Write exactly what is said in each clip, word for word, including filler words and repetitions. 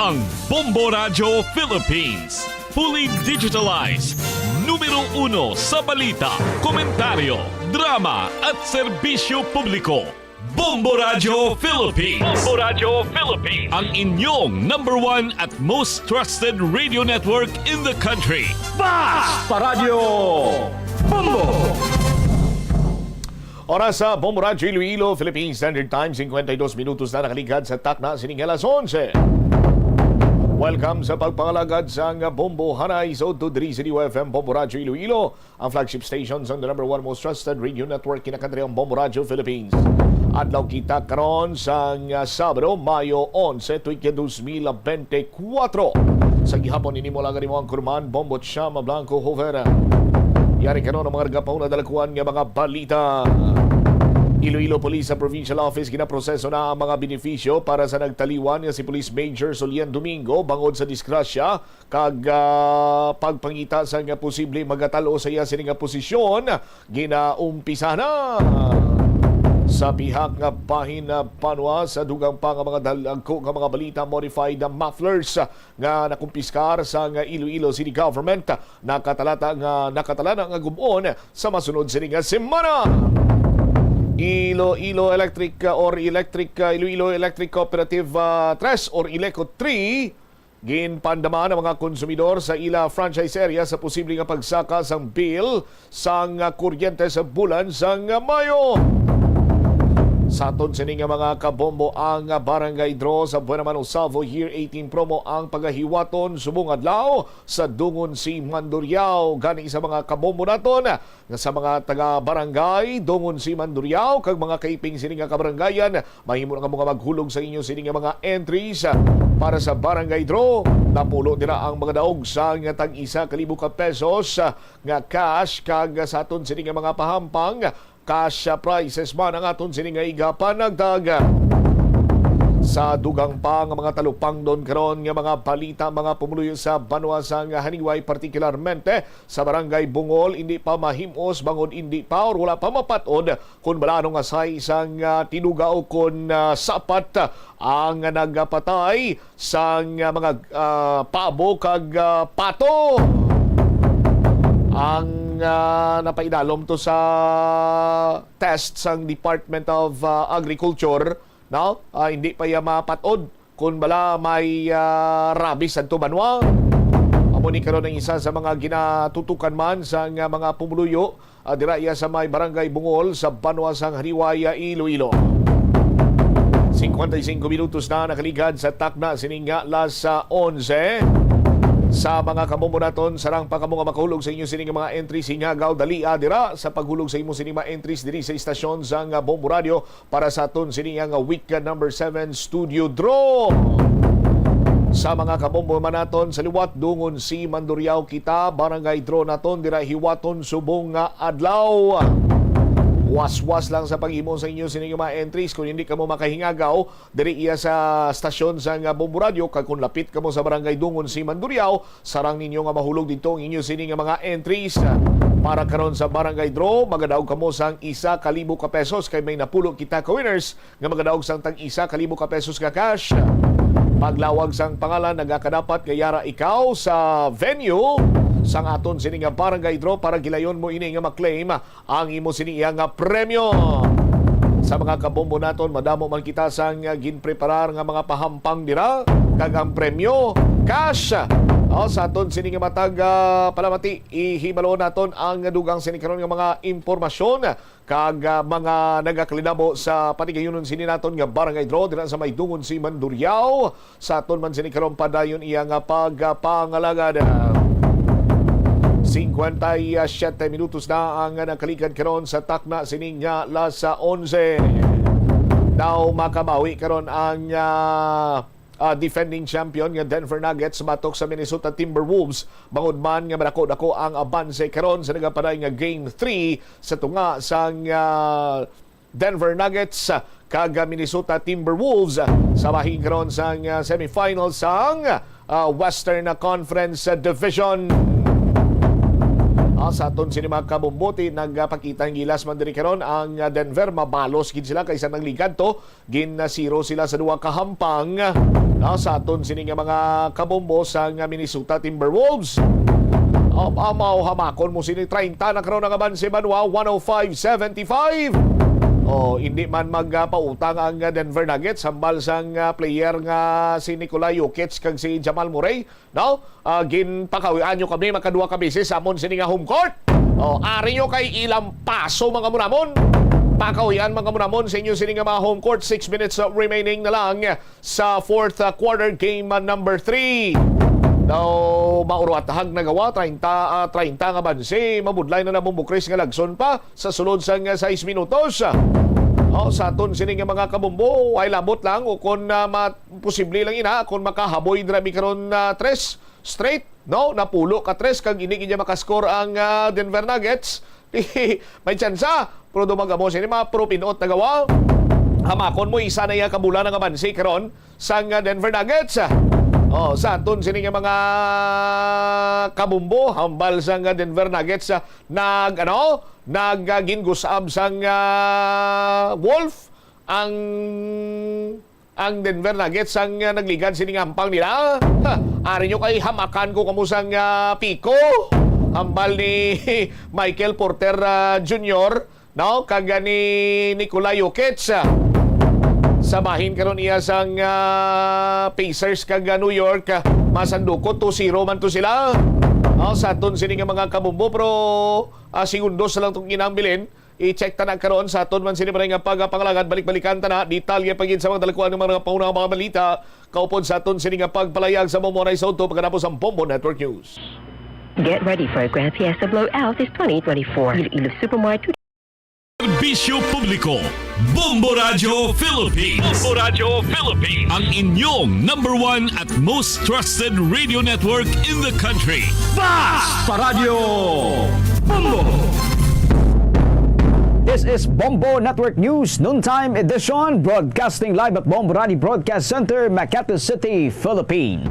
Ang Bombo Radyo Philippines, fully digitalized, numero uno sa balita, komentaryo, drama at serbisyo publiko. Bombo Radyo Philippines. Bombo Radyo Philippines. Ang inyong number one at most trusted radio network in the country. Basta Radyo Bombo! Oras sa Bombo Radyo Iloilo, Philippine Standard Time, cincuenta y dos minutos na nakaligad sa takna sining alas onse. Welcome sa pagpangalagad sang Bombo Hanay sa Udto diri sa D Y F M Bombo Radyo Iloilo, ang flagship station sang the number one most trusted radio network in the country, ang Bombo Radyo Philippines. Adlaw kita karon sang, ah, Sabado, Mayo onse, tuig ka dos mil bente kuwatro. Sa gihapon, ini mo lang ang imo anchorman, Bombo Chama Blanco Hover. Yari karon ang mga nagapauna dalakuan nga mga balita. Iloilo Police sa Provincial Office, ginaproseso na ang mga benepisyo para sa nagtaliwan nga si Police Major Solian Domingo bangod sa disgrasya kag, ah, pagpangita sa nga posible magatalo sa iya sini nga posisyon. Ginaumpisahan na sa pihak nga bahin, ah, banwa sa dugang pa nga mga dalagko nga mga balita, modified mufflers nga nakumpiskar sang Iloilo City Government. Nakatalata nga, nakatala na nga gub-on sa masunod sini nga semana. Iloilo Electric, uh, or Electric, uh, Iloilo Electric Cooperative, uh, three or Ileco three, ginpaandaman ang mga konsumidor sa ila franchise area sa posible nga pagsaka sang bill sang, ah, kuryente sa bulan sang, ah, Mayo. Sa aton sini nga mga kabombo, ang, ah, barangay draw sa Buenamano Savo Year eighteen promo ang pagahiwaton subong adlaw sa Dungon C. Mandurriao. Gani sa mga kabombo naton nga sa mga taga-barangay Dungon C. Mandurriao kag mga kaiping sini nga kabarangayan, mahimo na kamo nga maghulog sa inyo sini nga mga entries, ah, para sa barangay draw. Napulo dira ang mga daog sang tag isa ka libo ka pesos, ah, nga cash, kag sa aton sini nga mga pahampang, cash, ah, prizes man ang aton sini nga igapanagtag. Sa dugang pa nga mga talupangdon karon nga mga balita, mga pumuluyo sa banwa sang Janiuay, partikularmente sa Barangay Bungol, indi pa mahim-os bangod indi pa or wala pa mapat-od kon bala ano nga size sang, ah, tinuga o kon, ah, sapat, ah, ang nagapatay sang, ah, mga, ah, pabo kag, ah, pato. Ang, ah, napaidalom to sa test sang Department of, ah, Agriculture, no? Ah, hindi pa iya mapat-od kon bala may, ah, rabies adto banwa. Amo ni karon ang isa sa mga ginatutukan man sang, ah, mga pumuluyo, ah, dira iya sa may Barangay Bungol sa banwa sang Janiuay, ah, Iloilo. Cincuenta y cinco minutos na nakaligad sa takna sining alas onse. Sa mga kabombo naton, sarang pa kamo nga makahulog sa inyo sining mga entries, hingagaw dali, ah, dira sa paghulog sa imo sining mga entries diri sa istasyon sang, ah, Bombo Radio para sa aton sini nga week number seven studio draw. Sa mga kabombo man naton sa liwat, Dungon C. Mandurriao kita, barangay draw naton dira hiwaton subong nga adlaw. Waswas lang sa paghimo sa inyo sini nga mga entries. Kung hindi kamo makahingagaw diri iya sa stasyon sang Bombo Radio, kag kung lapit kamo sa barangay Dungon C. Mandurriao, sarang ninyo nga mahulog didto ang inyo sini nga mga entries. Para karon sa barangay draw, magadaog kamo sang isa ka libo ka pesos kay may napulo kita ka winners nga magadaog sang tag isa ka libo ka pesos nga cash. Paglawag sang pangalan, nagakadapat nga yara ikaw sa venue sang aton sini nga barangay draw para gilayon mo ini nga ma-claim ang imo sini iya nga premyo. Sa mga kabombo naton, madamo man kita sang ginpreparar nga mga pahampang dira, kag ang premyo, cash. O, sa aton sini nga matag, ah, palamati, ihibalo naton ang dugang sini karon nga mga impormasyon kag, ah, mga nagakalinabo sa patigayunon sini naton nga barangay draw dira sa may Dungon C. Mandurriao. Sa aton man sini karon padayon iya nga pagpangalagad. Cincuenta y siete minutos na ang nakaligad karon sa takna sini nga alas onse. Daw makabawi karon ang, ah, ah, defending champion nga Denver Nuggets batok sa Minnesota Timberwolves, bangod man nga madako-dako ang abanse karon sa nagapaday nga Game three sa tunga sang, ah, Denver Nuggets kag Minnesota Timberwolves sa bahin karon sang, ah, semifinals sang, ah, Western Conference Division. Ah, sa aton sini mga kabombo, ti nagpakita ang gilas man diri karon ang, ah, Denver. Mabalos gid sila kaysa nagligad to. Gin-zero sila sa duha ka hampang. Ah, sa aton sini nga mga kabombo sa nga Minnesota Timberwolves. Ah, ah, mao hamakon mo sini, treinta na karon ang abanse, Banwa, one oh five seventy-five. Oh, hindi man magpautang ang, ah, Denver Nuggets hambal sang, ah, player nga si Nikola Jokic kag si Jamal Murray. No? Ah, ginpakawian nyo kami makaduha ka beses sa amon sini nga home court. Oh, ari nyo kay ilang paso, mga munamon. Pakawian, mga munamon, sa inyo sini nga mga home court. Six minutes, uh, remaining na lang sa fourth, uh, quarter, game, uh, number three. Daw mauruat hag nagawa, treinta, ah, treinta nga bansi. Mabudlay na na Bombo Chris nga lagson pa sa sulod sang, uh, sais minutos. Oh, sa aton sini nga mga kabombo, ay labot lang o kon, ah, ma-, posible lang ina kon makahaboy dira mi karon na tres straight, no? Napulo ka tres kag hindi gid niya makascore ang, ah, Denver Nuggets. May tsansa, pero dumagamo sini mga pro pinot nagawa. Hamakon mo, isa na iya ka bola nga abanse karon sang, ah, Denver Nuggets. Oh, sa aton sini nga mga kabumbo, hambal sang, ah, Denver Nuggets, ah, nag, ano, nag, ah, gingusab sang, ah, Wolf ang ang Denver Nuggets ang, ah, nagligad sini nga hampang nila. Ha, ari nyo kay hamakan ko kamo sang, ah, piko. Hambal ni Michael Porter, ah, Junior, no? Kag, ah, ni Nikola Jokic, ah. Sa bahin karon iya sang, ah, Pacers kag, ah, New York, ah, masandukot, two zero man to sila. No? Sa aton sini nga mga kabumbo, pero, ah, segundos na lang tong ginambilin. I-check ta na karon sa aton man sini nga pagpangalagad. Balik-balikan ta na. Detalye pa gid sa mga dalakuan nga mga pangunang mga balita. Kaupod sa aton sini nga pagpalayag sa Bombo Anay sa Udto pagkatapos ang Bombo Network News. Get ready for a Grand Fiesta Blowout this twenty twenty-four. Iloilo Supermart. Serbisyo publiko. Bombo Radyo Philippines. Bombo Radyo Philippines. Ang inyong number one at most trusted radio network in the country. Basta Radyo Bombo! This is Bombo Network News Noontime Edition, broadcasting live at Bombo Radyo Broadcast Center, Makati City, Philippines.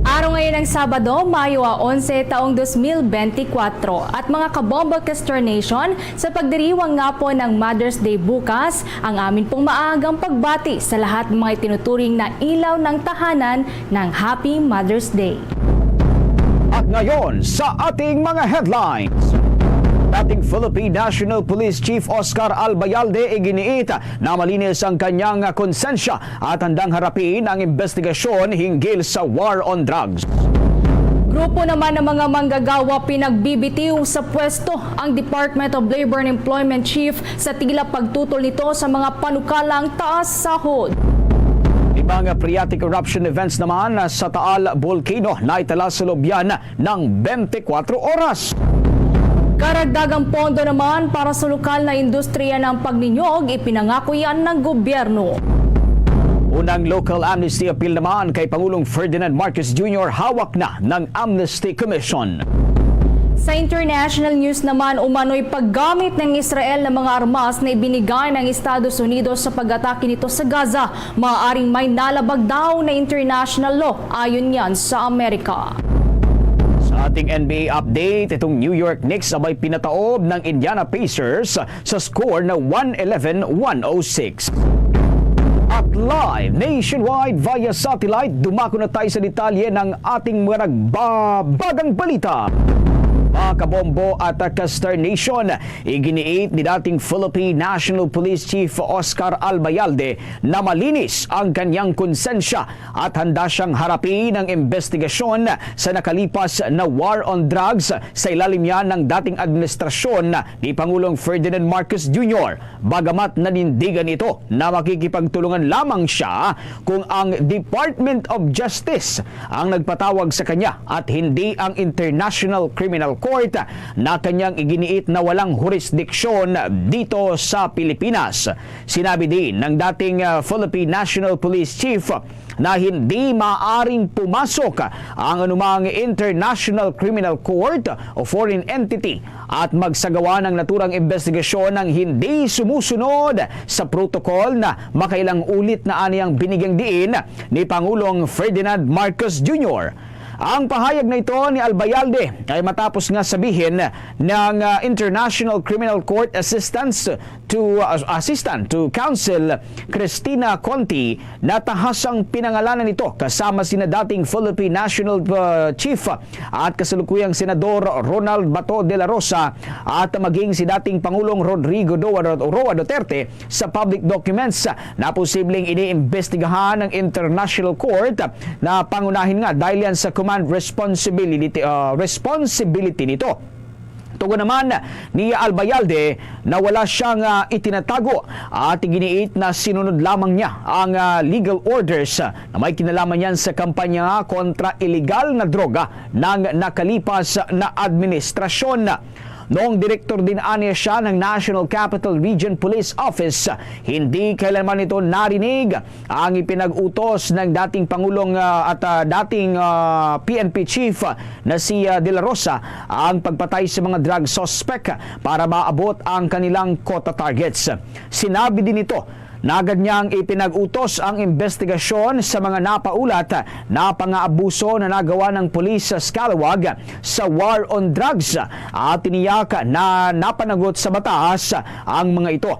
Araw ngayon ng Sabado, Mayo a onse, taong dos mil benti kwatro. At mga kabombo, Kester Nation, sa pagdiriwang nga po ng Mother's Day bukas, ang amin pong maagang pagbati sa lahat ng mga itinuturing na ilaw ng tahanan ng Happy Mother's Day. At ngayon, sa ating mga headlines. Dating Philippine National Police Chief Oscar Albayalde iginiit na malinis ang kanyang konsensya at handang harapin ang investigasyon hinggil sa war on drugs. Grupo naman ng mga manggagawa pinagbibitiw sa pwesto ang Department of Labor and Employment Chief sa tila pagtutol nito sa mga panukalang taas sahod. Limang phreatic eruption events naman sa Taal Volcano naitala sa lubyan ng twenty-four oras. Karagdagang pondo naman para sa lokal na industriya ng pagninyog ipinangako yan ng gobyerno. Unang local amnesty appeal naman kay Pangulong Ferdinand Marcos Junior hawak na ng Amnesty Commission. Sa international news naman, umano'y paggamit ng Israel ng mga armas na ibinigay ng Estados Unidos sa pag-atake nito sa Gaza, maaaring may nalabag daw na international law ayon yan sa Amerika. Sa ating N B A update, itong New York Knicks abay pinataob ng Indiana Pacers sa score na one eleven one oh six. At live nationwide via satellite, dumako na tayo sa detalye ng ating mga nagbabagang balita. Mga kabombo at ka-Star Nation, iginiit ni dating Philippine National Police Chief Oscar Albayalde na malinis ang kanyang konsensya at handa siyang harapin ang investigasyon sa nakalipas na war on drugs sa ilalim niya ng dating administrasyon ni Pangulong Ferdinand Marcos Junior. Bagamat nanindigan ito na makikipagtulungan lamang siya kung ang Department of Justice ang nagpatawag sa kanya at hindi ang International Criminal Court na kanyang iginiit na walang hurisdiksyon dito sa Pilipinas. Sinabi din ng dating, ah, Philippine National Police Chief na hindi maaring pumasok ang anumang International Criminal Court o foreign entity at magsagawa ng naturang investigasyon ng hindi sumusunod sa protocol na makailang ulit na aniyang binigyang diin ni Pangulong Ferdinand Marcos Junior. Ang pahayag na ito ni Albayalde ay matapos nga sabihin ng, ah, International Criminal Court Assistance to, ah, Assistant to Counsel Christina Conti na tahasang pinangalanan nito kasama sina dating Philippine National, ah, Chief at kasalukuyang Senador Ronald Bato de la Rosa at maging si dating Pangulong Rodrigo Roa Duterte sa public documents na posibleng iniimbestigahan ng International Court na pangunahin nga dahil yan sa command responsibility, ah, responsibility nito. Tugon naman ni Albayalde na wala siyang, ah, itinatago at iginiit na sinunod lamang niya ang, ah, legal orders na may kinalaman niyan sa kampanya kontra iligal na droga ng nakalipas na administrasyon. Noong direktor din anya siya ng National Capital Region Police Office, hindi kailanman nito narinig ang ipinag-utos ng dating Pangulong, ah, at, ah, dating, ah, P N P chief na si, ah, De La Rosa ang pagpatay sa mga drug suspect para maabot ang kanilang quota targets. Sinabi din nito na agad niyang ipinag-utos ang investigasyon sa mga napaulat na pangaabuso na nagawa ng pulis sa Scalawag sa war on drugs at tiniyak na napanagot sa batas ang mga ito.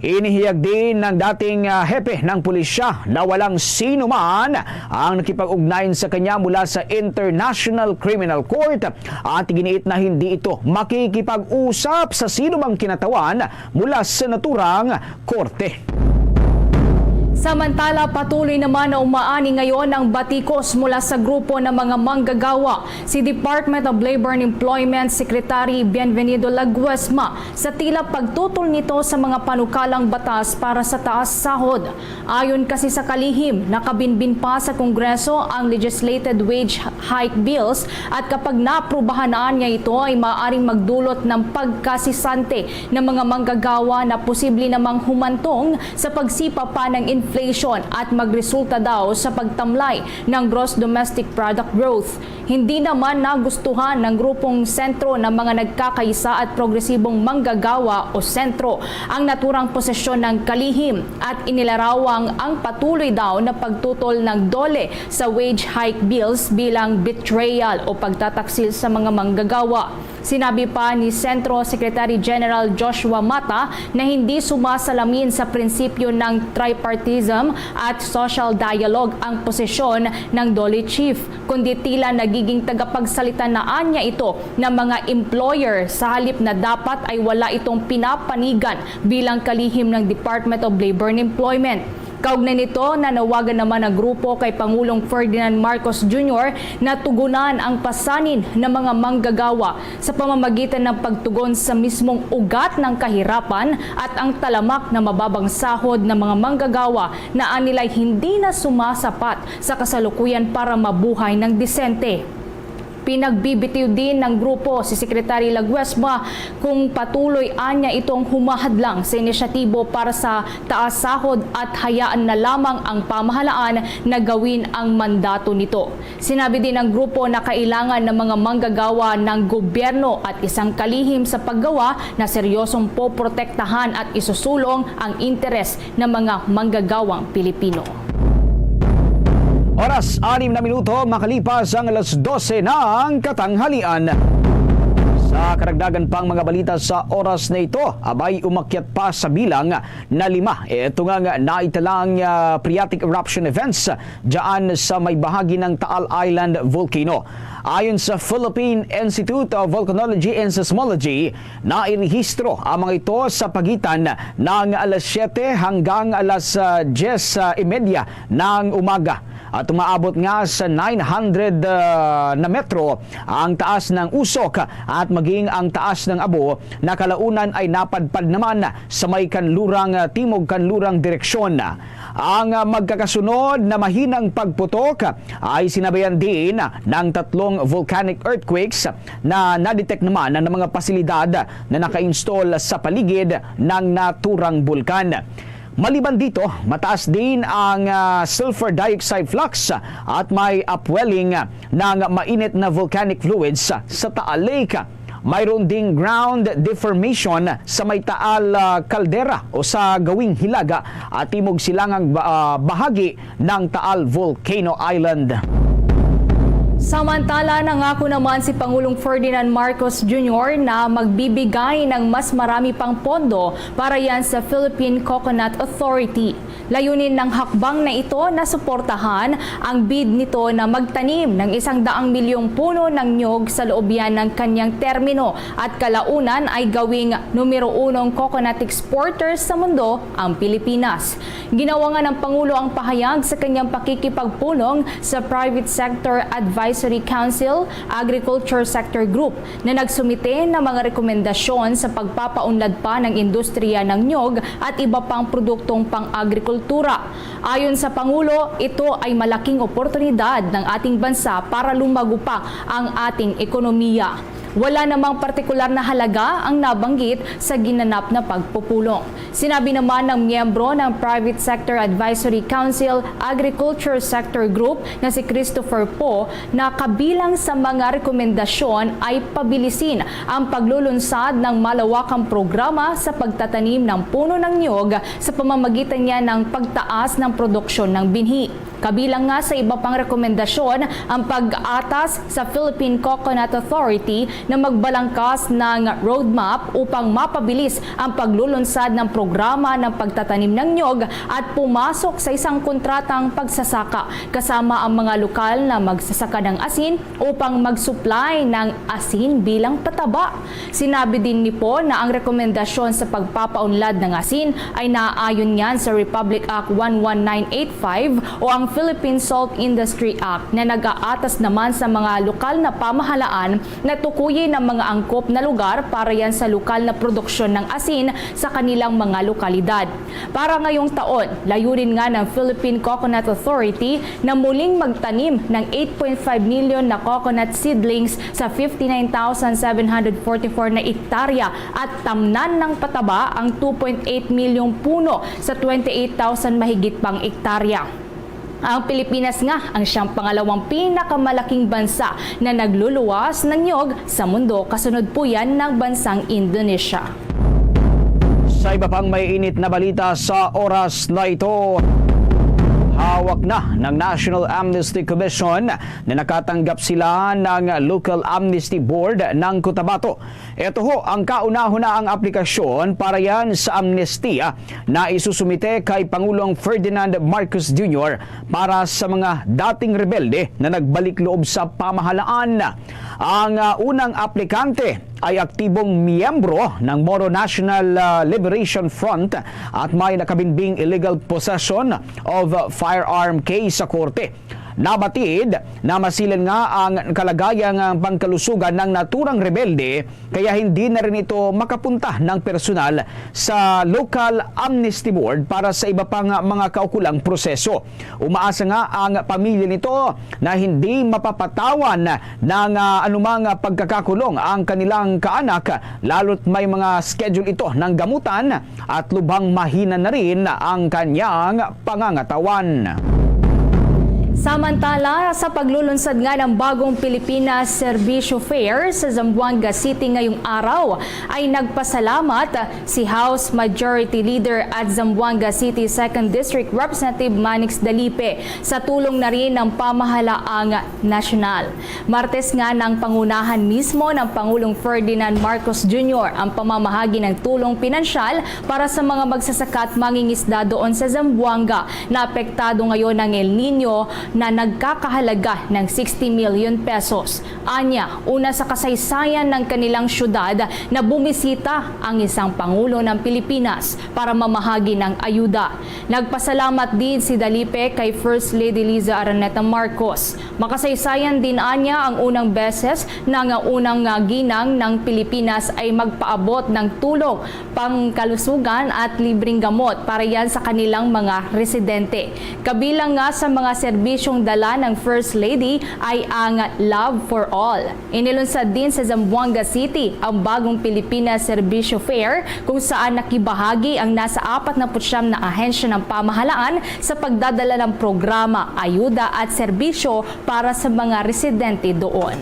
Inihayag din ng dating, ah, hepe ng pulisya na walang sino man ang nakipag-ugnayan sa kanya mula sa International Criminal Court at giniit na hindi ito makikipag-usap sa sino mang kinatawan mula sa naturang korte. Samantala, patuloy naman na umaani ngayon ang batikos mula sa grupo ng mga manggagawa. Si Department of Labor and Employment Secretary Bienvenido Laguesma sa tila pagtutol nito sa mga panukalang batas para sa taas sahod. Ayon kasi sa kalihim, nakabinbin pa sa Kongreso ang legislated wage hike bills at kapag naaprubahan na niya ito ay maaaring magdulot ng pagkasisante ng mga manggagawa na posible namang humantong sa pagsipa pa ng inflation at magresulta daw sa pagtamlay ng gross domestic product growth. Hindi naman nagustuhan ng grupong Sentro ng mga nagkakaisa at progresibong manggagawa o Sentro ang naturang posisyon ng kalihim at inilarawang ang patuloy daw na pagtutol ng DOLE sa wage hike bills bilang betrayal o pagtataksil sa mga manggagawa. Sinabi pa ni Sentro Secretary General Joshua Mata na hindi sumasalamin sa prinsipyo ng tripartism at social dialogue ang posisyon ng DOLE chief, kundi tila nagiging tagapagsalita na anya ito ng mga employer sa halip na dapat ay wala itong pinapanigan bilang kalihim ng Department of Labor and Employment. Kaugnay nito, nanawagan naman ang grupo kay Pangulong Ferdinand Marcos Junior na tugunan ang pasanin ng mga manggagawa sa pamamagitan ng pagtugon sa mismong ugat ng kahirapan at ang talamak na mababang sahod ng mga manggagawa na anilay hindi na sumasapat sa kasalukuyan para mabuhay ng disente. Pinagbibitiw din ng grupo si Secretary Laguesma kung patuloy anya itong humahadlang sa inisyatibo para sa taas sahod at hayaan na lamang ang pamahalaan na gawin ang mandato nito. Sinabi din ng grupo na kailangan ng mga manggagawa ng gobyerno at isang kalihim sa paggawa na seryosong poprotektahan at isusulong ang interes ng mga manggagawang Pilipino. Oras, anim na minuto makalipas ang alas dose ng katanghalian. Sa karagdagan pang mga balita sa oras na ito, abay umakyat pa sa bilang na lima. Ito nga, nga naitalang, ah, phreatic eruption events dyan sa may bahagi ng Taal Island Volcano. Ayon sa Philippine Institute of Volcanology and Seismology, nairehistro ang mga ito sa pagitan ng alas siyete hanggang alas, ah, diyes, ah, y media ng umaga. At umaabot nga sa nine hundred, ah, na metro ang taas ng usok at maging ang taas ng abo na kalaunan ay napadpad naman sa may kanlurang, ah, timog kanlurang direksyon. Ang, ah, magkakasunod na mahinang pagputok ay sinabayan din ng tatlong volcanic earthquakes na nadetect naman ng mga pasilidad na naka-install sa paligid ng naturang bulkan. Maliban dito, mataas din ang, ah, sulfur dioxide flux at may upwelling ng mainit na volcanic fluids sa Taal Lake. Mayroon ding ground deformation sa may Taal, ah, Caldera o sa gawing hilaga at timog silangang ba-, ah, bahagi ng Taal Volcano Island. Samantala, nangako naman si Pangulong Ferdinand Marcos Junior na magbibigay ng mas marami pang pondo para yan sa Philippine Coconut Authority. Layunin ng hakbang na ito na suportahan ang bid nito na magtanim ng isang daang milyong puno ng niyog sa loob yan ng kanyang termino at kalaunan ay gawing numero unong coconut exporter sa mundo ang Pilipinas. Ginawa nga ng Pangulo ang pahayag sa kanyang pakikipagpulong sa Private Sector Advisory Council, Agriculture Sector Group, na nagsumite ng mga rekomendasyon sa pagpapaunlad pa ng industriya ng niyog at iba pang produktong pang-agrikultura. Ayon sa Pangulo, ito ay malaking oportunidad ng ating bansa para lumago pa ang ating ekonomiya. Wala namang partikular na halaga ang nabanggit sa ginanap na pagpupulong. Sinabi naman ng miyembro ng Private Sector Advisory Council Agriculture Sector Group na si Christopher Poe na kabilang sa mga rekomendasyon ay pabilisin ang paglulunsad ng malawakang programa sa pagtatanim ng puno ng niyog sa pamamagitan niya ng pagtaas ng produksyon ng binhi. Kabilang nga sa iba pang rekomendasyon ang pag-atas sa Philippine Coconut Authority na magbalangkas ng roadmap upang mapabilis ang paglulunsad ng programa ng pagtatanim ng niyog at pumasok sa isang kontratang pagsasaka kasama ang mga lokal na magsasaka ng asin upang mag-supply ng asin bilang pataba. Sinabi din ni Poe na ang rekomendasyon sa pagpapaunlad ng asin ay naaayon niyan sa Republic Act one one nine eight five o ang Philippine Salt Industry Act na nag-aatas naman sa mga lokal na pamahalaan na tukuyin ang mga angkop na lugar para yan sa lokal na produksyon ng asin sa kanilang mga lokalidad. Para ngayong taon, layunin nga ng Philippine Coconut Authority na muling magtanim ng eight point five million na coconut seedlings sa fifty-nine thousand seven hundred forty-four na ektarya at tamnan ng pataba ang two point eight milyong puno sa twenty-eight thousand mahigit pang ektarya. Ang Pilipinas nga ang siyang pangalawang pinakamalaking bansa na nagluluwas ng niyog sa mundo, kasunod po yan ng bansang Indonesia. Sa iba pang may init na balita sa oras na ito, hawak na ng National Amnesty Commission na nakatanggap sila ng Local Amnesty Board ng Cotabato. Ito ho ang kauna-hunaang aplikasyon para yan sa amnestiya na isusumite kay Pangulong Ferdinand Marcos Junior para sa mga dating rebelde na nagbalik loob sa pamahalaan. Ang, ah, unang aplikante ay aktibong miyembro ng Moro National, ah, Liberation Front at may nakabinbing illegal possession of firearm case sa korte. Nabatid na masilan nga ang kalagayang pangkalusugan ng naturang rebelde, kaya hindi na rin ito makapunta ng personal sa Local Amnesty Board para sa iba pang mga kaukulang proseso. Umaasa nga ang pamilya nito na hindi mapapatawan ng, ah, anumang pagkakakulong ang kanilang kaanak, lalo't may mga schedule ito ng gamutan at lubhang mahina na rin ang kanyang pangangatawan. Samantala, sa paglulunsad nga ng bagong Pilipinas Serbisyo Fair sa Zamboanga City ngayong araw, ay nagpasalamat si House Majority Leader at Zamboanga City Second District Representative Manix Dalipe sa tulong na rin ng pamahalaang nasyonal. Martes nga nang pangunahan mismo ng Pangulong Ferdinand Marcos Junior ang pamamahagi ng tulong pinansyal para sa mga magsasaka at mangingisda doon sa Zamboanga na apektado ngayon ng El Niño na nagkakahalaga ng sixty million pesos. Anya, una sa kasaysayan ng kanilang syudad na bumisita ang isang pangulo ng Pilipinas para mamahagi ng ayuda. Nagpasalamat din si Dalipe kay First Lady Liza Araneta Marcos. Makasaysayan din anya ang unang beses na nga unang, ah, ginang ng Pilipinas ay magpaabot ng tulong pangkalusugan at libreng gamot para yan sa kanilang mga residente. Kabilang nga sa mga serbisyong dala ng First Lady ay ang Love for All. Inilunsad din sa Zamboanga City ang bagong Pilipinas Serbisyo Fair, kung saan nakibahagi ang nasa apat na putsyam na ahensya ng pamahalaan sa pagdadala ng programa, ayuda at serbisyo para sa mga residente doon.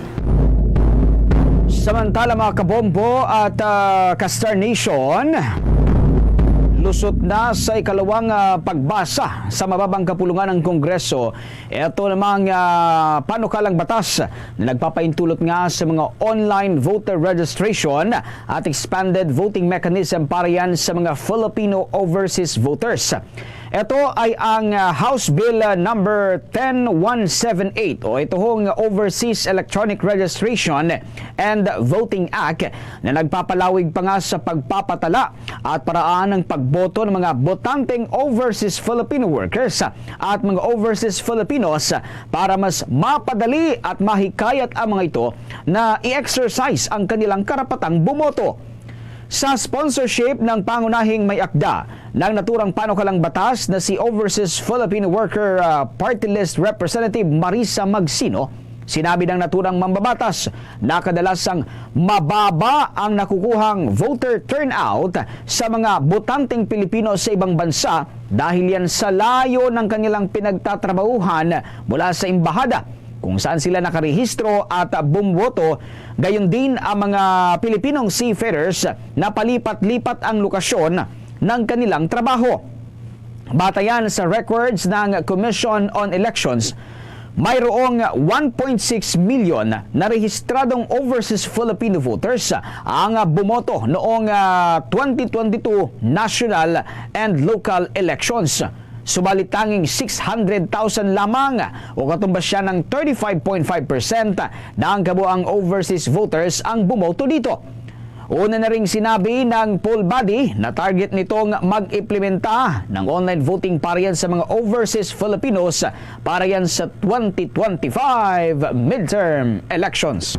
Samantala, mga kabombo at, ah, ka-Star Nation, Lusot na sa ikalawang, ah, pagbasa sa mababang kapulungan ng Kongreso ito namang, ah, panukalang batas na nagpapaintulot nga sa mga online voter registration at expanded voting mechanism para yan sa mga Filipino overseas voters. Ito ay ang, ah, House Bill, ah, number ten one seven eight o ito hong Overseas Electronic Registration and Voting Act na nagpapalawig pa nga sa pagpapatala at paraan ng pagboto ng mga botanteng overseas Filipino workers at mga overseas Filipinos para mas mapadali at mahikayat ang mga ito na i-exercise ang kanilang karapatang bumoto. Sa sponsorship ng pangunahing may akda ng naturang panukalang batas na si Overseas Filipino Worker, ah, Party List Representative Marisa Magsino, sinabi ng naturang mambabatas na kadalasang mababa ang nakukuhang voter turnout sa mga botanteng Pilipino sa ibang bansa dahil yan sa layo ng kanilang pinagtatrabahuhan mula sa embahada kung saan sila nakarehistro at bumwoto, gayon din ang mga Pilipinong seafarers na palipat-lipat ang lokasyon ng kanilang trabaho. Batayan sa records ng Commission on Elections, mayroong one point six million na rehistradong overseas Filipino voters ang bumoto noong, ah, twenty twenty-two national and local elections. Subalit tanging six hundred thousand lamang o katumbas siya ng thirty-five point five percent na ang kabuang overseas voters ang bumoto dito. Una na ring sinabi ng poll body na target nitong mag-implementa ng online voting para yan sa mga overseas Filipinos para yan sa twenty twenty-five midterm elections.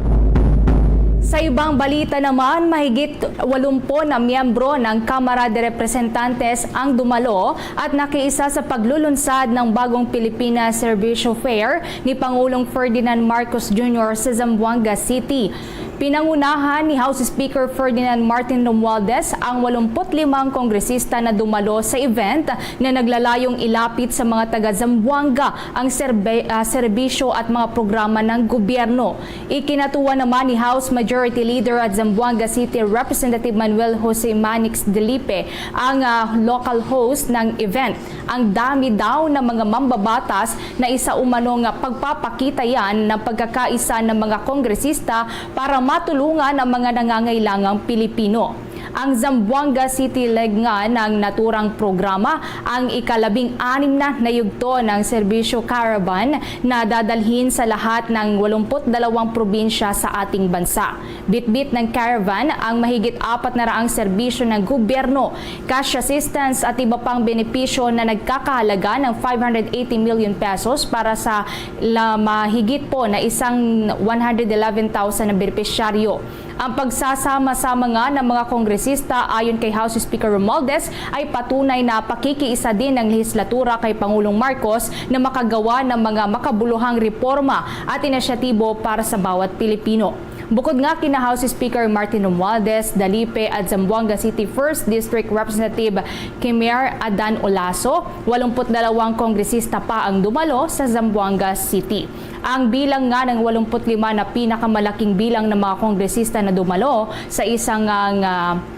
Sa ibang balita naman, mahigit walumpo na miyembro ng Kamara de Representantes ang dumalo at nakiisa sa paglulunsad ng bagong Pilipinas Serbisyo Fair ni Pangulong Ferdinand Marcos Junior sa Zamboanga City. Pinangunahan ni House Speaker Ferdinand Martin Romualdez ang walumpu't limang kongresista na dumalo sa event na naglalayong ilapit sa mga taga Zamboanga ang serbe-, ah, serbisyo at mga programa ng gobyerno. Ikinatuwa naman ni House Majority Leader at Zamboanga City Representative Manuel Jose Manix Delipe ang, ah, local host ng event. Ang dami daw ng mga mambabatas na isa umano nga pagpapakita yan ng pagkakaisa ng mga kongresista para matulungan ang mga nangangailangang Pilipino. Ang Zamboanga City Leg nga ng naturang programa ang ikalabing anim na na yugto ng Serbisyo Caravan na dadalhin sa lahat ng walumpu't dalawang probinsya sa ating bansa. Bitbit ng caravan ang mahigit apat na raang serbisyo ng gobyerno, cash assistance at iba pang benepisyo na nagkakahalaga ng five hundred eighty million pesos para sa la-, mahigit po na isang one hundred eleven thousand na benepisyaryo. Ang pagsasama-sama nga ng mga kongresista ayon kay House Speaker Romualdez ay patunay na pakikiisa din ng lehislatura kay Pangulong Marcos na makagawa ng mga makabuluhang reporma at inisyatibo para sa bawat Pilipino. Bukod nga kina House Speaker Martin Romualdez, Dalipe at Zamboanga City First District Representative Kimer Adan Olaso, walumpu't dalawang kongresista pa ang dumalo sa Zamboanga City. Ang bilang nga ng walumpu't lima na pinakamalaking bilang ng mga kongresista na dumalo sa isang, ah, nga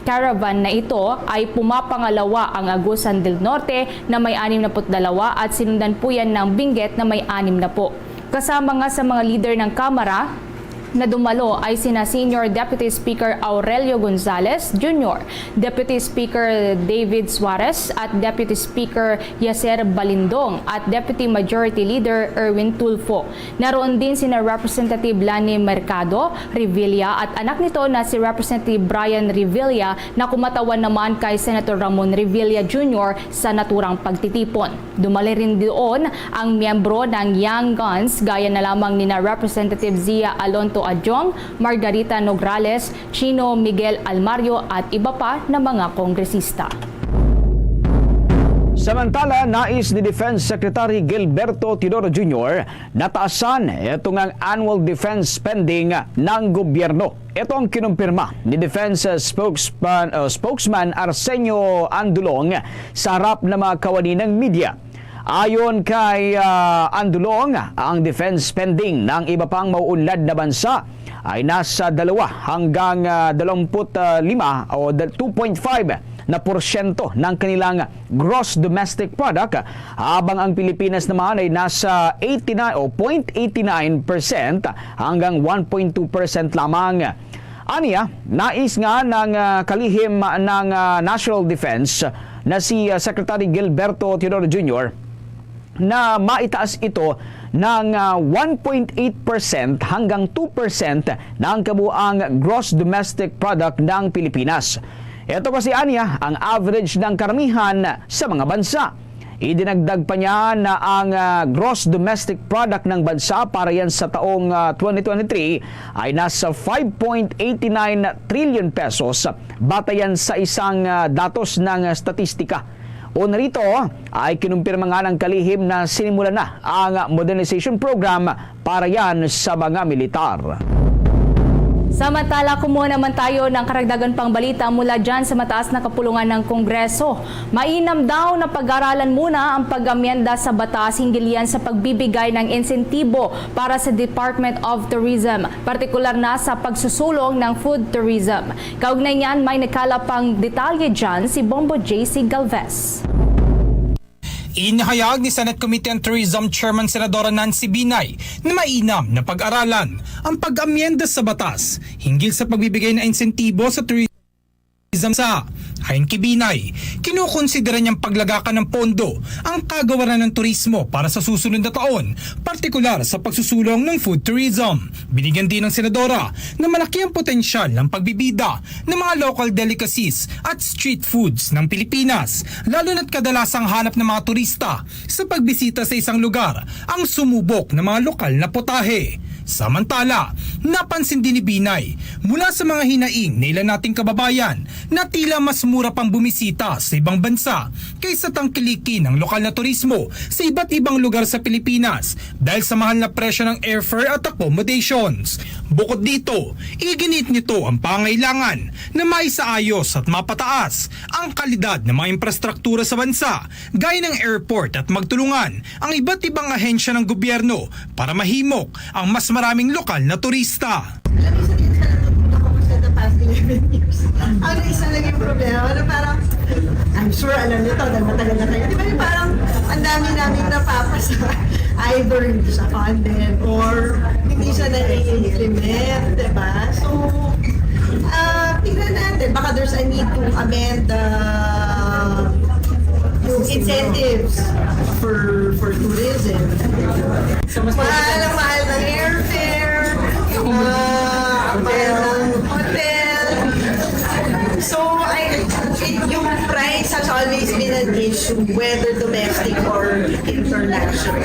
caravan na ito ay pumapangalawa ang Agusan del Norte na may anim na put dalawa at sinundan po yan ng Benguet na may anim na po. Kasama nga sa mga leader ng Kamara na dumalo ay sina Senior Deputy Speaker Aurelio Gonzales Junior, Deputy Speaker David Suarez at Deputy Speaker Yaser Balindong at Deputy Majority Leader Erwin Tulfo. Naroon din sina Representative Lani Mercado Revilla at anak nito na si Representative Brian Revilla na kumatawan naman kay Senator Ramon Revilla Junior sa naturang pagtitipon. Dumali rin doon ang miyembro ng Young Guns gaya na lamang nina Representative Zia Alonto Adjong, Margarita Nograles, Chino Miguel Almario at iba pa na mga kongresista. Samantala, nais ni Defense Secretary Gilberto Teodoro Junior nataasan ito nga annual defense spending ng gobyerno. Ito ang kinumpirma ni Defense Spokesman, uh, Spokesman Arsenio Andulong sa harap ng mga kawani ng media. Ayon kay, ah, Andulong, ang defense spending ng iba pang mauunlad na bansa ay nasa dalawa hanggang, ah, dalawampu't lima o da-, two point five na porsyento ng kanilang gross domestic product, habang ang Pilipinas naman ay nasa eighty-nine o point eighty-nine percent hanggang one point two percent lamang. Aniya, nais nga ng, ah, kalihim ng, ah, National Defense na si, ah, Secretary Gilberto Teodoro Junior na maitaas ito ng, ah, one point eight percent hanggang two percent ng kabuang gross domestic product ng Pilipinas. Ito kasi aniya ang average ng karamihan sa mga bansa. Idinagdag pa niya na ang, ah, gross domestic product ng bansa para yan sa taong, ah, twenty twenty-three ay nasa five point eight nine trillion pesos, batayan sa isang, ah, datos ng, ah, statistika. Una rito ay kinumpirma nga ng kalihim na sinimulan na ang modernization program para yan sa mga militar. Samantala, kumuha naman tayo ng karagdagan pang balita mula dyan sa mataas na kapulungan ng Kongreso. Mainam daw na pag-aralan muna ang pag-amyenda sa batas hinggil yan sa pagbibigay ng insentibo para sa Department of Tourism, partikular na sa pagsusulong ng food tourism. Kaugnay niyan, may nagkalap pang detalye dyan si Bombo J C Galvez. Inhayag ni Senate Committee on Tourism Chairman Senadora Nancy Binay na mainam na pag-aralan ang pag-amyenda sa batas hinggil sa pagbibigay ng insentibo sa tourism sa ayon kay Binay. Kinukonsidera niyang paglagakan ng pondo ang kagawaran ng turismo para sa susunod na taon, partikular sa pagsusulong ng food tourism. Binigyan din ng senadora na malaki ang potensyal ng pagbibida ng mga local delicacies at street foods ng Pilipinas, lalo na't kadalasang hanap ng mga turista sa pagbisita sa isang lugar ang sumubok ng mga lokal na putahe. Samantala, napansin din ni Binay mula sa mga hinaing ng ilan nating kababayan na tila mas mura pang bumisita sa ibang bansa kaysa tangkilikin ang lokal na turismo sa iba't ibang lugar sa Pilipinas dahil sa mahal na presyo ng airfare at accommodations. Bukod dito, iginiit nito ang pangailangan na maisaayos at mapataas ang kalidad ng mga infrastruktura sa bansa, gaya ng airport, at magtulungan ang iba't ibang ahensya ng gobyerno para mahimok ang mas maraming lokal na turista. Alam mo, isa din sa natutunan ko sa the past eleven years. Ang isa naging problema, ano, parang, I'm sure alam niyo to, dahil matagal na kayo. Di ba yung parang ang dami naming napapasa, either hindi siya funded or hindi siya nai-implement, di ba? So, ah, tingnan natin, baka there's a need to amend the incentives for, for tourism. Mahal ang mahal ng airfare, ah, ang mahal ng hotel. So, I, it, yung price has always been an issue, whether domestic or international.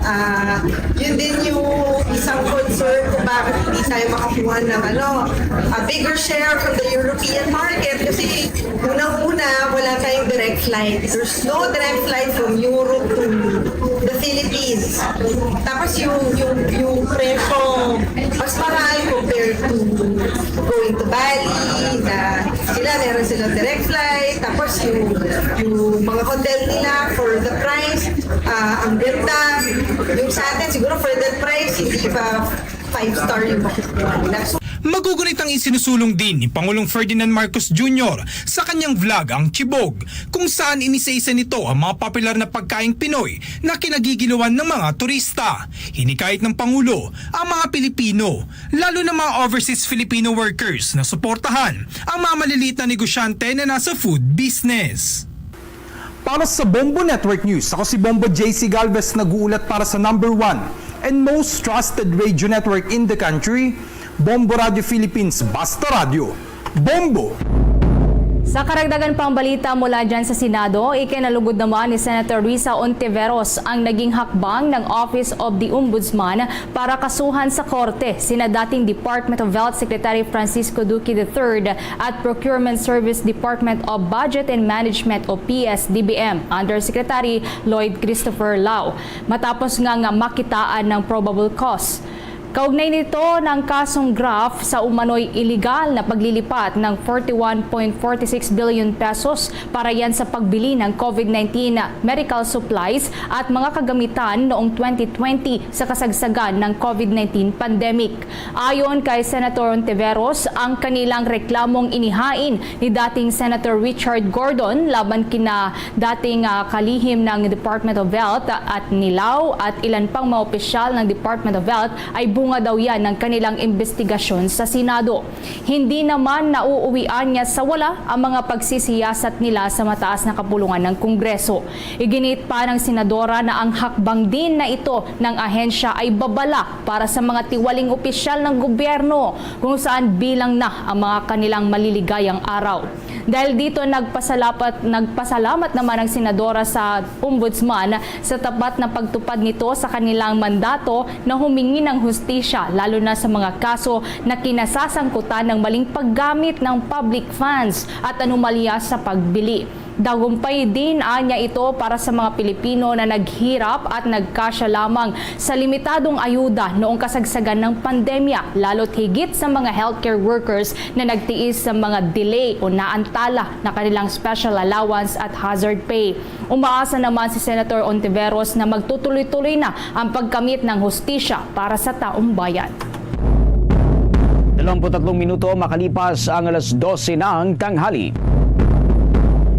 Ah, yun din yung isang concern kung bakit hindi tayo makakuha ng, ano, a bigger share from the European market kasi unang-una, wala tayong direct flight. There's no direct flight from Europe to the Philippines. Tapos yung, yung, yung presyo, mas mahal compared to going to Bali, na sila, meron silang direct flight. Tapos yung, yung mga hotel nila, for the price, ah, ang ganda. Yung sa atin, siguro for that price, hindi pa five star yung makukuha nila. So, magugunit ang isinusulong din ni Pangulong Ferdinand Marcos Junior sa kanyang vlog, Ang Chibog, kung saan inisa-isa nito ang mga popular na pagkaing Pinoy na kinagigilawan ng mga turista. Hinikayat ng Pangulo ang mga Pilipino, lalo na mga overseas Filipino workers, na suportahan ang mga maliliit na negosyante na nasa food business. Para sa Bombo Network News, ako si Bombo J C Galvez, nag-uulat para sa number one and most trusted radio network in the country, Bombo Radio Philippines, Basta Radyo, Bombo! Sa karagdagan pang balita mula dyan sa Senado, ikinalugod naman ni Senator Risa Ontiveros ang naging hakbang ng Office of the Ombudsman para kasuhan sa korte sina dating Department of Health Secretary Francisco Duque the third at Procurement Service Department of Budget and Management o P S D B M Undersecretary Lloyd Christopher Lao, matapos nga, nga makitaan ng probable cause. Kaugnay nito ng kasong graft sa umano'y iligal na paglilipat ng forty-one point forty-six billion pesos para yan sa pagbili ng COVID nineteen medical supplies at mga kagamitan noong twenty twenty sa kasagsagan ng COVID nineteen pandemic. Ayon kay Senator Ontiveros, ang kanilang reklamong inihain ni dating Senator Richard Gordon laban kina dating, ah, kalihim ng Department of Health at Nilaw at ilan pang mga opisyal ng Department of Health ay bunga daw yan ng kanilang imbestigasyon sa Senado. Hindi naman nauuwian niya sa wala ang mga pagsisiyasat nila sa mataas na kapulungan ng Kongreso. Iginit pa ng senadora na ang hakbang din na ito ng ahensya ay babala para sa mga tiwaling opisyal ng gobyerno, kung saan bilang na ang mga kanilang maliligayang araw. Dahil dito, nagpasalamat, nagpasalamat naman ang senadora sa Ombudsman sa tapat na pagtupad nito sa kanilang mandato na humingi ng hustisya, lalo na sa mga kaso na kinasasangkutan ng maling paggamit ng public funds at anomalya sa pagbili. Dagumpay din anya ito para sa mga Pilipino na naghirap at nagkasya lamang sa limitadong ayuda noong kasagsagan ng pandemya, lalo't higit sa mga healthcare workers na nagtiis sa mga delay o naantala na kanilang special allowance at hazard pay. Umaasa naman si Senator Ontiveros na magtutuloy-tuloy na ang pagkamit ng hustisya para sa taong bayan. Dalawampu't tatlong minuto makalipas ang alas dose ng tanghali.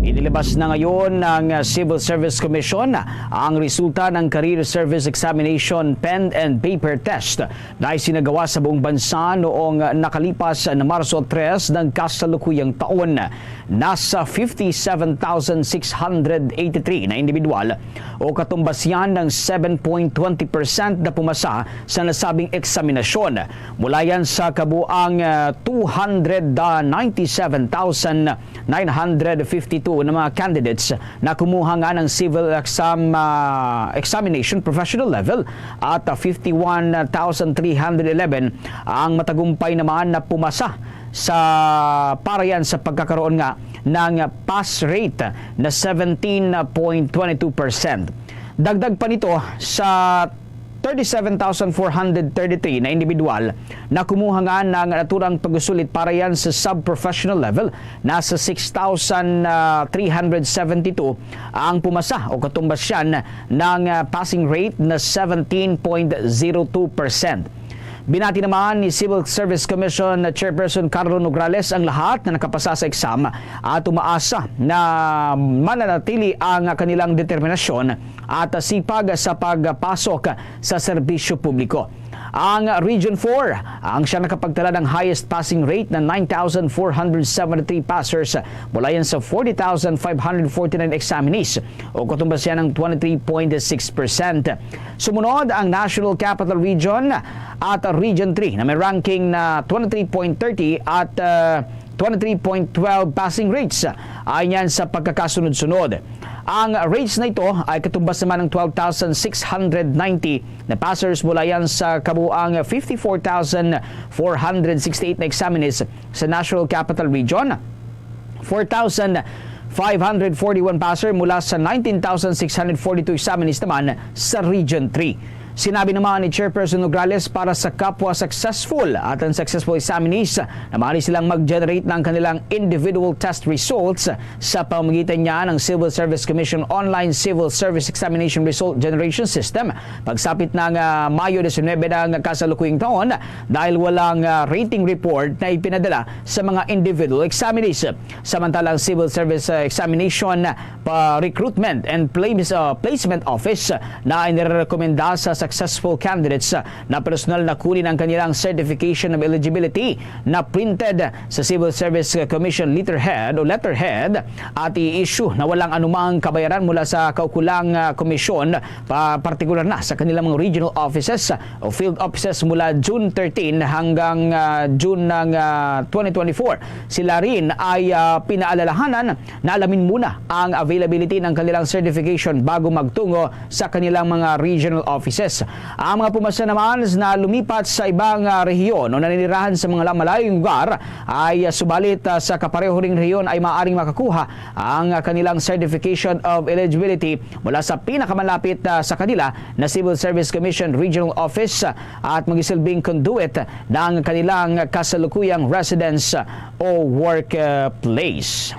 Inilabas na ngayon ng Civil Service Commission ang resulta ng Career Service Examination Pen and Paper Test na isinagawa sa buong bansa noong nakalipas na Marso tres ng kasalukuyang taon. Nasa fifty-seven thousand six hundred eighty-three na individual o katumbas yan ng seven point twenty percent na pumasa sa nasabing eksaminasyon. Mula yan sa kabuang, ah, two hundred ninety-seven thousand nine hundred fifty-two na mga candidates na kumuha nga ng civil exam, ah, examination professional level at, ah, fifty-one thousand three hundred eleven ang matagumpay naman na pumasa sa para yan sa pagkakaroon nga ng pass rate na seventeen point twenty two percent. Dagdag pa nito, sa thirty-seven thousand four hundred thirty-three na individual na kumuha nga ng naturang pagsulit para yan sa sub-professional level, nasa six thousand three hundred seventy-two ang pumasa o katumbas yan ng, ah, passing rate na seventeen point zero two percent. Binati naman ni Civil Service Commission Chairperson Carlo Nograles ang lahat na nakapasa sa exam at umaasa na mananatili ang kanilang determinasyon at sipag sa pagpasok sa serbisyo publiko. Ang Region four ang siyang nakapagtala ng highest passing rate na nine thousand four hundred seventy-three passers mula yan sa forty thousand five hundred forty-nine examinees o katumbas yan ng twenty-three point six percent. Sumunod ang National Capital Region at Region three na may ranking na twenty-three point thirty at, ah, twenty-three point twelve passing rates. Ayon yan sa pagkakasunod-sunod. Ang rates na ito ay katumbas naman ng twelve thousand six hundred ninety na passers mula yan sa kabuang fifty-four thousand four hundred sixty-eight na examinees sa National Capital Region, four thousand five hundred forty-one passer mula sa nineteen thousand six hundred forty-two examinees naman sa Region three. Sinabi naman ni Chairperson Nograles, para sa kapwa successful at unsuccessful examinees, na maaari silang mag-generate ng kanilang individual test results sa pamamagitan niya ng Civil Service Commission Online Civil Service Examination Result Generation System. Pagsapit ng, ah, Mayo diecinuebe ng kasalukuyang taon, dahil walang, ah, rating report na ipinadala sa mga individual examinees. Samantala, ang Civil Service, ah, Examination pa Recruitment and Place-, ah, Placement Office na inirekomenda sa successful candidates, ah, na personal na kunin ang kanilang Certification of Eligibility na printed sa Civil Service Commission letterhead o letterhead at i-issue na walang anumang kabayaran mula sa kaukulang, ah, komisyon, pa, partikular na sa kanilang mga regional offices o field offices mula June thirteen hanggang, ah, June ng, ah, twenty twenty-four. Sila rin ay, ah, pinaalalahanan na alamin muna ang availability ng kanilang certification bago magtungo sa kanilang mga regional offices. Ang mga pumasyan naman na lumipat sa ibang, ah, rehiyon o naninirahan sa mga malayong lugar ay, ah, subalit, ah, sa kapareho ring rehiyon ay maaaring makakuha ang, ah, kanilang Certification of Eligibility mula sa pinakamalapit, ah, sa kanila na Civil Service Commission Regional Office, ah, at magisilbing conduit ng kanilang kasalukuyang residence o workplace.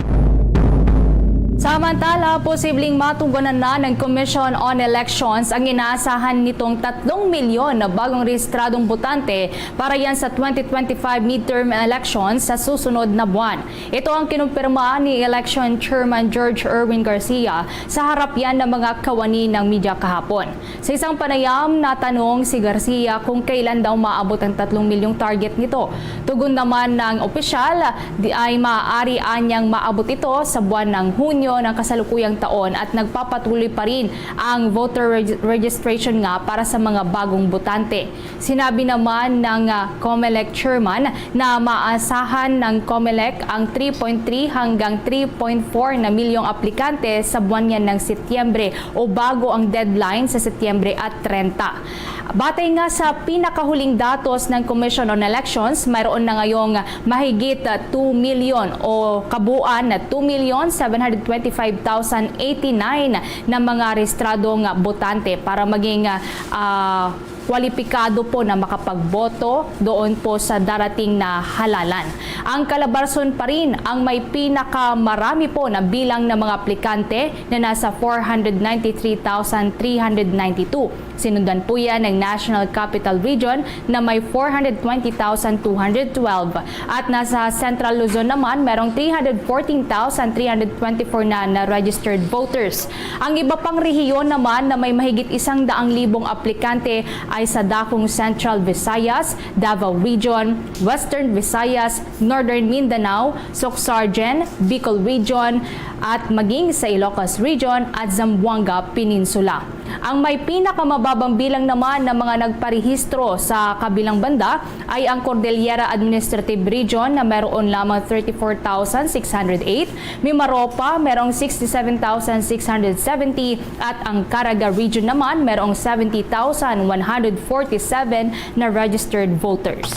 Samantala, posibleng matugunan na ng Commission on Elections ang inaasahan nitong tatlong milyon na bagong rehistradong botante para yan sa twenty twenty-five midterm elections sa susunod na buwan. Ito ang kinumpirma ni Election Chairman George Erwin Garcia sa harap yan ng mga kawani ng media kahapon. Sa isang panayam, natanong si Garcia kung kailan daw maabot ang tatlong milyong target nito. Tugon naman ng opisyal, di ay maaari anyang maabot ito sa buwan ng Hunyo ng kasalukuyang taon at nagpapatuloy pa rin ang voter reg-, registration nga para sa mga bagong botante. Sinabi naman ng, ah, COMELEC chairman na maasahan ng COMELEC ang three point three hanggang three point four na milyong aplikante sa buwan yan ng Setyembre o bago ang deadline sa Setyembre at trenta. Batay nga sa pinakahuling datos ng Commission on Elections, mayroon na ngayong mahigit, ah, two million o kabuuan na two million seven hundred twenty-five thousand eighty-nine na mga rehistradong botante para maging, ah, ah, kwalipikado po na makapagboto doon po sa darating na halalan. Ang Calabarzon pa rin ang may pinakamarami po na bilang ng mga aplikante na nasa four hundred ninety-three thousand three hundred ninety-two. Sinundan po yan ng National Capital Region na may four hundred twenty thousand two hundred twelve at nasa Central Luzon naman merong three hundred fourteen thousand three hundred twenty-four na, na registered voters. Ang iba pang rehiyon naman na may mahigit isang daang libong aplikante ay sa dakong Central Visayas, Davao Region, Western Visayas, Northern Mindanao, Soccsksargen, Bicol Region, at maging sa Ilocos Region at Zamboanga Peninsula. Ang may pinakamababang bilang naman ng mga nagparehistro sa kabilang banda ay ang Cordillera Administrative Region na meron lamang thirty-four thousand six hundred eight, Mimaropa merong sixty-seven thousand six hundred seventy, at ang Caraga Region naman merong seventy thousand one hundred forty-seven na registered voters.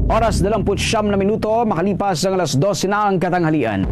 Oras, dalawamput siyam na minuto makalipas ang alas dose na ang katanghalian.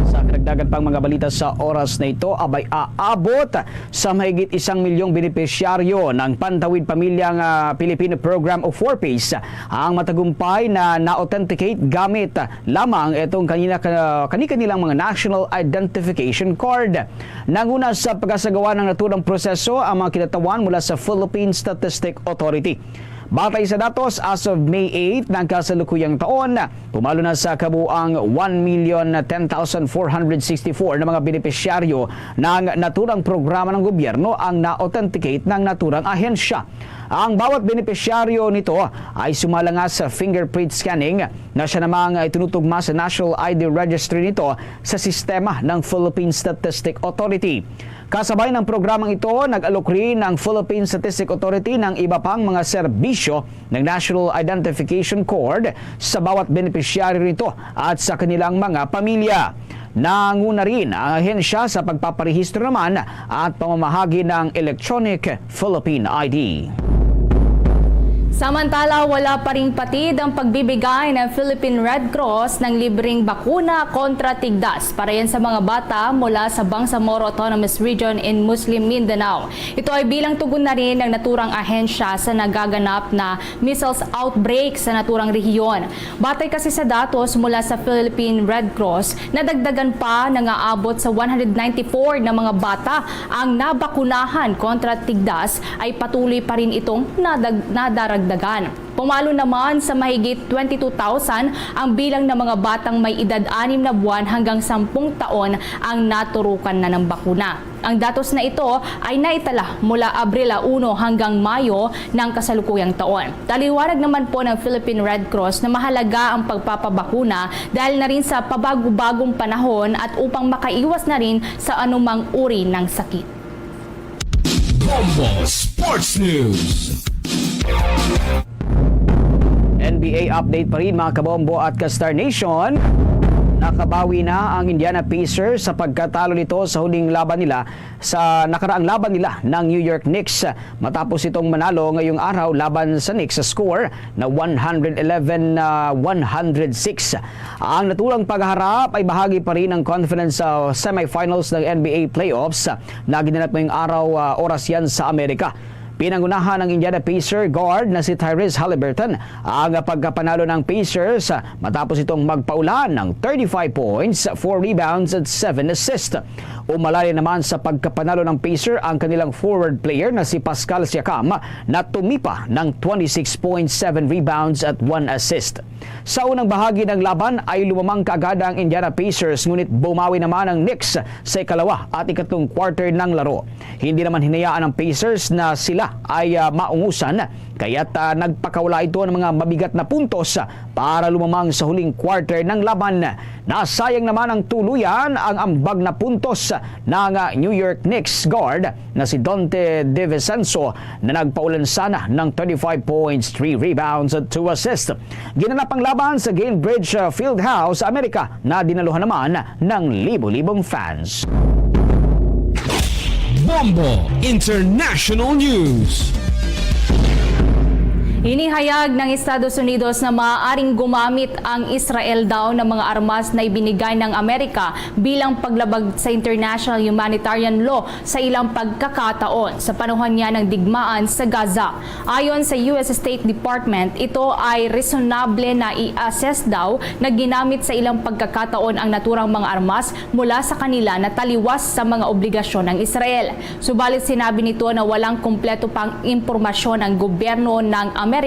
Sa karagdagan pang mga balita sa oras na ito, abay, aabot sa mahigit isang milyong benepisyaryo ng Pantawid Pamilya nga Pilipino Program o four Ps ang matagumpay na na-authenticate gamit lamang itong kanila ka-, kani-kanilang mga National Identification Card. Nanguna sa pagkasagawa ng naturang proseso ang mga kinatawan mula sa Philippine Statistic Authority. Batay sa datos, as of May eight ng kasalukuyang taon, pumalo na sa kabuang one million ten thousand four hundred sixty-four na mga benepisyaryo ng naturang programa ng gobyerno ang na-authenticate ng naturang ahensya. Ang bawat benepisyaryo nito ay sumala nga sa fingerprint scanning na siya namang itinutugma sa National I D Registry nito sa sistema ng Philippine Statistic Authority. Kasabay ng programang ito, nag-alok rin ang Philippine Statistic Authority ng iba pang mga serbisyo ng National Identification Card sa bawat benepisyaryo nito at sa kanilang mga pamilya. Nanguna rin ang ahensya sa pagpaparehistro naman at pamamahagi ng electronic Philippine I D. Samantala, wala pa ring patid ang pagbibigay ng Philippine Red Cross ng libreng bakuna kontra tigdas para yan sa mga bata mula sa Bangsamoro Autonomous Region in Muslim Mindanao. Ito ay bilang tugon na rin ng naturang ahensya sa nagaganap na measles outbreak sa naturang rehiyon. Batay kasi sa datos mula sa Philippine Red Cross, nadagdagan pa, nangaabot sa one hundred ninety-four na mga bata ang nabakunahan kontra tigdas, ay patuloy pa rin itong nadag-, nadaragdagan. Pumalo naman sa mahigit twenty-two thousand ang bilang ng mga batang may edad anim na buwan hanggang sampung taon ang naturukan na ng bakuna. Ang datos na ito ay naitala mula Abril uno hanggang Mayo ng kasalukuyang taon. Taliwanag naman po ng Philippine Red Cross na mahalaga ang pagpapabakuna dahil na rin sa pabago-bagong panahon at upang makaiwas na rin sa anumang uri ng sakit. Bombo Sports News. N B A update pa rin, mga kabombo at ka-Star Nation. Nakabawi na ang Indiana Pacers sa pagkatalo nito sa huling laban nila sa nakaraang laban nila ng New York Knicks, matapos itong manalo ngayong araw laban sa Knicks sa score na one hundred eleven na one hundred six. Ang naturang pagharap ay bahagi pa rin ng conference, uh, semifinals ng N B A playoffs na ginanap ngayong araw, uh, oras yan sa Amerika. Pinangunahan ng Indiana Pacer guard na si Tyrese Halliburton ang pagkapanalo ng Pacers matapos itong magpaulan ng thirty-five points, four rebounds at seven assists. Umalalay naman sa pagkapanalo ng Pacer ang kanilang forward player na si Pascal Siakam na tumipa ng twenty-six point seven rebounds at one assist. Sa unang bahagi ng laban ay lumamang kaagad ang Indiana Pacers, ngunit bumawi naman ang Knicks sa ikalawa at ikatlong quarter ng laro. Hindi naman hinayaan ng Pacers na sila ay, ah, maungusan, kaya't, ah, nagpakawala ito ng mga mabigat na puntos para lumamang sa huling quarter ng laban. Nasayang naman ang tuluyan ang ambag na puntos ng, ah, New York Knicks guard na si Donte DiVincenzo na nagpaulan sana ng thirty-five points, three rebounds at two assists. Ginanap ang laban sa Gainbridge, uh, Fieldhouse sa Amerika na dinaluhan naman ng libo-libong fans. Bombo International News. Inihayag ng Estados Unidos na maaaring gumamit ang Israel daw ng mga armas na ibinigay ng Amerika bilang paglabag sa international humanitarian law sa ilang pagkakataon sa panahon niya ng digmaan sa Gaza. Ayon sa U S State Department, ito ay reasonable na i-assess daw na ginamit sa ilang pagkakataon ang naturang mga armas mula sa kanila na taliwas sa mga obligasyon ng Israel. Subalit, sinabi nito na walang kumpleto pang impormasyon ang gobyerno ng Amerika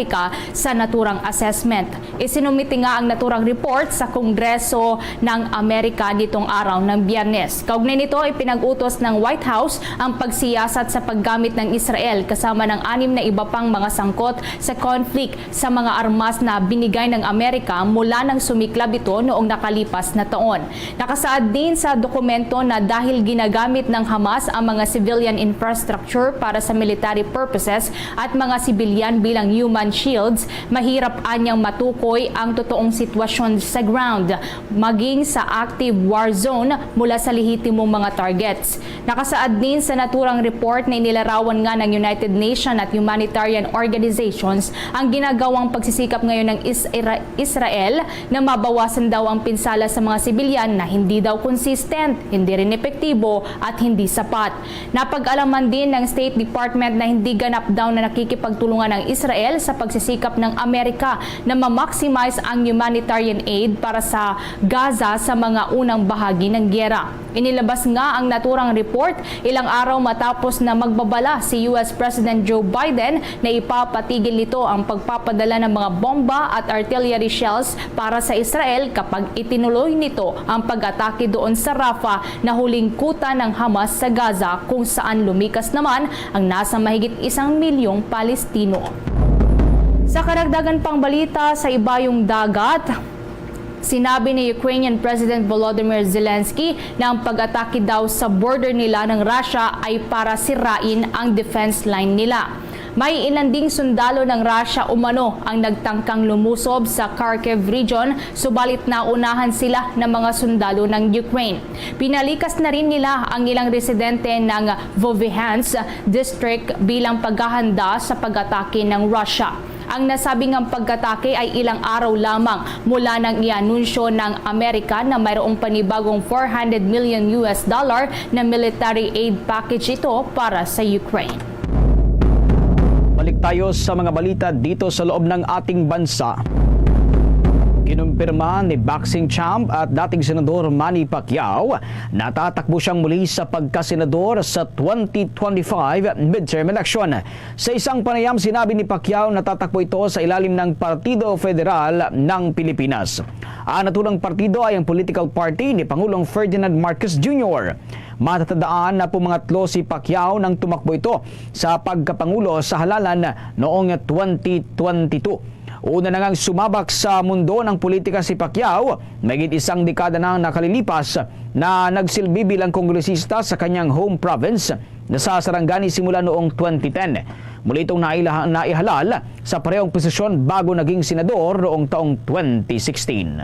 sa naturang assessment. Isinumite nga ang naturang report sa Kongreso ng Amerika nitong araw ng Biyernes. Kaugnay nito, ipinag-utos ng White House ang pagsiyasat sa paggamit ng Israel kasama ng anim na iba pang mga sangkot sa conflict sa mga armas na binigay ng Amerika mula nang sumiklab ito noong nakalipas na taon. Nakasaad din sa dokumento na dahil ginagamit ng Hamas ang mga civilian infrastructure para sa military purposes at mga sibilyan bilang human shields, mahirap anyang matukoy ang totoong sitwasyon sa ground, maging sa active war zone mula sa lehitimong mga targets. Nakasaad din sa naturang report na inilarawan nga ng United Nations at humanitarian organizations ang ginagawang pagsisikap ngayon ng Is-, Ira-, Israel na mabawasan daw ang pinsala sa mga sibilyan na hindi daw consistent, hindi rin epektibo at hindi sapat. Napag-alaman din ng State Department na hindi ganap daw na nakikipagtulungan ang Israel sa pagsisikap ng Amerika na ma-maximize ang humanitarian aid para sa Gaza sa mga unang bahagi ng giyera. Inilabas nga ang naturang report ilang araw matapos na magbabala si U S President Joe Biden na ipapatigil nito ang pagpapadala ng mga bomba at artillery shells para sa Israel kapag itinuloy nito ang pag-atake doon sa Rafah na huling kuta ng Hamas sa Gaza, kung saan lumikas naman ang nasa mahigit isang milyong Palestino. Sa karagdagan pang balita sa ibayong dagat, sinabi ni Ukrainian President Volodymyr Zelensky na ang pag-atake daw sa border nila ng Russia ay para sirain ang defense line nila. May ilan ding sundalo ng Russia umano ang nagtangkang lumusob sa Kharkiv region, subalit naunahan sila ng mga sundalo ng Ukraine. Pinalikas na rin nila ang ilang residente ng Vovihansk district bilang paghahanda sa pag-atake ng Russia. Ang nasabing pag-atake ay ilang araw lamang mula nang ianunsyo ng Amerika na mayroong panibagong four hundred million U S dollar na military aid package ito para sa Ukraine. Balik tayo sa mga balita dito sa loob ng ating bansa. Kinumpirma ni boxing champ at dating senador Manny Pacquiao na tatakbo siyang muli sa pagkasenador sa twenty twenty-five midterm election. Sa isang panayam, sinabi ni Pacquiao na tatakbo ito sa ilalim ng Partido Federal ng Pilipinas. Ang naturang partido ay ang political party ni Pangulong Ferdinand Marcos Junior. Matatandaan na pumangatlo si Pacquiao nang tumakbo ito sa pagkapangulo sa halalan noong twenty twenty-two. Una na ngang sumabak sa mundo ng politika si Pacquiao, mahigit isang dekada na nakalilipas na nagsilbi bilang kongresista sa kanyang home province na sa Sarangani simula noong twenty ten. Muli itong naila-, naihalal sa parehong posisyon bago naging senador noong taong twenty sixteen.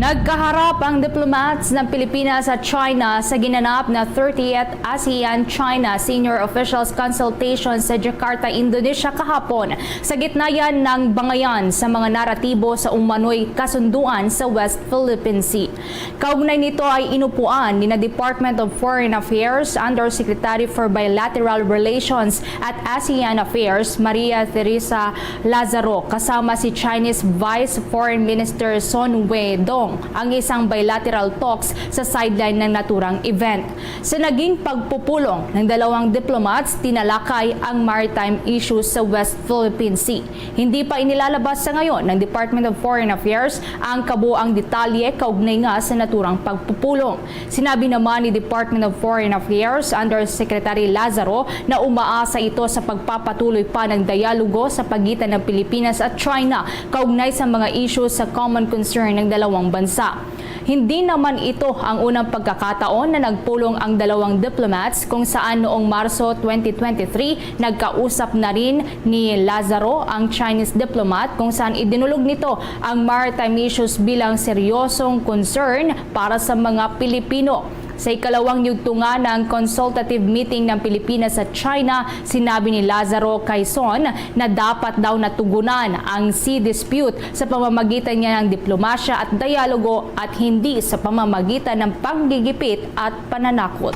Nagkaharap ang diplomats ng Pilipinas at China sa ginanap na thirtieth ASEAN-China Senior Officials Consultation sa Jakarta, Indonesia kahapon, sa gitna yan ng bangayan sa mga naratibo sa umano'y kasunduan sa West Philippine Sea. Kaugnay nito ay inupuan ni na Department of Foreign Affairs Undersecretary for Bilateral Relations at ASEAN Affairs, Maria Teresa Lazaro, kasama si Chinese Vice Foreign Minister Sun Weidong, ang isang bilateral talks sa sideline ng naturang event. Sa naging pagpupulong ng dalawang diplomats, tinalakay ang maritime issues sa West Philippine Sea. Hindi pa inilalabas sa ngayon ng Department of Foreign Affairs ang kabuang detalye kaugnay nga sa naturang pagpupulong. Sinabi naman ni Department of Foreign Affairs Undersecretary Lazaro na umaasa ito sa pagpapatuloy pa ng dialogo sa pagitan ng Pilipinas at China kaugnay sa mga isyu sa common concern ng dalawang bansa. Hindi naman ito ang unang pagkakataon na nagpulong ang dalawang diplomats, kung saan noong Marso twenty twenty-three, nagkausap na rin ni Lazaro ang Chinese diplomat, kung saan idinulog nito ang maritime issues bilang seryosong concern para sa mga Pilipino. Sa ikalawang yugtungan ng consultative meeting ng Pilipinas at China, sinabi ni Lazaro kay Sun na dapat daw natugunan ang sea dispute sa pamamagitan niya ng diplomasya at dialogo at hindi sa pamamagitan ng panggigipit at pananakot.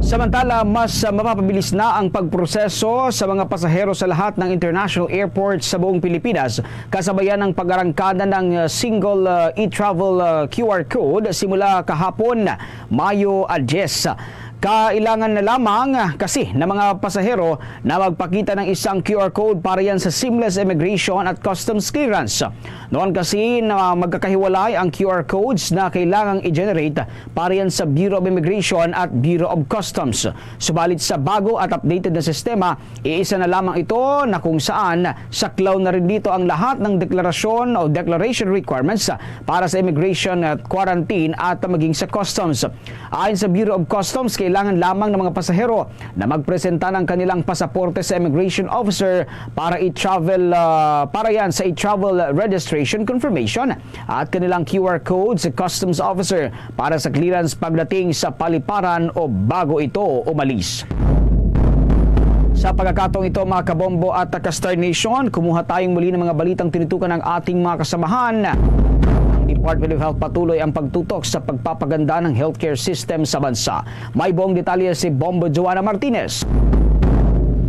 Samantala, mas mapapabilis na ang pagproseso sa mga pasahero sa lahat ng international airports sa buong Pilipinas, kasabayan ng pag-arangkada ng single, uh, e-travel, uh, Q R code simula kahapon, Mayo diyes. Kailangan na lamang kasi ng mga pasahero na magpakita ng isang Q R code para yan sa seamless immigration at customs clearance. Noon kasi na magkakahiwalay ang Q R codes na kailangang i-generate para yan sa Bureau of Immigration at Bureau of Customs. Subalit sa bago at updated na sistema, iisa na lamang ito na kung saan saklaw na rin dito ang lahat ng deklarasyon o declaration requirements para sa immigration at quarantine at maging sa customs. Ayon sa Bureau of Customs, kailangan lamang ng mga pasahero na magpresenta ng kanilang pasaporte sa immigration officer para i-travel, ah, para yan sa i-travel registration confirmation at kanilang Q R code sa customs officer para sa clearance pagdating sa paliparan o bago ito umalis. Sa pagkakataong ito, mga kabombo at ka-Star Nation, kumuha tayong muli ng mga balitang tinutukan ng ating mga kasamahan. Ang Department of Health patuloy ang pagtutok sa pagpapaganda ng healthcare system sa bansa. May buong detalye si Bombo Joanna Martinez.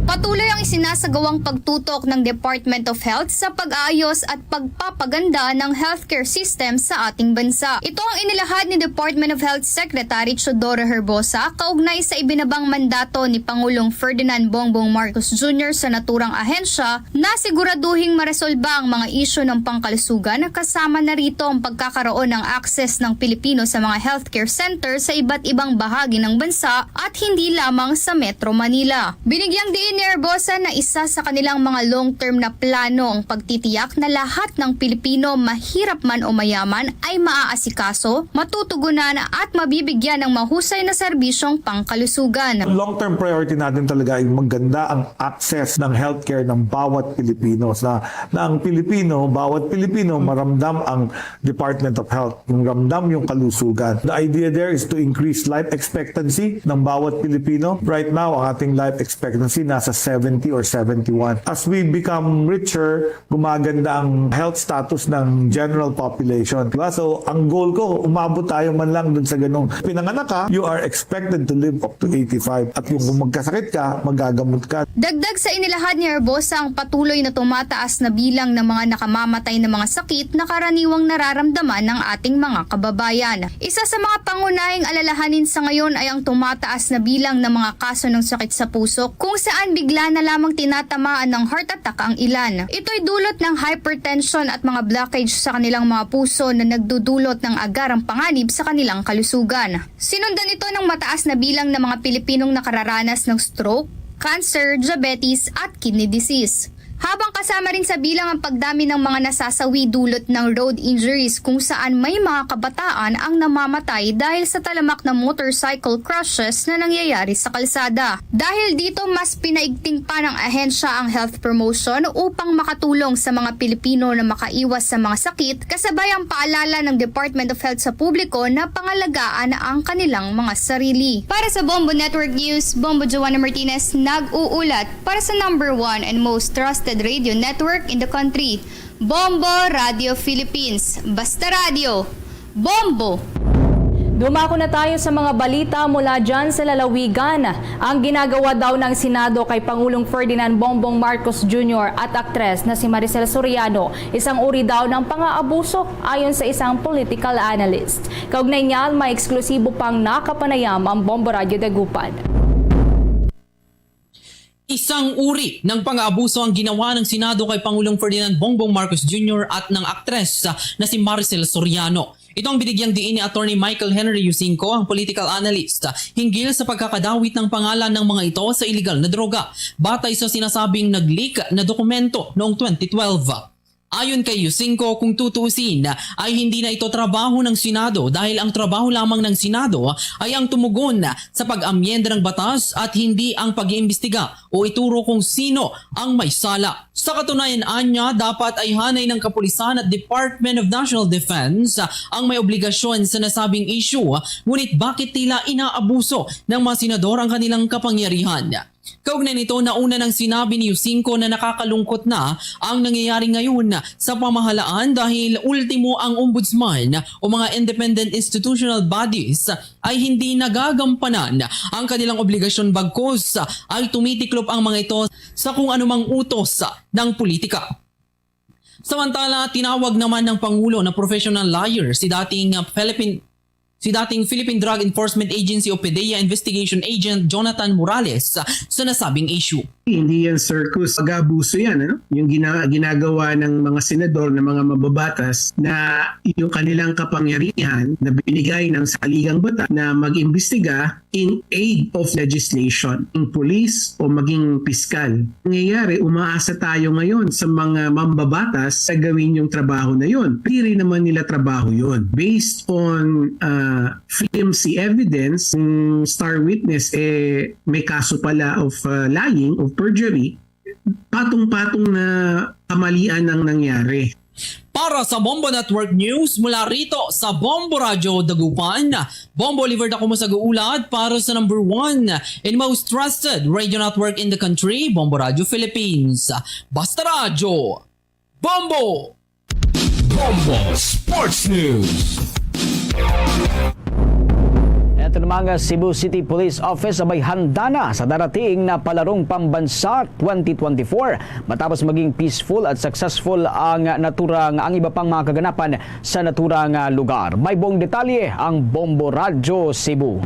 Patuloy ang isinasagawang pagtutok ng Department of Health sa pag-aayos at pagpapaganda ng healthcare system sa ating bansa. Ito ang inilahad ni Department of Health Secretary Teodoro Herbosa kaugnay sa ibinabang mandato ni Pangulong Ferdinand Bongbong Marcos Junior sa naturang ahensya na siguraduhing maresolba ang mga isyu ng pangkalusugan, kasama na rito ang pagkakaroon ng access ng Pilipino sa mga healthcare center sa iba't ibang bahagi ng bansa at hindi lamang sa Metro Manila. Binigyang diin ni Herbosa na isa sa kanilang mga long-term na plano ang pagtitiyak na lahat ng Pilipino, mahirap man o mayaman, ay maaasikaso, matutugunan at mabibigyan ng mahusay na serbisyong pangkalusugan. Long-term priority natin talaga ay maganda ang access ng healthcare ng bawat Pilipino. Na, na ang Pilipino, bawat Pilipino, maramdam ang Department of Health. Yung ramdam yung kalusugan. The idea there is to increase life expectancy ng bawat Pilipino. Right now, ang ating life expectancy nasa seventy or seventy-one. As we become richer, gumaganda ang health status ng general population. Diba? So, ang goal ko, umabot tayo man lang dun sa ganung pinanganak ka, you are expected to live up to eighty-five. At yung kung magkasakit ka, magagamot ka. Dagdag sa inilahad ni Herbosa ang patuloy na tumataas na bilang ng mga nakamamatay na mga sakit na karaniwang nararamdaman ng ating mga kababayan. Isa sa mga pangunahing alalahanin sa ngayon ay ang tumataas na bilang ng mga kaso ng sakit sa puso, kung saan bigla na lamang tinatamaan ng heart attack ang ilan. Ito'y dulot ng hypertension at mga blockage sa kanilang mga puso na nagdudulot ng agarang panganib sa kanilang kalusugan. Sinundan ito ng mataas na bilang ng mga Pilipinong nakararanas ng stroke, cancer, diabetes, at kidney disease. Habang kasama rin sa bilang ang pagdami ng mga nasasawi dulot ng road injuries, kung saan may mga kabataan ang namamatay dahil sa talamak na motorcycle crashes na nangyayari sa kalsada. Dahil dito, mas pinaigting pa ng ahensya ang health promotion upang makatulong sa mga Pilipino na makaiwas sa mga sakit, kasabay ang paalala ng Department of Health sa publiko na pangalagaan ang kanilang mga sarili. Para sa Bombo Network News, Bombo Joanna Martinez nag-uulat para sa number one and most trusted radio network in the country, Bombo Radio Philippines. Basta Radio, Bombo! Dumako na tayo sa mga balita mula dyan sa lalawigan. Ang ginagawa daw ng Senado kay Pangulong Ferdinand Bongbong Marcos Junior at aktres na si Maricel Soriano, isang uri daw ng pang-aabuso ayon sa isang political analyst. Kaugnay niyan, may eksklusibo pang nakapanayam ang Bombo Radio Dagupan. Isang uri ng pang-aabuso ang ginawa ng Senado kay Pangulong Ferdinand Bongbong Marcos Junior at ng aktres na si Maricel Soriano. Ito ang binigyang diin ni Attorney Michael Henry Yusinco, ang political analyst, hinggil sa pagkakadawit ng pangalan ng mga ito sa iligal na droga, batay sa sinasabing nag-leak na dokumento noong twenty twelve. Ayon kay Yusinco, kung tutuusin ay hindi na ito trabaho ng Senado dahil ang trabaho lamang ng Senado ay ang tumugon sa pag-amyenda ng batas at hindi ang pag-iimbestiga o ituro kung sino ang may sala. Sa katunayan, anya, dapat ay hanay ng kapulisan at Department of National Defense ang may obligasyon sa nasabing issue, ngunit bakit tila inaabuso ng mga senador ang kanilang kapangyarihan? Kaugnay nito, nauna nang sinabi ni Yusinco na nakakalungkot na ang nangyayari ngayon sa pamahalaan dahil ultimo ang ombudsman o mga independent institutional bodies ay hindi nagagampanan ang kanilang obligasyon, bagkus ay tumitiklop ang mga ito sa kung anumang utos ng politika. Samantala, tinawag naman ng Pangulo na professional liar si dating Philippine si dating Philippine Drug Enforcement Agency o PDEA Investigation Agent Jonathan Morales sa nasabing issue. Hindi yan circus, pag-abuso yan. Ano? Yung gina- ginagawa ng mga senador, ng mga mababatas na yung kanilang kapangyarihan na binigay ng saligang batas na mag-imbestiga in aid of legislation, maging pulis o maging piskal. Nangyayari, umaasa tayo ngayon sa mga mambabatas sa gawin yung trabaho na yun. Hindi rin naman nila trabaho yun. Based on uh, flimsy evidence, yung star witness, eh, may kaso pala of uh, lying, of perjury, patong-patong na kamalian ang nangyari. Para sa Bombo Network News, mula rito sa Bombo Radyo Dagupan, Bombo Oliver Dacumo sa guulat para sa number one and most trusted radio network in the country, Bombo Radyo Philippines. Basta Radyo, Bombo! Bombo Sports News. Ito namang Cebu City Police Office abay handa na sa darating na palarong pambansa twenty twenty-four matapos maging peaceful at successful ang naturang ang iba pang mga kaganapan sa naturang lugar. May buong detalye ang Bombo Radyo Cebu.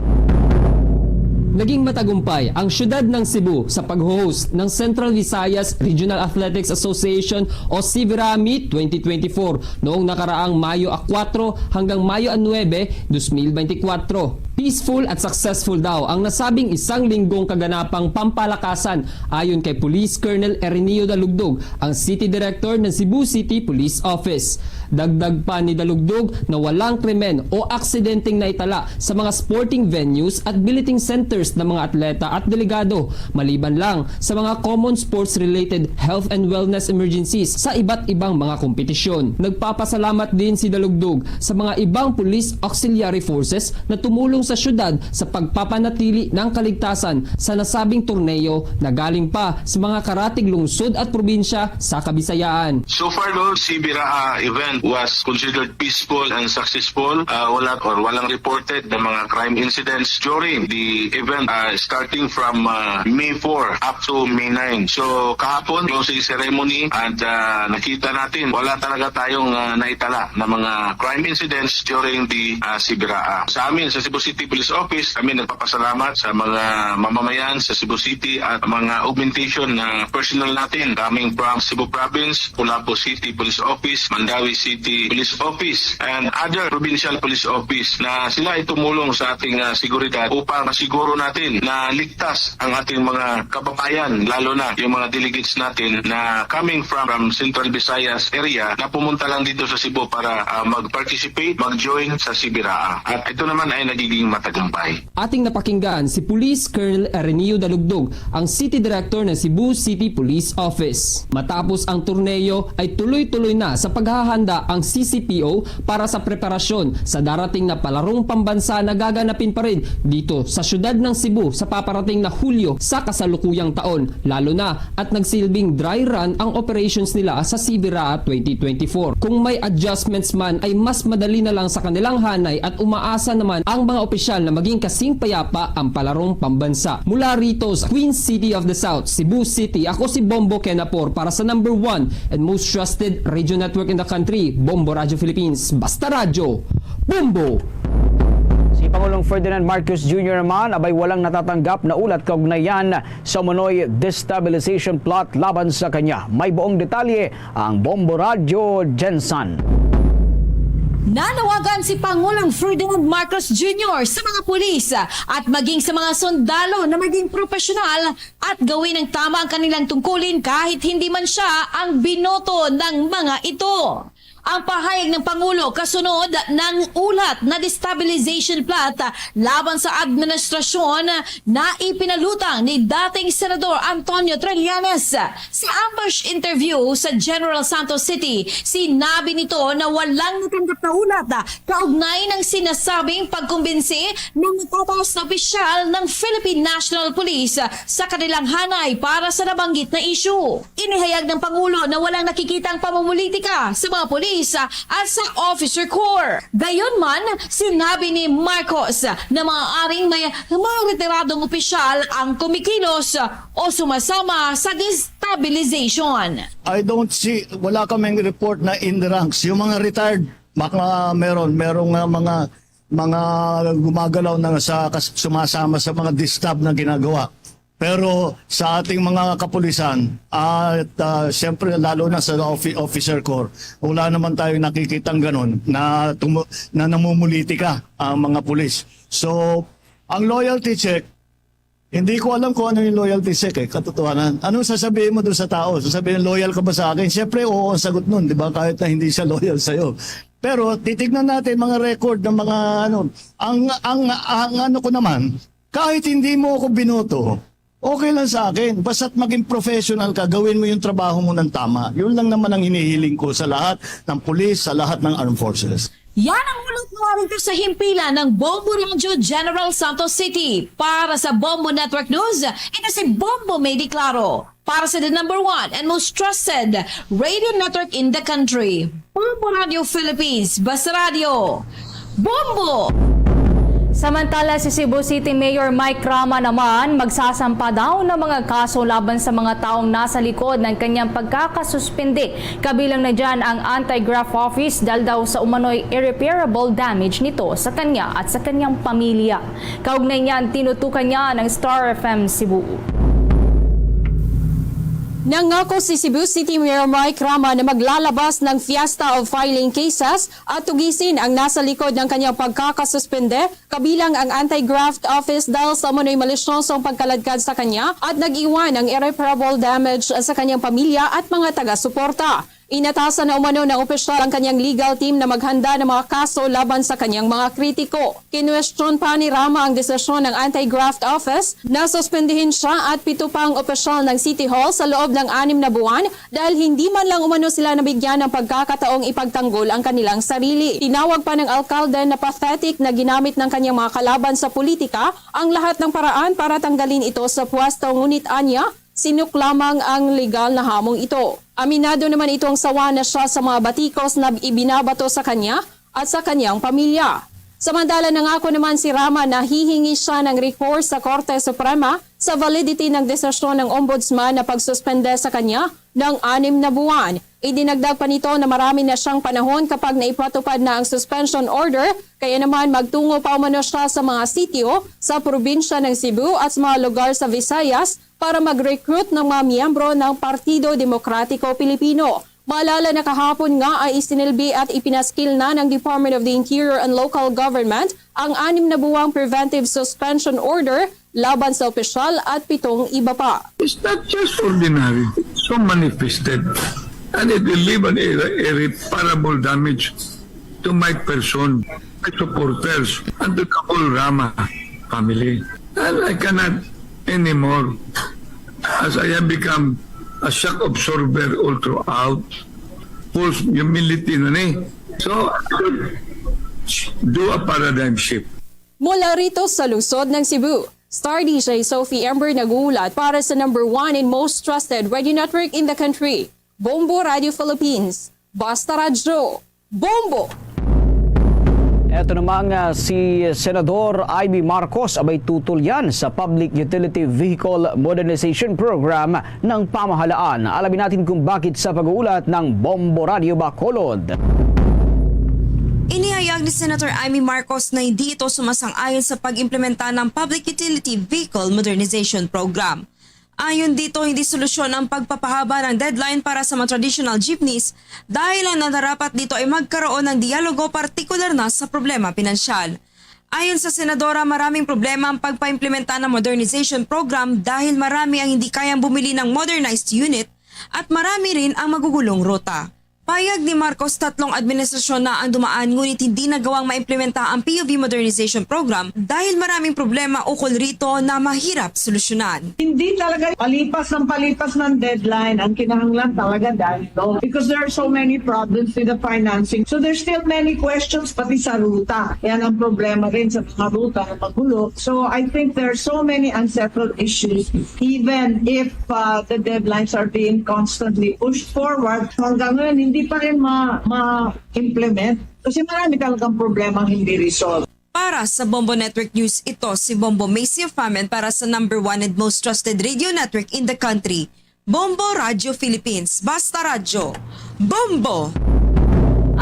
Naging matagumpay ang siyudad ng Cebu sa pag-host ng Central Visayas Regional Athletics Association o CVRAA Meet twenty twenty-four noong nakaraang Mayo a kuwatro hanggang Mayo a nuwebe, dos mil benti kuwatro. Peaceful at successful daw ang nasabing isang linggong kaganapang pampalakasan ayon kay Police Colonel Erinio Dalugdog, ang City Director ng Cebu City Police Office. Dagdag pa ni Dalugdog na walang krimen o aksidenteng naitala sa mga sporting venues at billeting centers ng mga atleta at delegado, maliban lang sa mga common sports-related health and wellness emergencies sa iba't ibang mga kompetisyon. Nagpapasalamat din si Dalugdog sa mga ibang police auxiliary forces na tumulong sa syudad sa pagpapanatili ng kaligtasan sa nasabing torneo na galing pa sa mga karatig lungsod at probinsya sa Kabisayaan. So far, no, CVRAA event was considered peaceful and successful. Uh, wala or walang reported na mga crime incidents during the event, uh, starting from uh, May four up to May nine. So kahapon, closing ceremony, and uh, nakita natin wala talaga tayong uh, naitala na mga crime incidents during the uh, CVRAA. Sa amin, sa Cebu City City Police Office, kami nagpapasalamat sa mga mamamayan sa Cebu City at mga augmentation na personnel natin coming from Cebu Province, Lapu-Lapu City Police Office, Mandaue City Police Office, and other provincial police office na sila ay tumulong sa ating, ah, seguridad upang masiguro natin na ligtas ang ating mga kababayan, lalo na yung mga delegates natin na coming from, from Central Visayas area na pumunta lang dito sa Cebu para, ah, mag-participate, mag-join sa CBRAA. At ito naman ay nagiging matagumpay. Ating napakinggan si Police Colonel Arenio Dalugdog, ang City Director ng Cebu City Police Office. Matapos ang torneo ay tuloy-tuloy na sa paghahanda ang C C P O para sa preparasyon sa darating na palarong pambansa na gaganapin pa rin dito sa siyudad ng Cebu sa paparating na Hulyo sa kasalukuyang taon, lalo na at nagsilbing dry run ang operations nila sa CBRAA twenty twenty-four. Kung may adjustments man ay mas madali na lang sa kanilang hanay at umaasa naman ang mga opisyal na maging kasing payapa ang palarong pambansa. Mula rito sa Queen City of the South, Cebu City, ako si Bombo Kenapor para sa number one and most trusted radio network in the country, Bombo Radio Philippines. Basta Radyo, Bombo! Si Pangulong Ferdinand Marcos Junior naman abay walang natatanggap na ulat kaugnayan sa umano'y destabilization plot laban sa kanya. May buong detalye ang Bombo Radyo, Jensan. Nanawagan si Pangulong Ferdinand Marcos Junior sa mga pulis at maging sa mga sundalo na maging profesional at gawin ang tama ang kanilang tungkulin kahit hindi man siya ang binoto ng mga ito. Ang pahayag ng Pangulo kasunod ng ulat na destabilization plot laban sa administrasyon na ipinalutang ni dating Senador Antonio Trillanes. Sa ambush interview sa General Santos City, sinabi nito na walang natanggap na ulat kaugnay ng sinasabing pagkumbinsi ng matataas na opisyal ng Philippine National Police sa kanilang hanay para sa nabanggit na issue. Inihayag ng Pangulo na walang nakikitang pamumulitika sa mga pulis at sa officer corps. Gayunman, sinabi ni Marcos na maaaring may mga retiradong opisyal ang kumikilos o sumasama sa destabilization. I don't see, wala kaming report na in the ranks. Yung mga retired, baka meron, merong, ah, mga, mga gumagalaw na sa kas-, sumasama sa mga disturb na ginagawa. Pero sa ating mga kapulisan, at, ah, siyempre lalo na sa offi-, officer corps, wala naman tayong nakikitang ganun na tumu-, na namumulitika ang mga pulis. So, ang loyalty check, hindi ko alam kung ano yung loyalty check eh, katotohanan. Anong sasabihin mo doon sa tao? Sasabihin, "Loyal ka ba sa akin?" Siyempre, oo ang sagot nun, di ba? Kahit na hindi siya loyal sa'yo. Pero titignan natin mga record ng mga ano, ang, ang, ang ano ko naman, kahit hindi mo ako binoto, okay lang sa akin. Basta't maging professional ka, gawin mo yung trabaho mo ng tama. Yun lang naman ang hinihiling ko sa lahat ng pulis, sa lahat ng armed forces. Yan ang ulat mula rito sa himpilan ng Bombo Radyo General Santos City. Para sa Bombo Network News, ito si Bombo May Di Claro. Para sa the number one and most trusted radio network in the country, Bombo Radio Philippines, Basta Radio, Bombo! Samantala, si Cebu City Mayor Mike Rama naman magsasampa daw ng mga kaso laban sa mga taong nasa likod ng kanyang pagkakasuspindi. Kabilang na dyan ang anti-graft office dahil daw sa umano'y irreparable damage nito sa kanya at sa kanyang pamilya. Kaugnay niyan, tinutukan niya ng Star F M Cebu. Nangako si Cebu City Mayor Mike Rama na maglalabas ng fiesta of filing cases at tugisin ang nasa likod ng kanyang pagkakasuspende, kabilang ang anti-graft office dahil sa umano'y malisyosong pagkaladkad sa kanya at nag-iwan ng irreparable damage sa kanyang pamilya at mga taga-suporta. Inatasan na umano ng opisyal ang kanyang legal team na maghanda ng mga kaso laban sa kanyang mga kritiko. Kinwestiyon pa ni Rama ang desisyon ng Anti-Graft Office na suspendihin siya at pito pang opisyal ng City Hall sa loob ng anim na buwan dahil hindi man lang umano sila nabigyan ng pagkakataong ipagtanggol ang kanilang sarili. Tinawag pa ng alkalde na pathetic na ginamit ng kanyang mga kalaban sa politika ang lahat ng paraan para tanggalin ito sa pwesto, ngunit anya, sinuk lamang ang legal na hamong ito. Aminado naman itong sawa na siya sa mga batikos na ibinabato sa kanya at sa kanyang pamilya. Samantala, nangako naman si Rama na hihingi siya ng recourse sa Korte Suprema sa validity ng desisyon ng Ombudsman na pagsuspende sa kanya ng anim na buwan. Idinagdag pa nito na marami na siyang panahon kapag naipatupad na ang suspension order, kaya naman magtungo pa umano siya sa mga sitio sa probinsya ng Cebu at sa mga lugar sa Visayas para mag-recruit ng mga miyembro ng Partido Demokratiko Pilipino. Maalala na kahapon nga ay isinilbi at ipinaskil na ng Department of the Interior and Local Government ang anim na buwang preventive suspension order laban sa opisyal at pitong iba pa. It's not just ordinary, so manifested, and it will leave an irre-, irreparable damage to my person, my supporters, and to the whole Rama family. And I cannot anymore, as I have become a shock absorber all throughout. False humility na ni. So, I should do a paradigm shift. Mula rito sa lungsod ng Cebu, Star D J Sophie Ember nag-uulat para sa number one and most trusted radio network in the country, Bombo Radio Philippines. Basta Radyo, Bombo! Eto namang, ah, si Senador Imee Marcos abay tutol yan sa Public Utility Vehicle Modernization Program ng pamahalaan. Alamin natin kung bakit sa pag-uulat ng Bombo Radio Bacolod. Inihayag ni Senator Imee Marcos na hindi ito sumasang-ayon sa pag-implementa ng Public Utility Vehicle Modernization Program. Ayon dito, hindi solusyon ang pagpapahaba ng deadline para sa mga traditional jeepneys dahil ang nararapat dito ay magkaroon ng dialogo, partikular na sa problema pinansyal. Ayon sa senadora, maraming problema ang pagpaimplementa ng modernization program dahil marami ang hindi kayang bumili ng modernized unit at marami rin ang magugulong ruta. Payag ni Marcos, tatlong administrasyon na ang dumaan ngunit hindi nagawang maimplementa ang P U V Modernization Program dahil maraming problema ukol rito na mahirap solusyonan. Hindi talaga palipas ng palipas ng deadline. Ang kinahanglan talaga dialogue because there are so many problems with the financing. So there's still many questions pati sa ruta. Yan ang problema rin sa mga ruta na magulo. So I think there are so many unsettled issues even if uh, the deadlines are being constantly pushed forward. Hanggang ngayon, hindi pa rin ma- ma-implement kasi marami talagang problema hindi resolved. Para sa Bombo Network News, ito si Bombo Macy Famen para sa number one and most trusted radio network in the country, Bombo Radio Philippines. Basta Radyo, Bombo!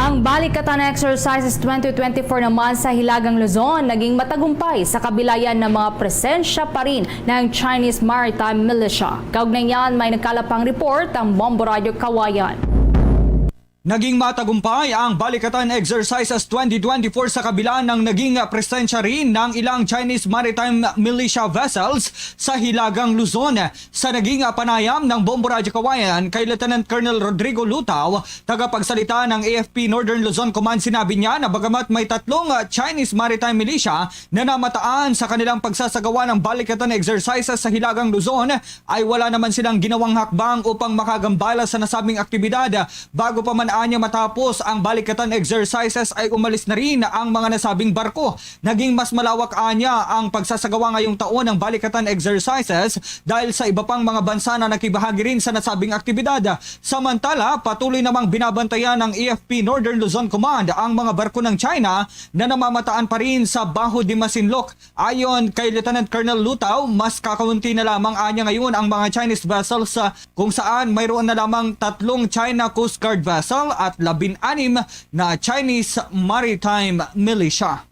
Ang Balikatan Exercises twenty twenty-four naman sa Hilagang Luzon naging matagumpay sa kabilayan ng mga presensya pa rin ng Chinese Maritime Militia. Kaugnay niyan, may nagkalap pang report ang Bombo Radio Kawayan. Naging matagumpay ang Balikatan Exercises twenty twenty-four sa kabila ng naging presensya rin ng ilang Chinese maritime militia vessels sa Hilagang Luzon. Sa naging panayam ng Bombo Radyo Kawayan kay Lieutenant Colonel Rodrigo Lutaw, tagapagsalita ng A F P Northern Luzon Command, sinabi niya na bagamat may tatlong Chinese maritime militia na namataan sa kanilang pagsasagawa ng Balikatan Exercises sa Hilagang Luzon, ay wala naman silang ginawang hakbang upang makagambala sa nasabing aktibidad. Bago pa man anya matapos ang Balikatan Exercises ay umalis na rin ang mga nasabing barko. Naging mas malawak anya ang pagsasagawa ngayong taon ng Balikatan Exercises dahil sa iba pang mga bansa na nakibahagi rin sa nasabing aktibidad. Samantala, patuloy namang binabantayan ng A F P Northern Luzon Command ang mga barko ng China na namamataan pa rin sa Baho de Masinloc. Ayon kay Lieutenant Colonel Lutaw, mas kakaunti na lamang anya ngayon ang mga Chinese vessels, ah, kung saan mayroon na lamang tatlong China Coast Guard vessel at labin-anim na Chinese maritime militia.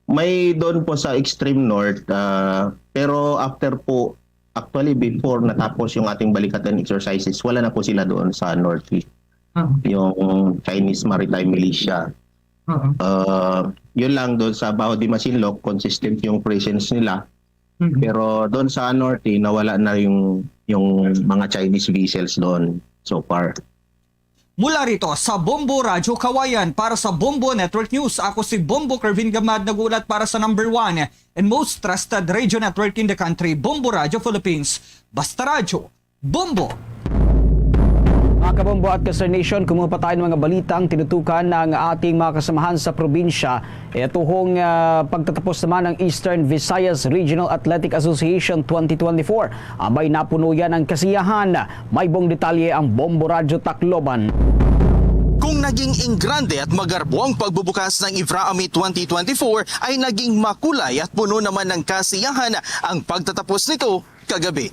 May doon po sa extreme north, ah, pero after po, actually before natapos yung ating Balikatan Exercises, wala na po sila doon sa North Sea. Ah. Yung Chinese Maritime Militia. Oo. Ah, yun lang, doon sa Baho de Masinloc, consistent yung presence nila. Mhm. Pero doon sa north, eh, nawala na yung, yung mga Chinese vessels doon so far. Mula rito sa Bombo Radyo Kawayan para sa Bombo Network News, ako si Bombo Kervin Gamad, nag-uulat para sa number one and most trusted radio network in the country, Bombo Radyo Philippines. Basta Radyo, Bombo! Mga kabombo at ka-Star Nation, kumuha pa tayo ng mga balitang tinutukan ng ating mga kasamahan sa probinsya. Ito hong, ah, pagtatapos naman ng Eastern Visayas Regional Athletic Association twenty twenty-four. Abay, napuno yan ng kasiyahan. May buong detalye ang Bombo Radyo Tacloban. Kung Naging ingrande at magarbo ang pagbubukas ng Ivra Amid twenty twenty-four ay naging makulay at puno naman ng kasiyahan ang pagtatapos nito kagabi.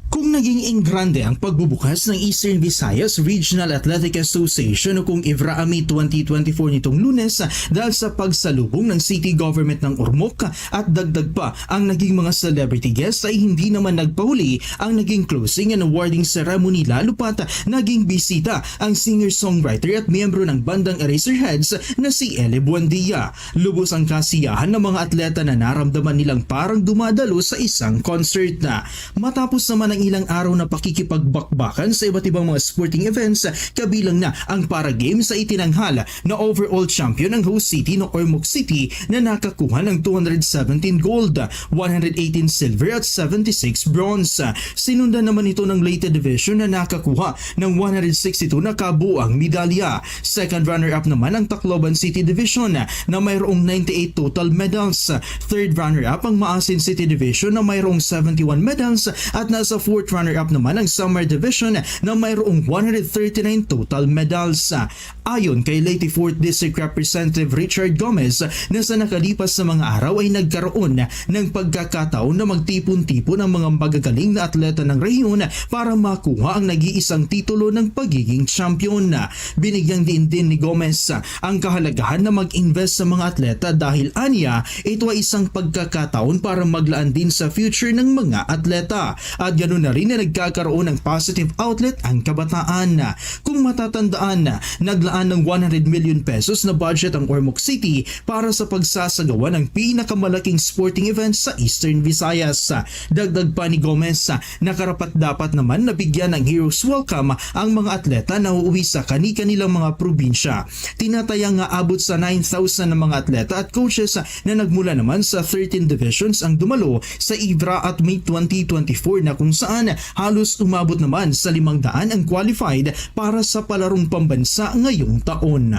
Kung naging ingrande ang pagbubukas ng Eastern Visayas Regional Athletic Association o kung Ivra Amid twenty twenty-four nitong Lunes dahil sa pagsalubong ng City Government ng Ormoc at dagdag pa ang naging mga celebrity guests ay hindi naman nagpahuli ang naging closing and awarding ceremony, lalo pat naging bisita ang singer-songwriter at miyembro ng bandang Eraserheads na si Eli Buendia. Lubos ang kasiyahan ng mga atleta na naramdaman nilang parang dumadalo sa isang concert na. Matapos naman ang ilang araw na pakikipagbakbakan sa iba't ibang mga sporting events, kabilang na ang Para Games sa itinanghal na overall champion ang host city na Ormoc City na nakakuha ng two hundred seventeen gold, one hundred eighteen silver at seventy-six bronze. Sinundan naman ito ng Leyte Division na nakakuha ng one hundred sixty-two na kabuang medalya. Second runner-up naman ang Tacloban City Division na mayroong ninety-eight total medals. Third runner-up ang Maasin City Division na mayroong seventy-one medals at nasa fourth runner-up naman ang Samar Division na mayroong one hundred thirty-nine total medals. Ayon kay Leyte fourth District Representative Richard Gomez, na sa nakalipas na mga araw ay nagkaroon ng pagkakataon na magtipon-tipon ang mga magagaling na atleta ng rehiyon para makuha ang nag-iisang titulo ng pagiging champion. Binigyang diin din ni Gomez ang kahalagahan na mag-invest sa mga atleta dahil anya ito ay isang pagkakataon para maglaan din sa future ng mga atleta. At ganoon na rin na nagkakaroon ng positive outlet ang kabataan. Kung matatandaan, naglaan ng one hundred million pesos na budget ang Ormoc City para sa pagsasagawa ng pinakamalaking sporting event sa Eastern Visayas. Dagdag pa ni Gomez, nakarapat-dapat naman nabigyan ng hero's welcome ang mga atleta na uuwi sa kani-kanilang mga probinsya. Tinatayang nga abot sa nine thousand ang mga atleta at coaches na nagmula naman sa thirteen divisions ang dumalo sa Ivra at May twenty twenty-four, na kung saan halos umabot naman sa limang daan ang qualified para sa palarong pambansa ngayong taon.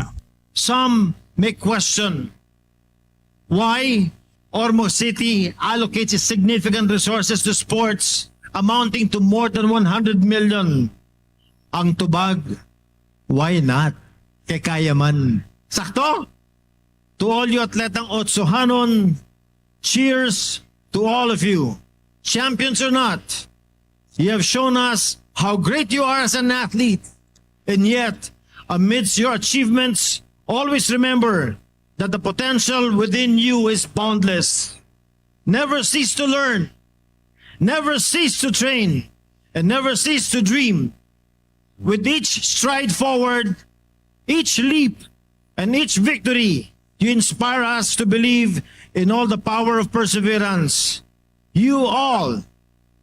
Some may question why Ormoc City allocates its significant resources to sports amounting to more than one hundred million. Ang tubag, why not? Kay kaya man. Sakto? To all you Atletang Otsohanon, cheers to all of you. Champions or not, you have shown us how great you are as an athlete. And yet, amidst your achievements, always remember that the potential within you is boundless. Never cease to learn, never cease to train, and never cease to dream. With each stride forward, each leap, and each victory, you inspire us to believe in all the power of perseverance. You all,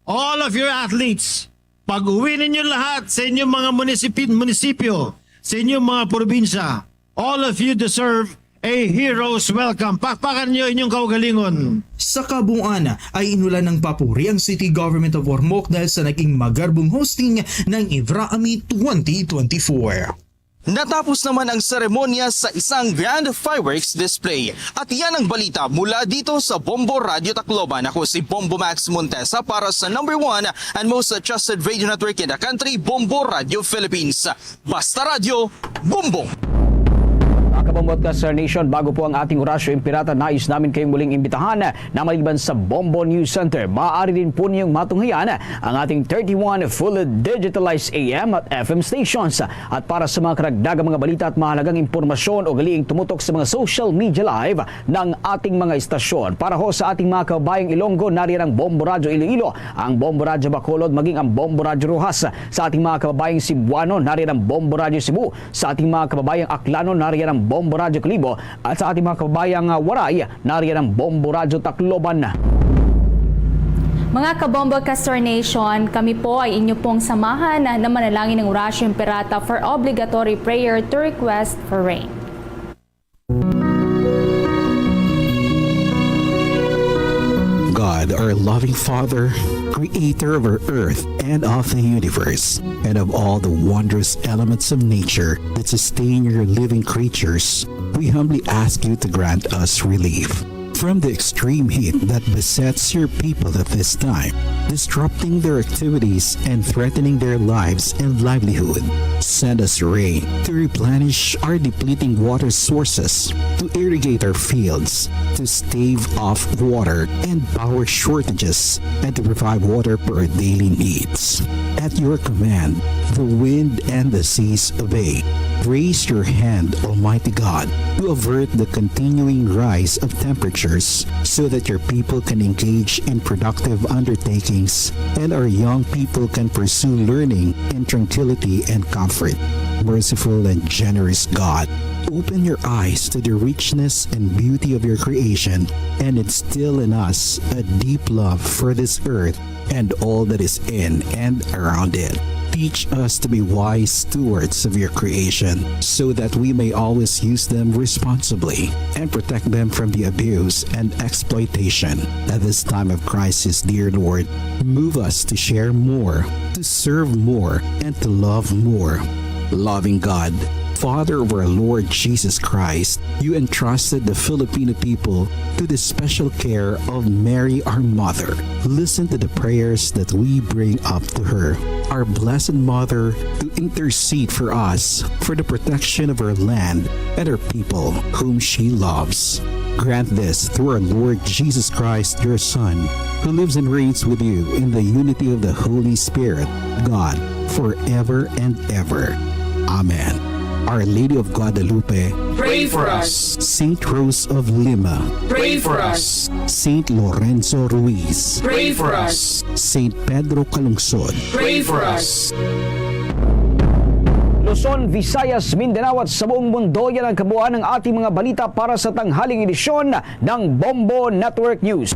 all of your athletes, pag-uwi ninyo lahat sa inyong mga munisipi-, munisipyo, sa inyong mga probinsya, all of you deserve a hero's welcome. Pakpakan niyo inyong kaugalingon. Sa kabuuan ay inulan ng papuri ang City Government of Ormoc dahil sa naging magarbong hosting ng Ivra Amid twenty twenty-four. Natapos naman ang seremonya sa isang grand fireworks display. At yan ang balita mula dito sa Bombo Radio Tacloban. Ako si Bombo Max Montesa para sa number one and most trusted radio network in the country, Bombo Radio Philippines. Basta Radyo, Bombo! Mga kabombo at ka-Star Nation, bago po ang ating Orasyo Imperata, nais namin kayong muling imbitahan na maliban sa Bombo News Center, maaari din po ninyong matunghayan ang ating thirty-one fully digitalized A M at F M stations. At para sa mga karagdagang mga balita at mahalagang impormasyon, ugaliing tumutok sa mga social media live ng ating mga istasyon. Para ho sa ating mga kababayang Ilonggo, nariyan ang Bombo Radyo Iloilo, ang Bombo Radyo Bacolod, maging ang Bombo Radyo Roxas. Sa ating mga kababayang Cebuano, nariyan ang Bombo Radyo Cebu. Sa ating mga kababayang Aklanon, nariyan ang Bombo Radyo Kalibo. At sa ating mga kababayang, ah, Waray, nariyan ang Bombo Radyo Tacloban. Mga kabombo ka-Star Nation, kami po ay inyo pong samahan na manalangin ng Orasyo Imperata for obligatory prayer to request for rain. God, our loving Father, creator of our earth and of the universe, and of all the wondrous elements of nature that sustain your living creatures, we humbly ask you to grant us relief. from the extreme heat that besets your people at this time, disrupting their activities and threatening their lives and livelihood. Send us rain to replenish our depleting water sources, to irrigate our fields, to stave off water and power shortages, and to provide water for our daily needs. At your command, the wind and the seas obey. Raise your hand, Almighty God, to avert the continuing rise of temperatures so that your people can engage in productive undertakings and our young people can pursue learning in tranquility and comfort. Merciful and generous God, open your eyes to the richness and beauty of your creation and instill in us a deep love for this earth and all that is in and around it. Teach us to be wise stewards of your creation so that we may always use them responsibly and protect them from the abuse and exploitation. At this time of crisis, dear Lord, move us to share more, to serve more, and to love more. Loving God, Father of our Lord Jesus Christ, you entrusted the Filipino people to the special care of Mary, our Mother. Listen to the prayers that we bring up to her, our Blessed Mother, to intercede for us for the protection of our land and our people whom she loves. Grant this through our Lord Jesus Christ, your Son, who lives and reigns with you in the unity of the Holy Spirit, God, forever and ever. Amen. Our Lady of Guadalupe, pray for us. Saint Rose of Lima, pray for us. Saint Lorenzo Ruiz, pray for us. Saint Pedro Calungsod, pray for us. Luzon, Visayas, Mindanao at sa buong mundo, yan ang kabuuan ng ating mga balita para sa tanghaling edisyon ng Bombo Network News.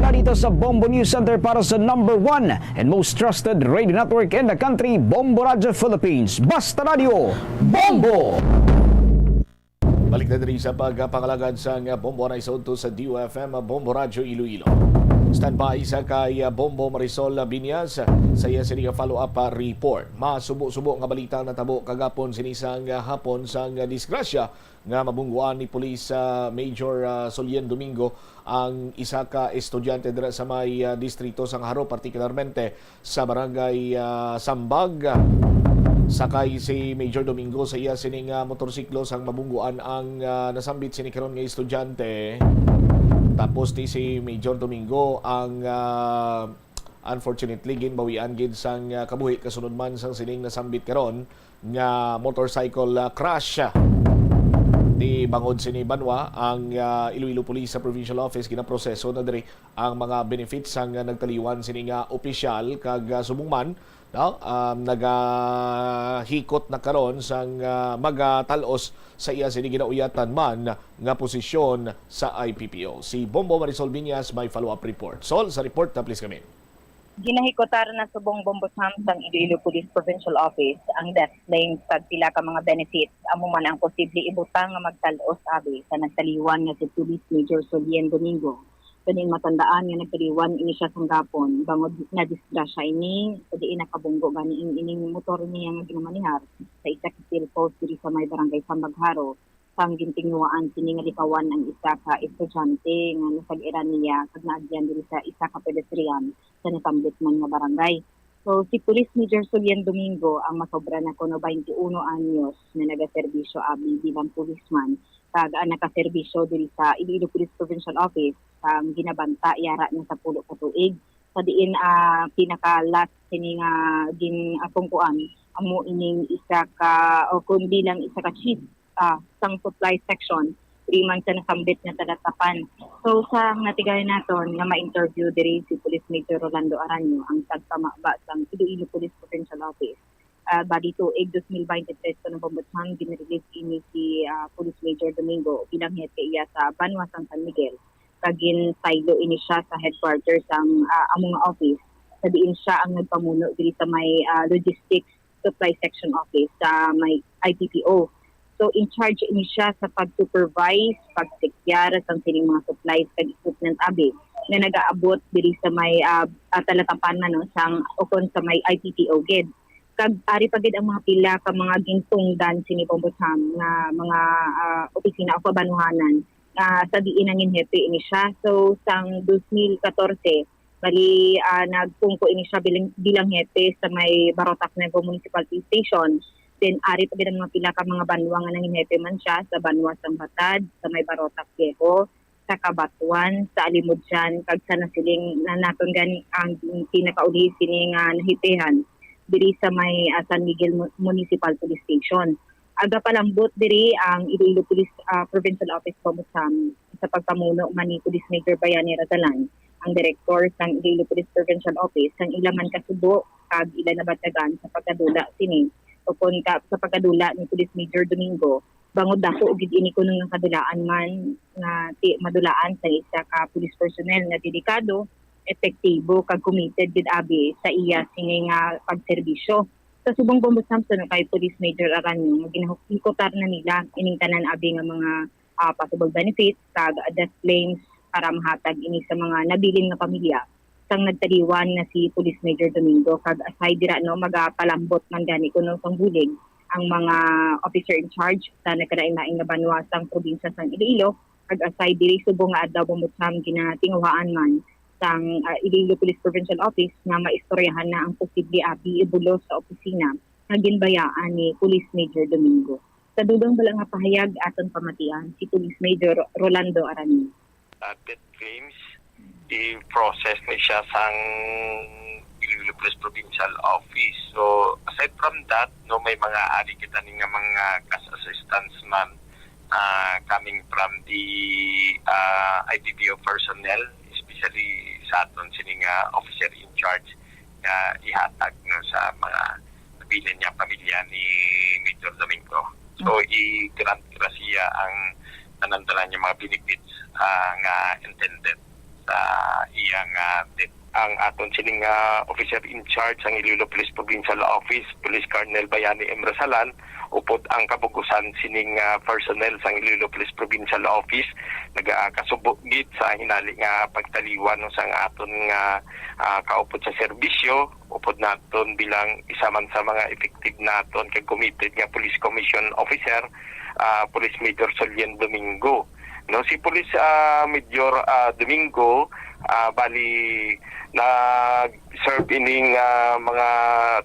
Mula dito sa Bombo News Center para sa number one and most trusted radio network in the country, Bombo Radyo Philippines. Basta Radyo, Bombo! Balik na diri sa pagpangalagad sang Bombo Anay sa udto sa D O F M, Bombo Radyo Iloilo. Standby sa kay Bombo Marisol Binyas sa iya sini nga follow-up, ah, report. Masubo-subo nga balita ang natabo kagapon sini sang hapon sang disgrasya nga mabungguan ni Police, ah, Major, ah, Solian Domingo ang isa ka estudyante dira sa may, ah, distrito sang Jaro, partikularmente sa barangay, ah, Sambag. Sakay si Major Domingo sa iya sining, ah, motorsiklo sang mabungguan ang, ah, nasambit sini karon nga estudyante. Tapos ti si Major Domingo ang, ah, unfortunately, ginbawian gid sang, ah, kabuhi kasunod man sang sining nasambit karon nga motorcycle, ah, crash. Di bangod sini banwa ang, ah, Iloilo Police sa Provincial Office, ginaproseso na diri ang mga benefits sang, ah, nagtaliwan sini nga opisyal kag, ah, subong man, no, um, nagahikot na karon sang, ah, magatal-os sa iya sini ginauyatan man nga posisyon sa I P P O. Si Bombo Marisol Binyas may follow-up report. Sol, sa report, ah, please kami. Ginahikutan na subong Bombo Sam sang Iloilo Police Provincial Office ang death claims kag pila ka mga benefits, amo man ang posible ibutang nga magtal-os abi sa nagtaliwan nga si Police Major Solian Domingo. Ganing matandaan nga nagtaliwan ini siya sang gapon bangod nadisgrasya ini sa diin nakabunggo gani ang ining motor niya nga ginamanihar sa isa ka steel post diri sa may barangay Sambag, Jaro. Sang gintinguhaan sini nga likawan ang isa ka estudyante nga nasag-iran niya kag naagyan diri sa isa ka pedestrian sa nasambit man nga barangay. So, si Police Major Solian Domingo ang masobra na kuno twenty-one anyos nga nagaserbisyo abi bilang policeman kag ang nakaserbisyo diri sa Iloilo Police Provincial Office sang ginabanta yara na sa pulo ka tuig, sa diin, ah, pinaka-last sini nga gin-, ah, pungkuan amo ining isa ka, o kung bilang isa ka chief, ah, sang supply section, diri man sa nasambit nga talatapan. So, sa natigayon naton nga ma-interview diri si Police Major Rolando Araño, ang tagpamaba sang Iloilo Police Provincial Office. Ah, bali, tuig dos mil bente tres, kuno, Bombo Sam, ginrelease ini si, ah, Police Major Domingo bilang hepe iya sa banwa sang San Miguel. Kag ginsaylo ini siya sa headquarters sang, ah, amo nga office, sa diin siya ang nagpamuno diri sa may, ah, logistics supply section office sa may I P P O. So, in charge ini siya sa pag-supervise, pag-secure sang sining mga supplies kag equipment abi nga nagaabot diri sa may, ah, ah, talatapan man, no, sang, ukon sa may I P P O gid. Kag ari pa gid ang mga pila ka mga gintungdan sini, Bombo Sam, nga mga, ah, opisina o kabanwahanan ah, sa diin nanginhepe ini siya. So, sang dos mil katorse, bali, ah, nagpungko ini siya bilang, bilang hepe sa may Barotac Nuevo Municipal Police Station. Then, ari pa gid ang mga pila ka mga banwa nga nanginhepe man siya sa banwa sang Batad, sa may Barotac Viejo, sa Cabatuan, sa Alimodian, kag sa Nasiling, na naton gani ang pinakauli sini nga nahipihan diri sa may, ah, San Miguel Mu-, Municipal Police Station. Aga palambot diri ang Iloilo Police, ah, Provincial Office Bambucham sa pagpamuno man ni Police Major Bayani Razalan, ang direktor sang Iloilo Police Provincial Office, sang ila man kasubo kag ila nabantagan sa pagkadula sini o kon ka, sa pagkadula ni Police Major Domingo, bangod dako gid ini kuno nga kadulaan man nga ti madulaan sa isa ka police personnel nga dedikado, epektibo kag committed gid abi sa iya sini nga pagserbisyo. Sa subong, Bambucham, suno kay Police Major Aranyo nga ginahikutar na nila ining tanan abi nga mga, ah, possible benefits kag death claims para mahatag ini sa mga nabilin nga pamilya sang nagtaliwan nga si Police Major Domingo, kag aside dira, no, magapalambot man gani kuno sang bulig ang mga officer in charge sa nagkalain-lain nga banwa sang probinsya sang Iloilo, kag aside diri, subong nga adlaw, Bambucham, ginatinguhaan man sang, ah, Iloilo Police Provincial Office nga maistoryahan na ang posible abi ibulos sa opisina nga ginbayaan ni Police Major Domingo. Sa dugang bala nga pahayag, aton pamatian si Police Major Rolando Aranyo. Uh, death claims, i-process ni siya sang Iloilo Police Provincial Office. So, aside from that, no, may mga ari kita ni nga mga cash assistance man, ah, coming from the, ah, I P P O personnel, especially sa aton sini nga officer in charge nga ihatag, no, sa mga nabilin nga pamilya ni Major Domingo. So, i-grant grasya ang tanan-tanan nga mga benefits, ah, nga intended sa iya nga death. Ang aton sining, ah, officer in charge sang Iloilo Police Provincial Office, Police Colonel Bayani M. Rasalan, upod ang kabug-usan sining, ah, personnel sang Iloilo Police Provincial Office, nagakasubo gid sa hinali nga pagtaliwan, no, sang aton nga, ah, kaupod sa serbisyo, upod naton bilang isa man sa mga effective naton kag committed nga police commission officer, ah, Police Major Solian Domingo. No, si Police, ah, Major, ah, Domingo, ah, bali nag-serve ining, ah, mga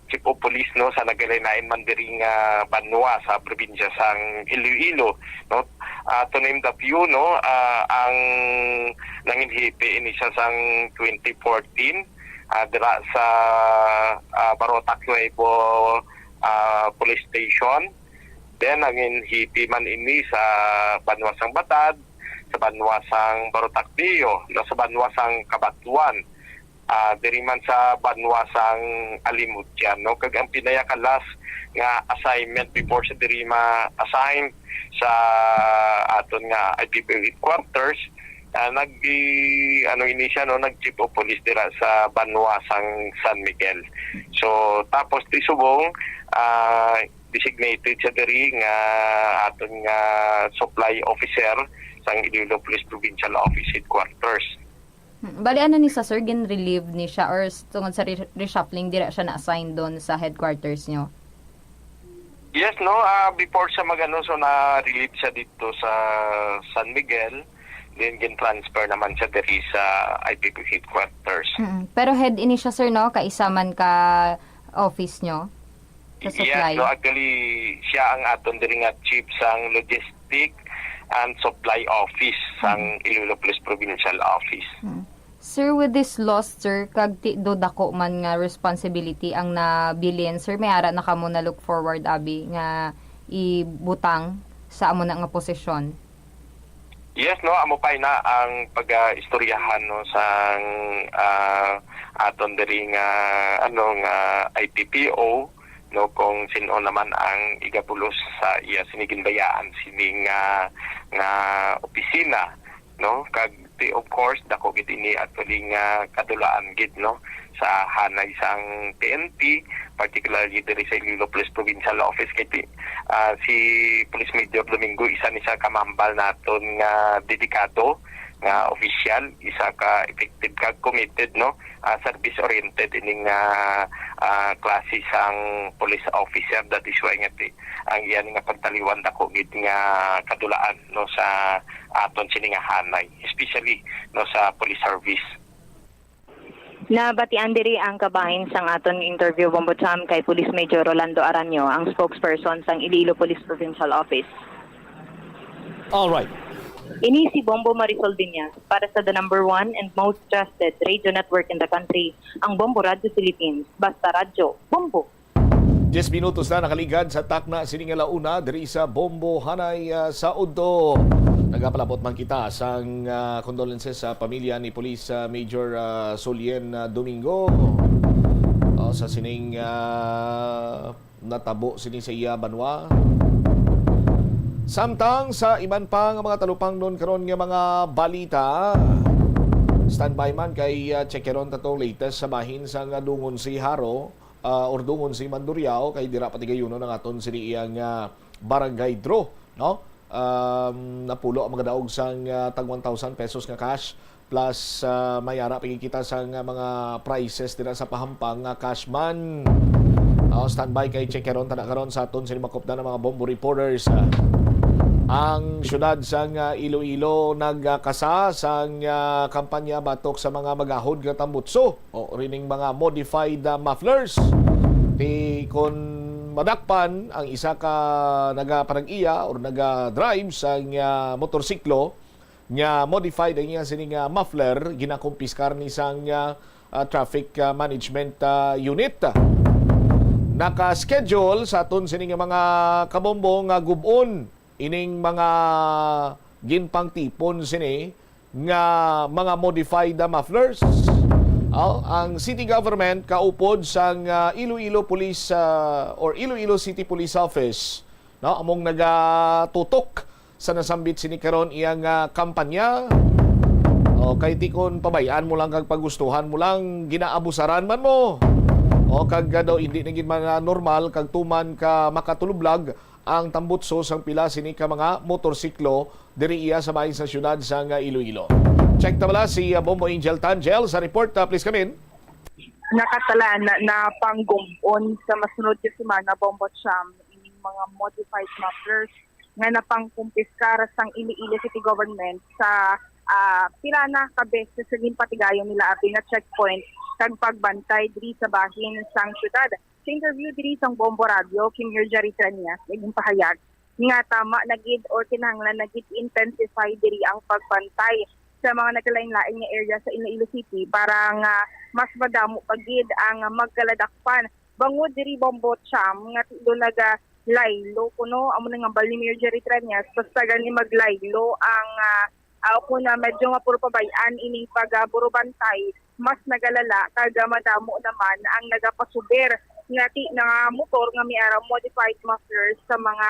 chief of police, no, sa nagalain-lain man diri nga banwa sa probinsya sang Iloilo, no. Ah, to name the few, no, ah, ang nangin hepe ini siya sang twenty fourteen, ah, dira sa, ah, Barotac Nuevo, ah, Police Station. Then, nangin hepe man ini sa banwa sang Batad, sa banwa sang Barotac Viejo, no, sa banwa sang Cabatuan, ah, diri man sa banwa sang Alimodian, no? Kag ang pinayakalas nga assignment before sa diri ma-assign sa aton nga I P P O headquarters, ah, nag-, ano ini siya, no, nag-chief of police dira sa banwa sang San Miguel. So, tapos ti subong, ah, designated siya diri nga aton nga supply officer sang Iloilo Police Provincial Office Headquarters. Hmm, bali, ano ni sa, sir, gin-relieve ni siya or s-, tungod sa re-, reshuffling, dira siya na-assign doon sa headquarters nyo? Yes, no. Ah, before siya mag-ano, so na-relieve siya dito sa San Miguel. Then, gin-transfer naman siya diri sa I P P headquarters. Mm. Pero head ini siya, sir, no? Kaisa man ka office nyo? Sa supply? Yes, no. Actually, siya ang aton diri nga chief sang logistic and supply office sang Iloilo Police Provincial Office. Mm. Sir, with this loss, sir, kag ti do dako man nga responsibility ang nabilin, sir, may ara na kamo na look forward, abi, nga ibutang sa amo na nga posisyon? Yes, no, amo pa ina ang pag-istoryahan, no, sang, ah, aton diri nga, ano, nga I P P O, no, kung sin-o naman ang igabulos sa iya sini ginbayaan sini nga, nga opisina, no, kag ti, of course, dako gid ini actually nga kadulaan gid, no, sa hanay sang P N P, particularly diri sa Iloilo Police Provincial Office, kay ti, ah, si Police Major Domingo isa ni sa kamambal naton nga dedikado nga opisyal, isa ka effective kag committed, no, ah, service-oriented ining, ah, ah, klase sang police officer. That is why nga ti-, ang iya ni nga pagtaliwan dako gid nga kadulaan, no, sa aton sini nga hanay, especially, no, sa police service. Nabatian diri ang kabahin sang aton interview, Bombo Cham, kay Police Major Rolando Aranio, ang spokesperson sang Iloilo Police Provincial Office. All right. Ini si Bombo Marisol Viñas para sa the number one and most trusted radio network in the country, ang Bombo Radio Philippines. Basta radyo, Bombo! Diyes minutos na nakaligad sa takna sini nga launa diri sa Bombo Hanay, ah, sa Udto. Nagapalabot man kita sang, ah, condolences sa pamilya ni Police, ah, Major, ah, Solien, ah, Domingo. Oh, sa sining, ah, natabo sini sa iya banwa. Samtang sa iban pa nga mga talupangnon karon nga mga balita, standby man kay, ah, checkeron ta to latest sa bahin sa nga Dungon si Jaro, ah, or Dungon si Mandurriao, kay dira patigayunon ang aton sini iya nga barangay draw, no? Um, napulo ang mga daog sang, ah, tag one thousand pesos nga cash, plus, ah, may ara pa gid kita sang, ah, mga prizes dira sa pahampang nga cash man. Oh, standby kay checkeron ta na karon sa aton sini makupdan ang mga Bombo reporters. Ang siyudad sang, ah, Iloilo nagkasa sang, ah, kampanya batok sa mga magahod nga tambutso o rining mga modified, ah, mufflers. Ti kon madakpan ang isa ka nagapanag-iya or naga-drive sang, ah, motorsiklo nga modified ang iya sini nga muffler, ginakumpiskar ni sang, ah, ah, traffic, ah, management, ah, unit. Naka-schedule sa aton sini nga mga kabombo nga gub-on ining mga ginpangtipon sini nga mga modified, ah, mufflers. Oh, ang city government kaupod sang, ah, Iloilo Police, ah, or Iloilo City Police Office, no, among nagatutok sa nasambit sini karon iyang, ah, kampanya. O, kay ti kon pabay-an mo lang kag pagustuhan mo lang, ginaabusaran man mo. O, kag, ah, daw hindi na gid man, ah, normal kag tuman ka makatulublag ang tambutso sang pila sini ka mga motorsiklo diri iya sa bahin sa siyudad sang, ah, Iloilo. Check ta bala si, ah, Bombo Angel Tangel sa report. Ah, please come in. Nakatalaan na, na panggub-on sa masunod nga semana, Bombo Cham, ining mga modified mufflers nga napangkumpiskar sang Iloilo City Government sa, ah, pila na ka beses sa ginpatigayon nila abi nga checkpoint kag pagbantay diri sa bahin sang siyudad. Sa interview diri sang Bombo Radio kay Mayor Jerry Treñas, naging pahayag nga tama na gid or kinahanglan na gid intensify diri ang pagbantay sa mga nagkalain-lain nga area sa Iloilo City para nga mas madamo pa gid ang magkaladakpan. Bangod diri, Bombo Cham, nga ti-, do nagalaylo kuno, amo na nga hambal ni Mayor Jerry Treñas, basta gani maglaylo ang, ah, ah, kuno medyo nga puro pabay-an ining pagaburobantay, mas nagalala kag, ah, madamo naman ang nagapasuber nga ti-, nga motor nga may ara modified mufflers sa mga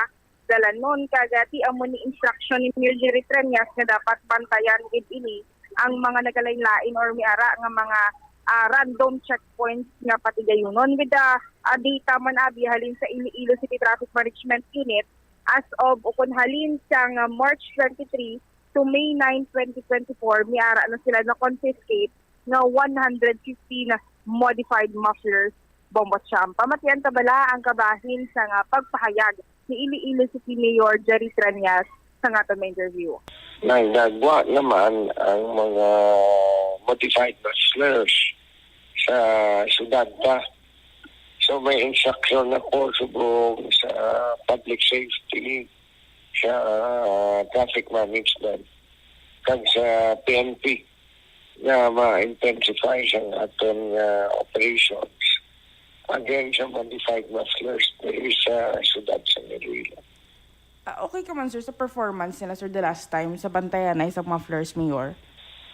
dalanon. Kag, ah, ti amo ni instruction ni Mayor Jerry Treñas nga dapat bantayan gid ini ang mga nagalain-lain or may ara nga mga, ah, random checkpoints nga patigayunon. With the, ah, data man abi halin sa Iloilo City Traffic Management Unit, as of ukon halin sang, ah, March twenty-three to May nine, twenty twenty-four, may ara na sila na-confiscate nga one hundred fifteen modified mufflers, Bombo Cham. Pamatian ta bala ang kabahin sa nga pagpahayag ni Iloilo City Mayor Jerry Treñas sa nga aton interview. Nagagwa naman ang mga modified mufflers sa syudad ta. So, may instruction ako subong sa public safety, sa, ah, traffic management, kag sa P N P nga ma-intensify sang aton nga operations against sa modified mufflers diri sa syudad sa Iloilo. Ah, okay ka man, sir, sa performance nila, sir, the last time sa bantayanay sa mufflers, Mayor?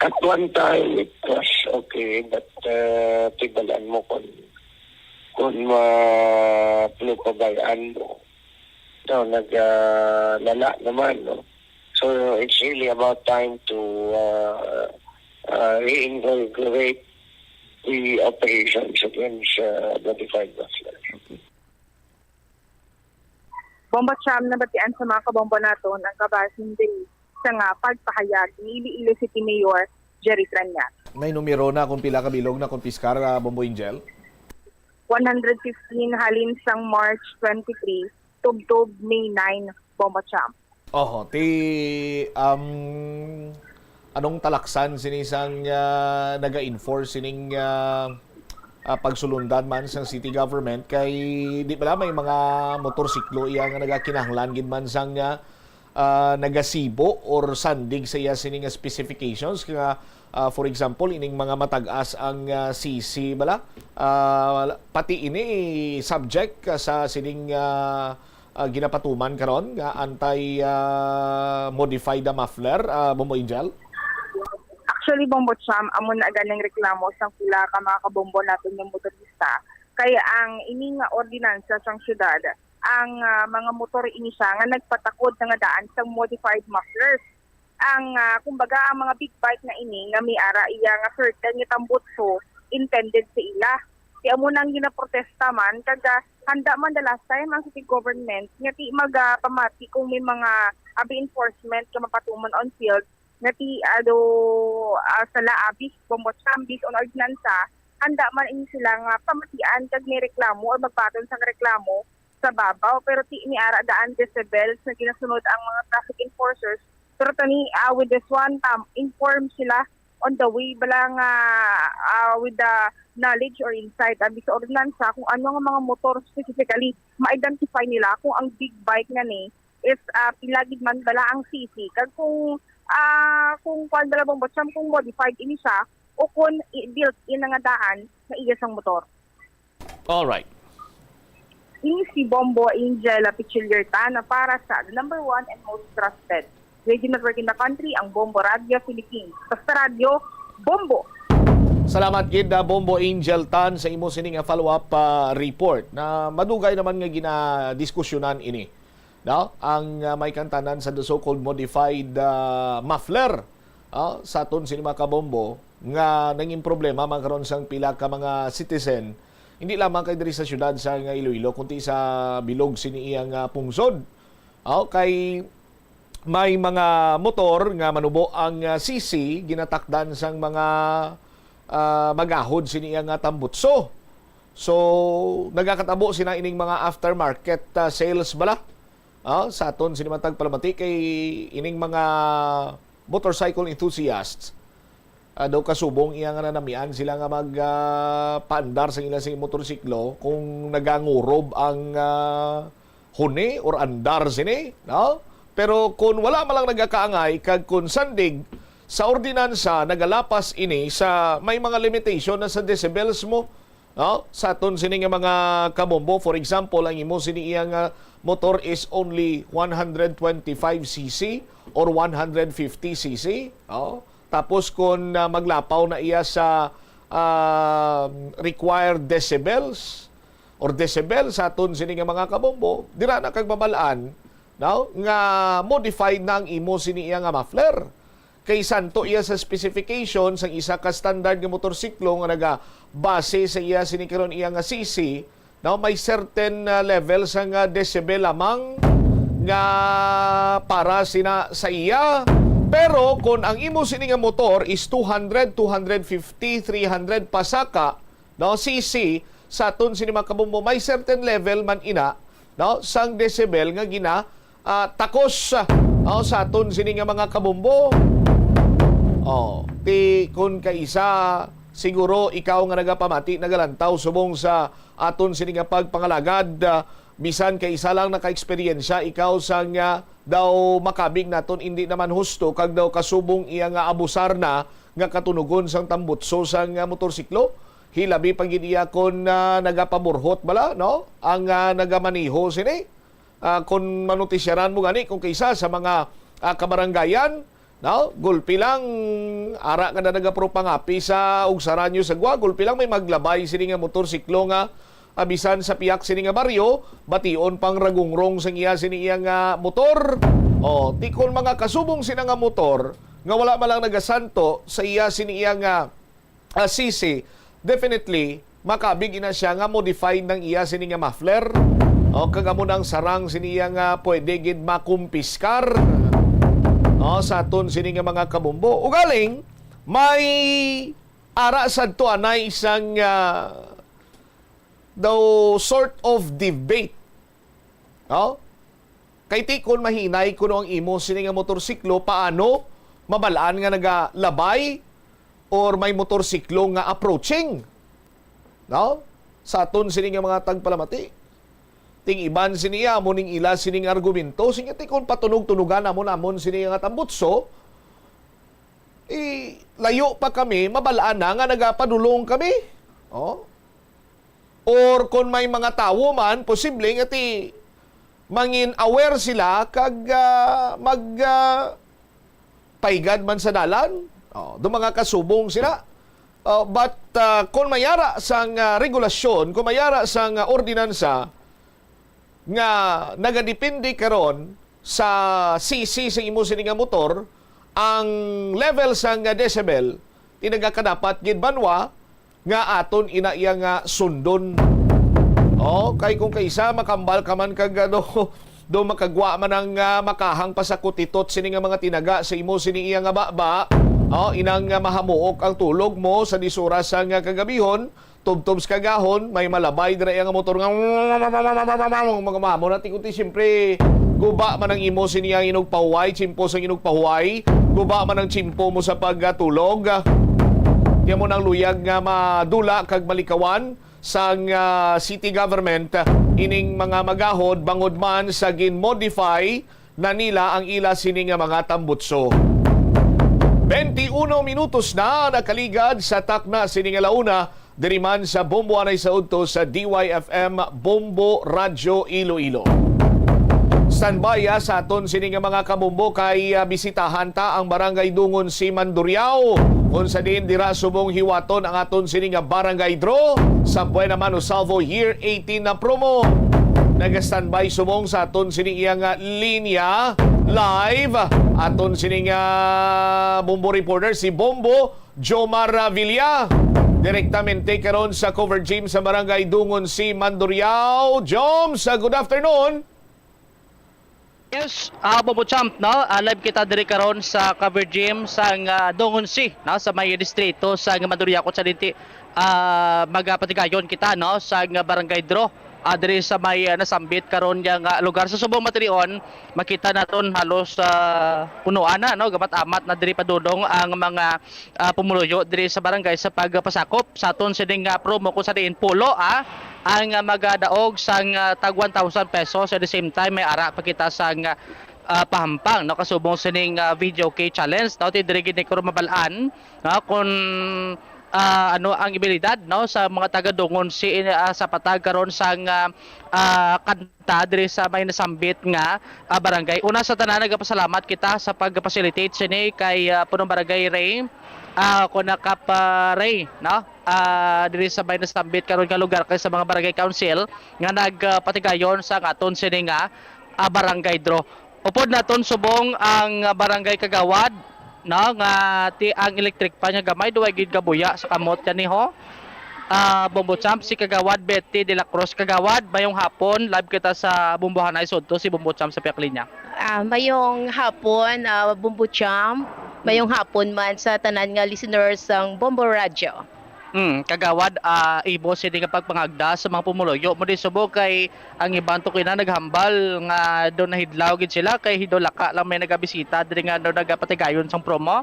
At one time, it was okay, but, uh, tibalan mo kung, kung ma-, ano pa ba yan mo? No, nag, ah, lala naman, no? So, it's really about time to, uh, uh, reinvigorate the operations against, uh, the defined mufflers. Okay. Bombo Cham, nabatian sa mga kabombo naton ang kabahin diri sa nga pagpahayag ni Iloilo City Mayor Jerry Treñas. May numero na kung pila ka bilog na kumpiskar, ah, Bombo Angel? One hundred fifteen halin sang March twenty-three tubtob May nine, Bombo Champ. Oho, ti, um, anong talaksan sini sang, ah, naga-enforce sining, ah, ah, pagsulundan man sang city government? Kay di bala may mga motorsiklo iya nga nagakinahanglan gid man sang, ah, ah, nagasibo or sandig sa iya sini nga specifications nga, ah, for example, ining mga matag-as ang, ah, C C bala? Ah, pati ini subject sa sining, ah, ah, ginapatuman karon nga anti, ah, modified muffler, ah, Bombo Angel? Actually, Bombo Cham, amo na ganing reklamo sang pila ka mga kabombo naton nga motorista. Kay ang ini nga ordinansa sang syudad, ang, ah, mga motor ini siya nga nagpatakod na nga daan sang modified mufflers. Ang, ah, kumbaga, ang mga big bike na ini nga may ara iya nga certain nga tambutso intended sa ila. Kaya amo nang ginaprotesta man, kag, ah, handa man the last time ang city government nga ti magapamati kung may mga abi enforcement nga mapatuman on field nga ti ado, ah, sa laabis, Bombo Cham, based on ordinansa, handa man ini sila nga pamatian kag may reklamo or magbaton sang reklamo sa babaw, pero ti ni ara daan decibels nga ginasunod ang mga traffic enforcers. Pero tani, ah, with this one, tam, inform sila on the way bala nga, ah, with the knowledge or insight abi sa ordinansa kung ano nga mga motor specifically ma-identify nila kung ang big bike nga ni is, ah, pila gid man bala ang C C kag kung, ah, kung kuan bala, Bombo Cham, kung modified ini siya o kung i- built-in na nga daan na iya sang motor. All right. Ini si Bombo Angel Pichilierta na para sa the number one and most trusted radio network in the country, ang Bombo Radio Philippines. Basta radyo, Bombo! Salamat gid, ah, Bombo Angel Tan, sa imo sini nga follow-up, ah, report na madugay naman nga ginadiskusyonan ini, no? Ang, ah, may kantanan sa the so-called modified, ah, muffler, ah, sa aton sini mga kabombo nga nangin problema man karon sang pila ka mga citizen, hindi lamang kay diri sa siyudad sa nga Iloilo, kundi sa bilog sini iya nga pungsod. Ah, kay may mga motor nga manubo ang, ah, C C, ginatakdan sang mga, ah, magahod sini iya nga tambutso. So, nagakatabo sina ining mga aftermarket, ah, sales bala. Ah, sa aton sini man tagpalamati kay ining mga motorcycle enthusiasts, ah, daw kasubong iya nga nanamian sila nga mag, ah, paandar sa ila sing motorsiklo kung nagangurob ang, ah, huni or andar sini, no? Pero kung wala man lang nagakaangay kag kung sandig sa ordinansa nagalapas ini sa may mga limitation na sa decibels mo, no? Sa aton sini nga mga kabombo, for example, ang imo sini iya nga motor is only one hundred twenty-five C C or one hundred fifty C C, no? Tapos kung, ah, maglapaw na iya sa, ah, required decibels or decibel sa aton sini nga mga kabombo, dira na kag mabal-an, no, nga modified na ang imo sini iya nga muffler. Kay santo iya sa specification sang isa ka standard nga motorsiklo nga nagabase sa iya sini karon iya nga C C, no, may certain, ah, level sang, ah, decibel lamang nga para sina sa iya. Pero kung ang imo sini nga motor is two hundred, two hundred fifty, three hundred pasaka, no, C C, sa aton sini mga kabombo, may certain level man ina, no, sang decibel nga gina, ah, takos, ah, no, sa aton sini nga mga kabombo. Oh, ti kun kaisa, siguro ikaw nga nagapamati, nagalantaw subong sa aton sini nga pagpangalagad, ah, bisan kaisa lang naka-eksperyensya ikaw sang, ah, daw makabig naton, indi naman husto kag daw kasubong iya nga abusar na nga katunugon sang tambutso sang, ah, motorsiklo. Hilabi pa gid iya kon, ah, nagapaburhot bala, no? Ang, ah, nagamaneho sini. Ah, kon manutisyaran mo gani kung kaisa sa mga, ah, kabaranggayan, no? Gulpi lang, ara ka na nagapropangapi sa ugsaranyo sa gwa, gulpi lang may maglabay sini nga motorsiklo nga, ah, bisan sa piyak sini nga baryo, bation pang ragungrong sang iya sini iya nga motor. O, ti kon mga kasubong sina nga motor nga wala man lang nagasanto sa iya sini iya nga, ah, C C, definitely makabig ina siya nga modified nang iya sini nga muffler. O, kag amo nang sarang sini iya nga pwede gid makumpiskar. no, sa aton sini nga mga kabombo. Ugaling, may ara sadto anay sang, ah, daw sort of debate. No? Kay ti kon mahinay kuno ang imo sini nga motorsiklo, paano mabal-an nga nagalabay or may motorsiklo nga approaching? No? Sa aton sini nga mga tagpalamati. Ting iban sini amo ning ila sining argumento, sing ti kon patunog-tunugan namon namon sini nga tambutso, eh, layo pa kami, mabal-an na nga nagapadulong kami. Oh? Or kung may mga tawo man, posible nga ti mangin aware sila kag, ah, mag, ah, paigad man sa dalan. Oh, do mga kasubong sila. Oh, but, ah, kung mayara sang, ah, regulasyon, kung mayara sang, ah, ordinansa nga nagadepende karon sa C C sa imo sini nga motor, ang level sang decibel, ti nagakadapat gid banwa nga aton ina iya nga sundon. Oh, kay kung kaisa makambal ka man kag, ano, do makagwa man ang, ah, makahang pasakutitot sini nga mga tinaga sa imo sini iya nga baba. Oh, inang, ah, mahamuok ang tulog mo sa dis oras sang, ah, kagabihon, tubtob sa kagahon, may malabay dira iya nga motor nga mga mamo na ti kunti, siyempre, guba man ang imo sini ang inugpahuway, chimpos ang inugpahuway, guba man ang chimpo mo sa pagtulog. Di mo nang luyag nga madula kag malikawan sang, ah, city government, ining mga magahod bangod man sa gin-modify na nila ang ila sini nga mga tambutso. Twenty-uno minutos na nakaligad sa takna sini nga launa, diri man sa Bombo anay sa udto sa D Y F M Bombo Radyo Iloilo. Standby, ah, sa aton sini nga mga kabombo kay, ah, bisitahan ta ang Barangay Dungon si Manduriao, kung sa diin dira subong hiwaton ang aton sini nga barangay draw sa Buena Mano Salvo Year eighteen na promo. Naga-standby subong sa aton sini iya nga linya live aton sini nga Bombo reporter si Bombo Jomar Villa. Direktamente karon sa cover gym sa Barangay Dungon si Manduriao. Joms, ah, good afternoon. Yes, ah, Bobo Champ, no? Ah, live kita diri karon sa cover gym sang, ah, Dungon C, no? Sa may distrito sang Manduriao, sa dinti, ah, magapatigayon kita, no? Sa, ah, barangay draw, ah, diri sa may, ah, nasambit karon nga, ah, lugar. Sa subong matinion, makita naton halos, ah, punuan na, no? Gamat-amat na diri padulong ang mga ah, pumuluyo diri sa barangay sa pagpasakop sa aton sining, ah, promo, kung sa diin pulo, ah, ang, ah, magadaog sang, ah, tag one thousand pesos. At the same time, may ara pa kita sang, ah, pahampang, no, kasubong sining, ah, video key challenge, no, ti diri gid ni karon mabal-an, no, kung, ah, ano ang abilidad, no, sa mga taga Dungon si, ah, sa patag karon sang, ah, ah, kan-, ta diri sa may nasambit nga, ah, barangay. Una sa tanan, nagapasalamat kita sa pag-facilitate sini kay, ah, Punong Barangay Ray, ah, Kunakap, ah, Ray, no? Ah, diri sa may nasambit karon nga lugar kay sa mga barangay council nga nagpatigayon sa aton sini nga, ah, barangay draw. Upod naton subong ang, ah, barangay kagawad, no, nga ti ang electric fan nga gamay, duway gid gabuya sa kamot kani, ho. Ah, Bombo Champ, si Kagawad Betty de la Cruz. Kagawad, mayong hapon. Live kita sa Bombohanay Sudto, si Bombo Champ sa piyak linya. Ah, mayong hapon, ah, Bombo Champ. Mayong hapon man sa tanan nga listeners sang Bombo Radyo. Mm, Kagawad, ah, imo sini nga pagpangagda sa mga pumuluyo mo di subong kay ang iban to kina naghambal nga daw nahidlaw gid sila kay daw laka lang may nagabisita diri nga daw nagapatigayon sang promo.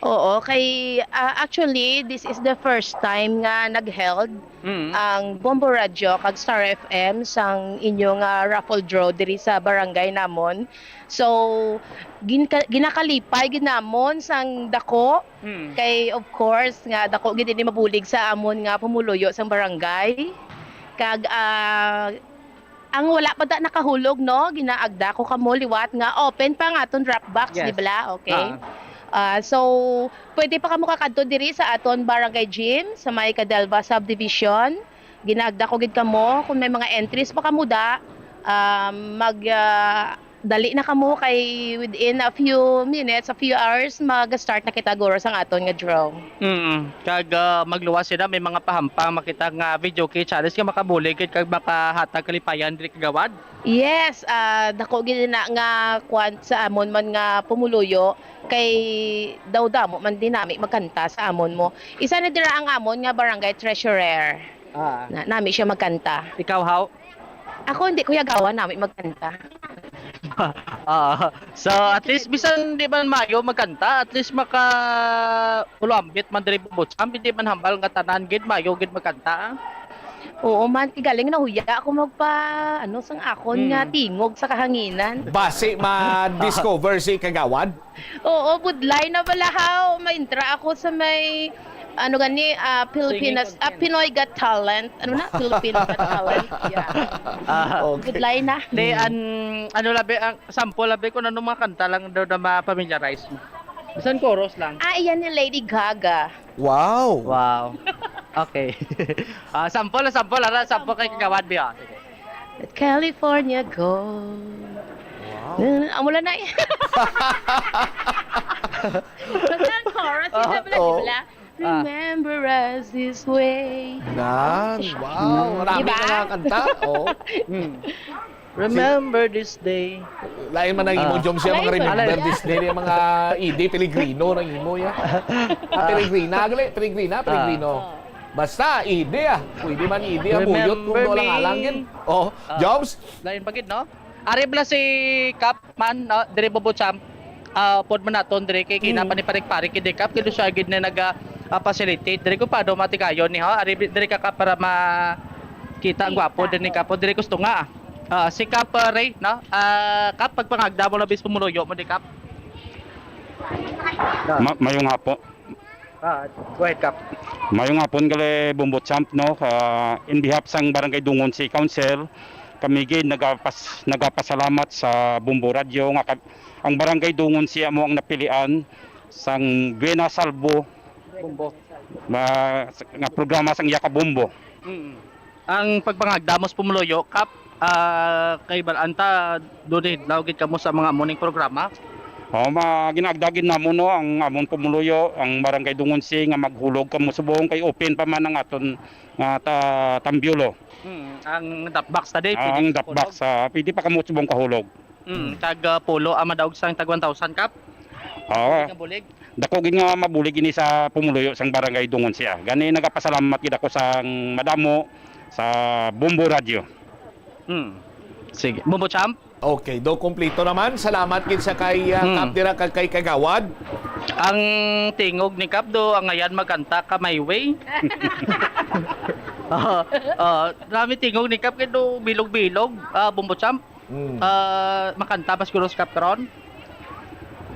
Oo, kay, ah, actually, this is the first time nga nag-held Mm. ang Bombo Radyo kag Star F M sang inyo nga raffle draw diri sa barangay namon. So, ginka-, ginakalipay gid namon sang dako. Mm. Kay, of course, nga dako gid ini mabulig sa amon nga pumuluyo sang barangay. Kag, ah, ang wala pa ta nakahulog, no? Ginaagda ko kamo liwat nga open pa ang aton drop box, Yes. di bala? Okay. Ah. Ah, so, pwede pa kamo kakadto diri sa aton barangay gym sa may Cadelva Subdivision. Ginaagda ko gid kamo kung may mga entries pa kamo da, ah, mag, ah, Dali na kamo kay within a few minutes, a few hours, mag-start na kita guro sang aton nga draw. Mm. Kag, ah, magluwas sila, may mga pahampang makita nga video key challenge nga makabulig gid kag makahatag kalipayan diri kagawad. Yes, ah, dako gid na nga kwan sa amon man nga pumuluyo kay daw damo man din nami magkanta sa amon mo. Isa na dira ang amon nga barangay treasurer. Ah. Na, nami siya magkanta. Ikaw, Haw? Ako, hindi ko yagawan nami magkanta. Ah, so, at least, bisan di man mayo magkanta, at least maka-ulambit man diri bubutsam, hindi man hambal nga tanan gid mayo gid magkanta. Oo man, ti galing nahuya ako magpa, ano, sang akon nga Hmm. tingog sa kahanginan. Basi ma-discover si Kagawad? Oo, budlay na bala, Haw. Maintra ako sa may, ano gani, ah, Pilipinas, Singing ah, contest. Pinoy Got Talent. Ano na? Philippines Got Talent. Yeah. Ah, Okay. Budlay na. Di, Hmm. an-, ano labi, ang sample labi kung anong mga kanta lang daw na ma-familiarize mo. Bisan chorus lang. Ah, iyan ni Lady Gaga. Wow. Wow. Okay. Ah, sample, sample, ara, sample kay Sample. Kagawad, bi, ah. Sige. Let California go. Wow. Na, na, amo lang na. Basta ang chorus, Oo. yun na pala, di Oo. ba? Ah. Remember us this way. Nan, wow. Mm. Marami Diba? na mga kanta. Oh. Mm. Remember this day. Lain man ang imo, Ah. Jom, siya mga Lain man. Remember Alay. This day, yung mga Ede Pelegrino na imo, ya. Ah, Ah. Pelegrina, gali, Pelegrina, Ah. Pelegrino. Ah. Basta, Ede, ah. Pwede man Ede, ah, buyot kung Remember doon lang me. Alang, gid. Oh, Ah. Joms? Lain pa gid, no? Ari bala si Kap man, no? Diri bubutsam. Ah, pod man naton diri kay Mm. kinapaniparik-parik gid ni Kap, kay siya gid na naga, ah, facilitate. Diri ko pa do matigayon ni, ha? Ari diri ka, Kap, para makita ang gwapo Kita, din ni oh. Kap. O, diri gusto nga. Ah, si Kap, ah, Ray, no? Ah, Kap, pagpangagda mo labis pumuluyo mo di, Kap. Ma-, mayong hapon. Ah, go ahead, Kap. Mayong hapon, gali, Bumbo Champ, no? Ah, in behalf sang Barangay Dungon City Council, kami gid nagapas-, nagapasalamat sa Bumbo Radio nga ka-, ang Barangay Dungon City amo ang napilian sang Buena Salvo Bumbo. Ma-, nga programa sang Yaka Bumbo. Mm. Ang pagpangagda mo sa pumuluyo, Kap, ah, kay bal-an ta, dunay hidlaw gid kamo sa mga amo ning programa? Oh, ma-, ginaagda gid namon, no, ang amon pumuluyo, ang Barangay Dungon City, nga maghulog kamo subong kay open pa man ang aton nga ta-, tambyulo. Mm, ang drop box ta di, Ah, pwede ang drop box, hulog? Ah, pwede pa kamo subong kahulog. Mm, Mm. tag, ah, pulo ang madaog sang tag one thousand, Kap? Oo. Pwede nga bulig? Dako gid nga mabulig ini sa pumuluyo sang Barangay Dungon City. Gani nagapasalamat gid ako sang madamo sa Bumbo Radio. Hmm. Sige. Bumbo Champ? Okay, do kumplito naman. Salamat gid sa kay, ah, Hmm. Kap dira kag kay Kagawad. Ang tingog ni Kap do, ang ayan magkanta ka My Way. Oo, oo. Nami tingog ni Kap kay do bilog-bilog, ah, Bumbo Champ. Mm. Ah, makanta ba siguro si Kap karon?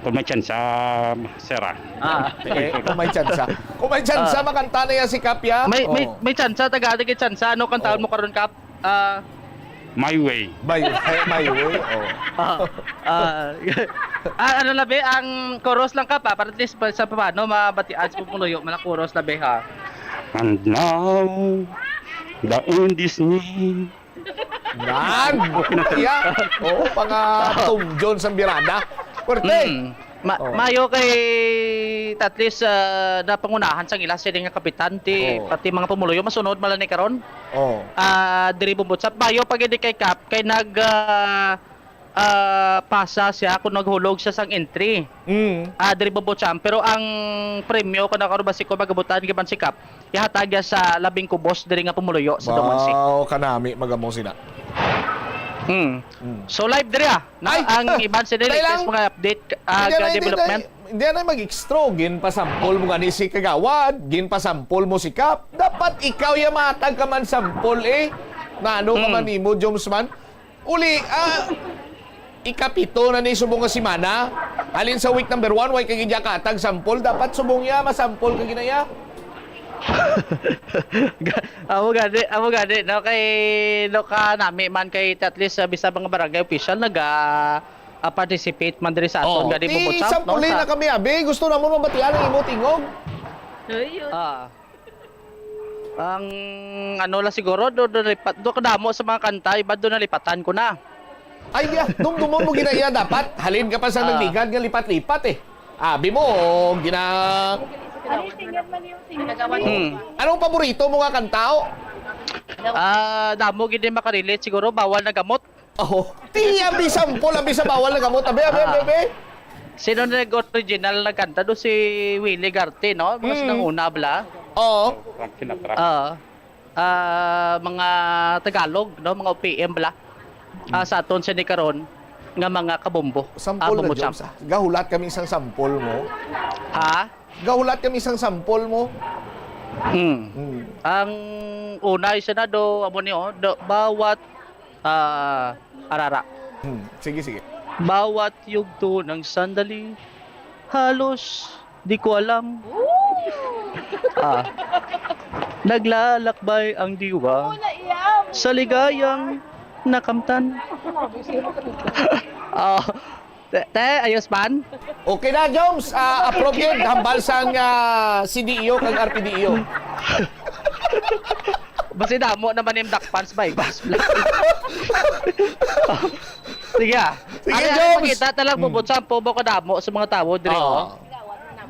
Kung may tsansa, sir, ah. Ah. Eh, kung may tsansa. Kung may tsansa, Ah. makanta na yan si Kap, ya. May, may, Oh. may tsansa, taga, taga tsansa. Ano kantaon Oh. mo karon, Kap? Ah. My Way. My, my Way, oh. Ah, ah, ah, ano labi, ang chorus lang, Kap, ah, para at least pa, sa paano mabatian sa pumuluyo, mga chorus labi, ha? And now, the end is near. Nan! Iya. Oo, mga Tom Jones ang birada. Pwerte. Mm. Ma-, Oh. mayo kay at least, ah, napangunahan sang ila sini nga kapitan, ti Oh. pati mga pumuluyo masunod man lang ni karon. Oh. Ah, diri Bumbo Champ, mayo pa gid kay Kap kay nag, ah, ah, pasa siya kung naghulog siya sang entry. Mm. Ah, diri Bumbo Champ, pero ang premyo kung nakaroon ba si Kuya Magabutan giban si Kap, ihatag niya sa labing kubos diri nga pumuluyo sa Dungon City. Wow, kanami magamo sila. Hmm. Hmm. So, live diri, ah. Na Ay! ang iban sila Dali latest lang. mga update, ah, Hindi na, hindi development. na, hindi na mag-extra. Ginpasampol mo gani si Kagawad, ginpasampol mo si Kap. Dapat ikaw ya matag ka man sampol, eh. Na ano ka Hmm. man nimo, Joms man? Uli, ah, ikapito na ni subong nga semana. Halin sa week number one, way ka gid ya katag sample. Dapat subong ya, masample ka ginaya. Ga-, amo gani, amo gani, no? Kay, no, ka nami man kay at least, ah, bisan mga barangay official naga, ah, participate man diri sa aton Oh, gani ti Bumbo Champ, no? sampuli Sa na kami, abi. Gusto na mo mabatian ang imo tingog. Ayun. Ah. Ang ano lang siguro, do, do, lipat, do kadamo sa mga kanta, iba do nalipatan ko na. Ay, di, dumdumon mo gina iya dapat. Halin ka pa sa Ah. nagligad nga lipat-lipat eh. Abi mo, gina- Ano yung singer man yung singer man Hmm. Anong paborito mo nga kanta, o? Ah, damo gid ni makarelate siguro, Bawal na Gamot. Oh, ti, abi sample, abi sa Bawal na Gamot. Abi, abi, abi, Ah. abi. Sino na nag-original nagkanta do? Si Willie Garte, no? Mga Mm. sinang una, bla? Oo. Ah, ah, mga Tagalog, no? Mga O P M, bla? Ah, sa aton sini karon nga mga kabombo. Sample Ah, na, bombo Jobs, champ. ah. Gahulat kami isang sample mo. Ha? Gahulat kami isang sample mo. Hmm. Hmm. Ang una, isa na do, amo ni, oh, do, bawat, ah, arara. Hmm. Sige, sige. Bawat yugto ng sandali, halos di ko alam. Ah. Naglalakbay ang diwa Una, iyam. sa ligayang nakamtan. Ah. Te, te, ayos man? Okay na, Joms. Ah, approve yun. Hambal sang, ah, C D E O kag R P D E O. Basi damo naman yung duck pants, bay. Bas, bla. Sige, ah. Sige, Ari, ari, Joms. Makita talang Mm. bubot sa ampo mo kadamo sa mga tawo diri, Oo. oh.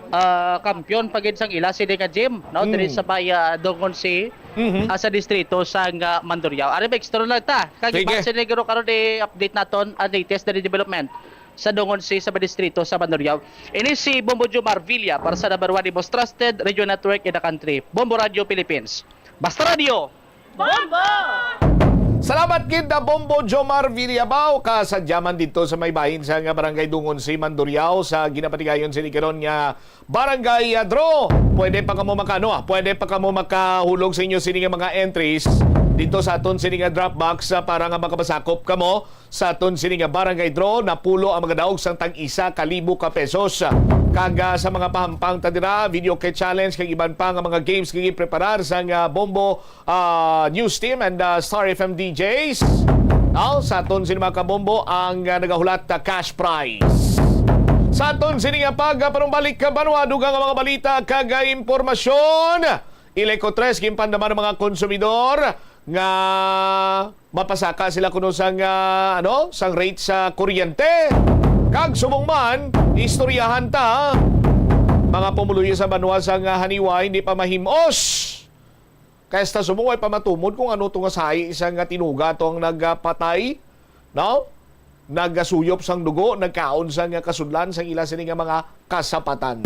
Ah, kampiyon pa gid sang ila sini nga gym, no? Mm. Diri sa may, ah, Dungon C, Mhm. ah, sa distrito sang, ah, Mandurriao. Ari, extra lang ta. Kag Sige. Iba sini guro karon i-update naton ang latest na development sa Dungon C sa distrito sa Mandurriao. Ini si Bombo Jomar Villa para sa number one, the most trusted radio network in the country, Bombo Radio Philippines. Basta Radio! Bombo! Salamat gid na Bombo Jomar Villabao, kasadyaman dito sa may bahin sa nga barangay Dungon si Mandurriao sa ginapatigayon sini karon nga Barangay, ah, Draw. Pwede pa kamo makano, ah, pwede pa kamo makahulog sa inyo sini nga mga entries dito sa aton sini nga drop box, ah, para nga makapasakop kamo sa aton sini nga barangay draw, napulo ang magadaog sang tag isa ka libo ka pesos. Kag, ah, sa mga pahampang ta dira, video kit challenge kag iban pa nga mga games nga gipreparar sang, ah, Bombo, ah, News Team and, ah, Star F M D Js. Now, sa aton sini mga kabombo ang, ah, nagahulat na cash prize. Sa aton sini nga pagpanumbalik ka banwa, dugang nga mga balita kag, ah, impormasyon. Ileco tres, ginpandaman ang mga konsumidor nga mapasaka sila kuno sang, ah, ano, sang rate sa kuryente. Kag subong man, istoryahan ta, mga pumuluyo sa banwa sang, ah, Haniwa hindi pa mahim-os. Kay hasta subong way pa matumod kung ano to nga sahi isang nga tinuga to ang nagapatay. No? Nagasuyop sang dugo, nagkaon sang kasudlan sang ila sini nga mga kasapatan.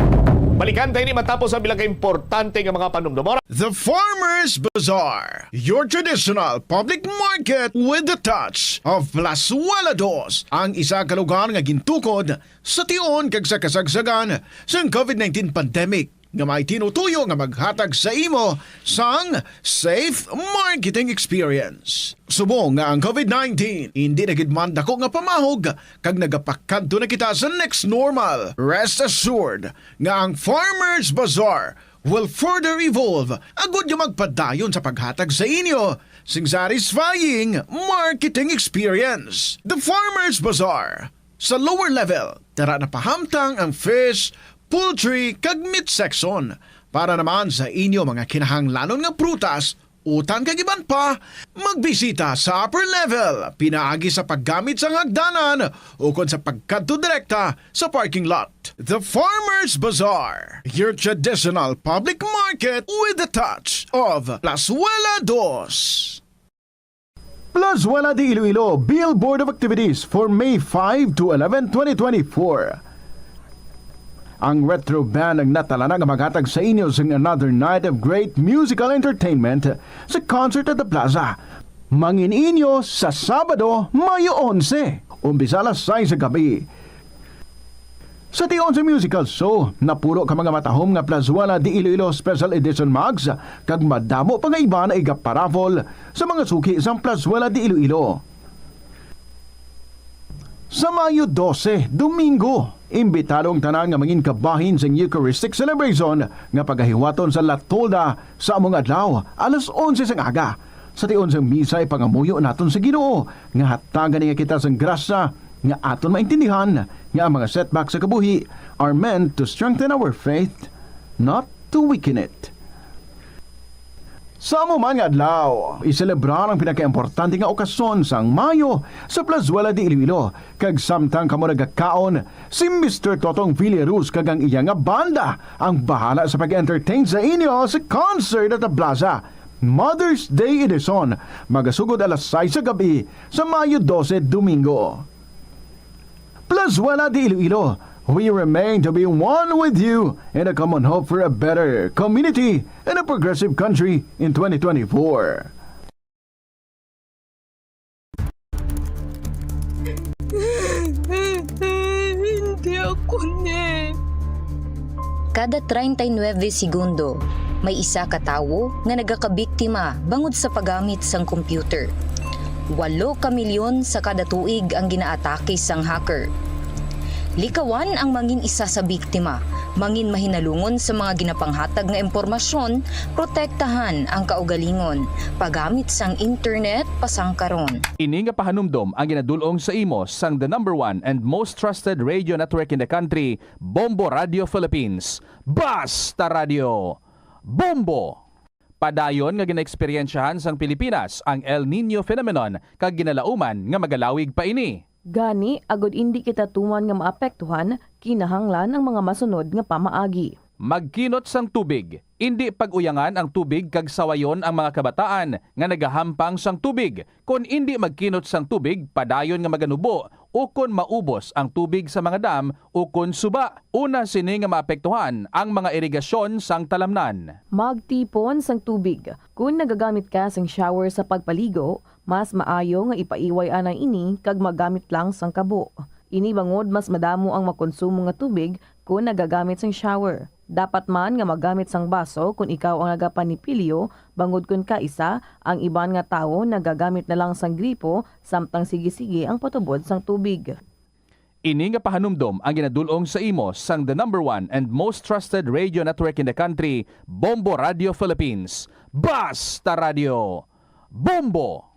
Balikan tayo ni matapos ang bilang ka importante nga mga panumdumon. The Farmers Bazaar, your traditional public market with the touch of Plazuela Dos, ang isa ka lugar nga gintukod sa tion kag sa kasagsagan sang covid nineteen pandemic. nga may tinutuyo nga maghatag sa imo sang safe marketing experience. Subong nga ang covid nineteen indi na gid man dako nga pamahog kag nagapakadto na kita sa next normal, rest assured nga ang Farmers Bazaar will further evolve agud nga magpadayon sa paghatag sa inyo sing satisfying marketing experience. The Farmers Bazaar. Sa lower level, tara na pahamtang ang fish, poultry, kag meat section. Para naman sa inyo mga kinahanglanon nga prutas, utan kag iban pa, magbisita sa upper level, pinaagi sa paggamit sang hagdanan ukon sa pagkadto direkta sa parking lot. The Farmers Bazaar, your traditional public market with the touch of Plazuela Dos. Plazuela de Iloilo, Bill Board of Activities for May five to eleven, twenty twenty-four. Ang Retro Band ang natalana nga maghatag sa inyo sing another night of great musical entertainment sa Concert at the Plaza. Mangin-inyo sa Sabado, Mayo onse, umpisa alas sais sa gabi. Sa tion sa musical show, napulo ka mga matahom nga Plazuela de Iloilo Special Edition mugs, kag madamo pa nga iban nga igaparaffle sa mga suki sang Plazuela de Iloilo. Sa Mayo dose, Domingo, imbitado ang tanan nga mangin kabahin sang Eucharistic celebration nga pagahiwaton sa La Tolda sa among adlaw, alas onse sang aga. Sa tion sang misa, ipangamuyo naton sa Ginoo nga hatagan niya kita sang grasya nga aton maintindihan nga ang mga setback sa kabuhi are meant to strengthen our faith, not to weaken it. Sa amo man nga adlaw, iselebrar ang pinakaimportante nga okasyon sang Mayo sa Plazuela de Iloilo, kag samtang kamo nagakaon, si Mister Totong Villaruz kag ang iya nga banda ang bahala sa pag-entertain sa inyo sa Concert at the Plaza Mother's Day Edition, magasugod alas sais sa gabi sa Mayo dose, Domingo. Plazuela de Iloilo, we remain to be one with you in a common hope for a better community and a progressive country in twenty twenty-four. Hindi ako ni. Kada treinta y nueve segundo, may isa ka tawo nga nagakabiktima bangod sa paggamit sang computer. Walo ka milyon sa kada tuig ang ginaatake sang hacker. Likawan ang mangin isa sa biktima, mangin mahinalungon sa mga ginapanghatag nga impormasyon, protektahan ang kaugalingon, paggamit sang internet pasangkaron. Ini nga pahanumdom ang ginadul-ong sa imo sang the number one and most trusted radio network in the country, Bombo Radio Philippines. Basta Radio! Bombo! Padayon nga ginaeksperyensyahan sang Pilipinas ang El Niño phenomenon kag ginalauman nga magalawig pa ini. Gani, agod indi kita tuman nga maapektuhan, kinahanglan ang mga masunod nga pamaagi. Magkinot sang tubig. Indi pag-uyangan ang tubig kag sawayon ang mga kabataan nga nagahampang sang tubig. Kon indi magkinot sang tubig, padayon nga maganubo ukon maubos ang tubig sa mga dam ukon suba. Una sini nga maapektuhan ang mga irigasyon sang talamnan. Magtipon sang tubig. Kon nagagamit ka sang shower sa pagpaligo, mas maayo nga ipaiway anay ini kag magamit lang sang kabo. Ini bangod mas madamo ang makonsumo nga tubig kon nagagamit sang shower. Dapat man nga magamit sang baso kon ikaw ang nagapanipilyo, bangod kon kaisa, ang iban nga tawo nagagamit na lang sang gripo samtang sige-sige ang patubod sang tubig. Ini nga pahanumdom ang ginadul-ong sa imo sang the number one and most trusted radio network in the country, Bombo Radio Philippines. Basta Radio! Bombo!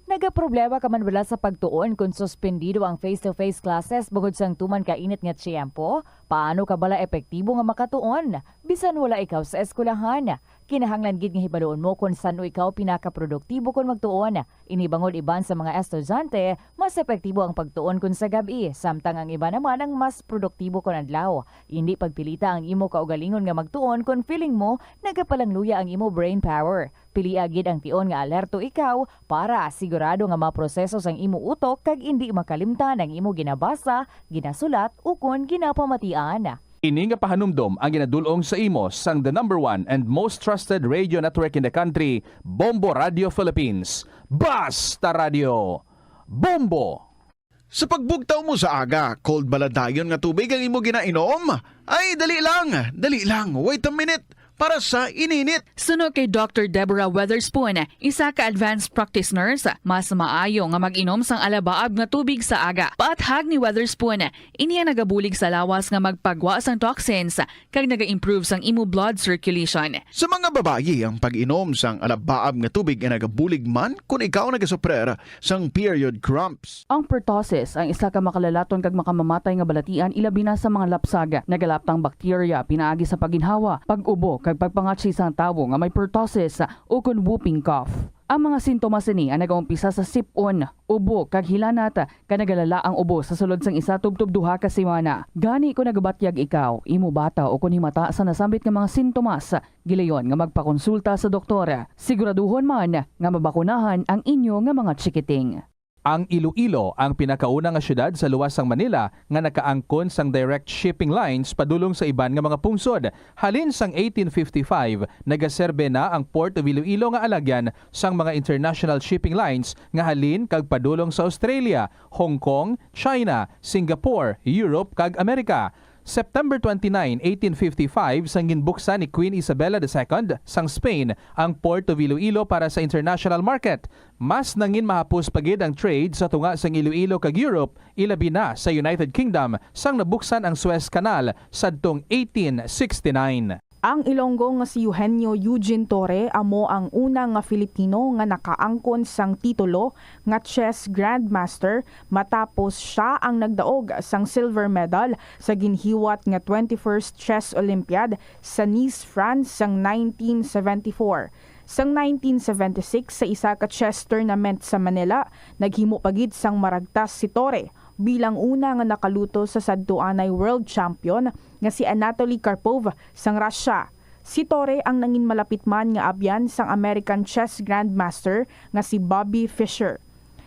Nagaproblema ka man bala sa pagtuon kon suspendido ang face-to-face classes bangod sang tuman ka init nga tiyempo? Paano ka bala epektibo nga makatuon bisan wala ikaw sa eskwelahan? Kinahanglan gid nga hibaluon mo kon san-o ikaw pinakaproduktibo kon magtuon. Ini bangod iban sa mga estudyante, mas epektibo ang pagtuon kon sa gab-i, samtang ang iban naman ang mas produktibo kon adlaw. Indi pagpilita ang imo kaugalingon nga magtuon kon feeling mo nagapalangluya ang imo brain power. Pilia gid ang tion nga alerto ikaw para sigurado nga maproseso sang imo utok kag indi makalimtan ang imo ginabasa, ginasulat, ukon ginapamatian. Ini nga pahanumdom ang ginadul-ong sa imo sang the number one and most trusted radio network in the country, Bombo Radio Philippines. Basta Radio! Bombo! Sa pagbugtaw mo sa aga, cold bala dayon nga tubig ang imo ginainom? Ay, dali lang, dali lang, wait a minute, para sa ininit. Suno kay Doctor Deborah Weatherspoon, isa ka advanced practice nurse, mas maayo nga mag-inom sang alabaab nga tubig sa aga. Paathag ni Weatherspoon, ini ang nagabulig sa lawas nga magpagwa sang toxins kag naga-improve sang imo blood circulation. Sa mga babayi, ang pag-inom sang alabaab nga tubig ay nagabulig man kon ikaw nagasuprer sang period cramps. Ang pertussis ang isa ka makalalaton kag makamamatay nga balatian, ilabi na sa mga lapsag. Nagalaptang bakterya pinaagi sa pagginhawa, pag-ubo, kag pagpangatsi sang tawo nga may pertussis ukon whooping cough. Ang mga sintomas sini ang nagaumpisa sa sip-on, ubo, kag hilanat, kag nagalala ang ubo sa sulod sang isa tubtob duha ka semana. Gani, kon nagabatyag ikaw, imo bata, ukon himata sa nasambit nga mga sintomas, gilayon nga magpakonsulta sa doktor. Siguraduhon man nga mabakunahan ang inyo nga mga chikiting. Ang Iloilo ang pinakauna nga siyudad sa luwas sang Manila nga nakaangkon sang direct shipping lines padulong sa iban nga mga pungsod. Halin sang eighteen fifty-five, nagaserbe na ang Port of Iloilo nga alagyan sang mga international shipping lines nga halin kag padulong sa Australia, Hong Kong, China, Singapore, Europe, kag Amerika. September twenty-nine, eighteen fifty-five, sang ginbuksan ni Queen Isabella the Second sang Spain ang Port of Iloilo para sa international market. Mas nangin mahapos pa gid ang trade sa tunga sang Iloilo kag Europe, ilabi na sa United Kingdom, sang nabuksan ang Suez Canal sadtong eighteen sixty-nine. Ang Ilonggo nga si Eugenio Eugene Torre amo ang una nga Filipino nga nakaangkon sang titulo nga chess grandmaster matapos sia ang nagdaog sang silver medal sa ginhiwat nga twenty-first Chess Olympiad sa Nice, France sang nineteen seventy-four. Sang nineteen seventy-six, sa isa ka chess tournament sa Manila, naghimo pa gid sang maragtas si Torre bilang una nga nakaluto sa sadtuanay world champion nga si Anatoly Karpov sang Russia. Si Torre ang nangin malapit man nga abyan sang American chess grandmaster nga si Bobby Fischer.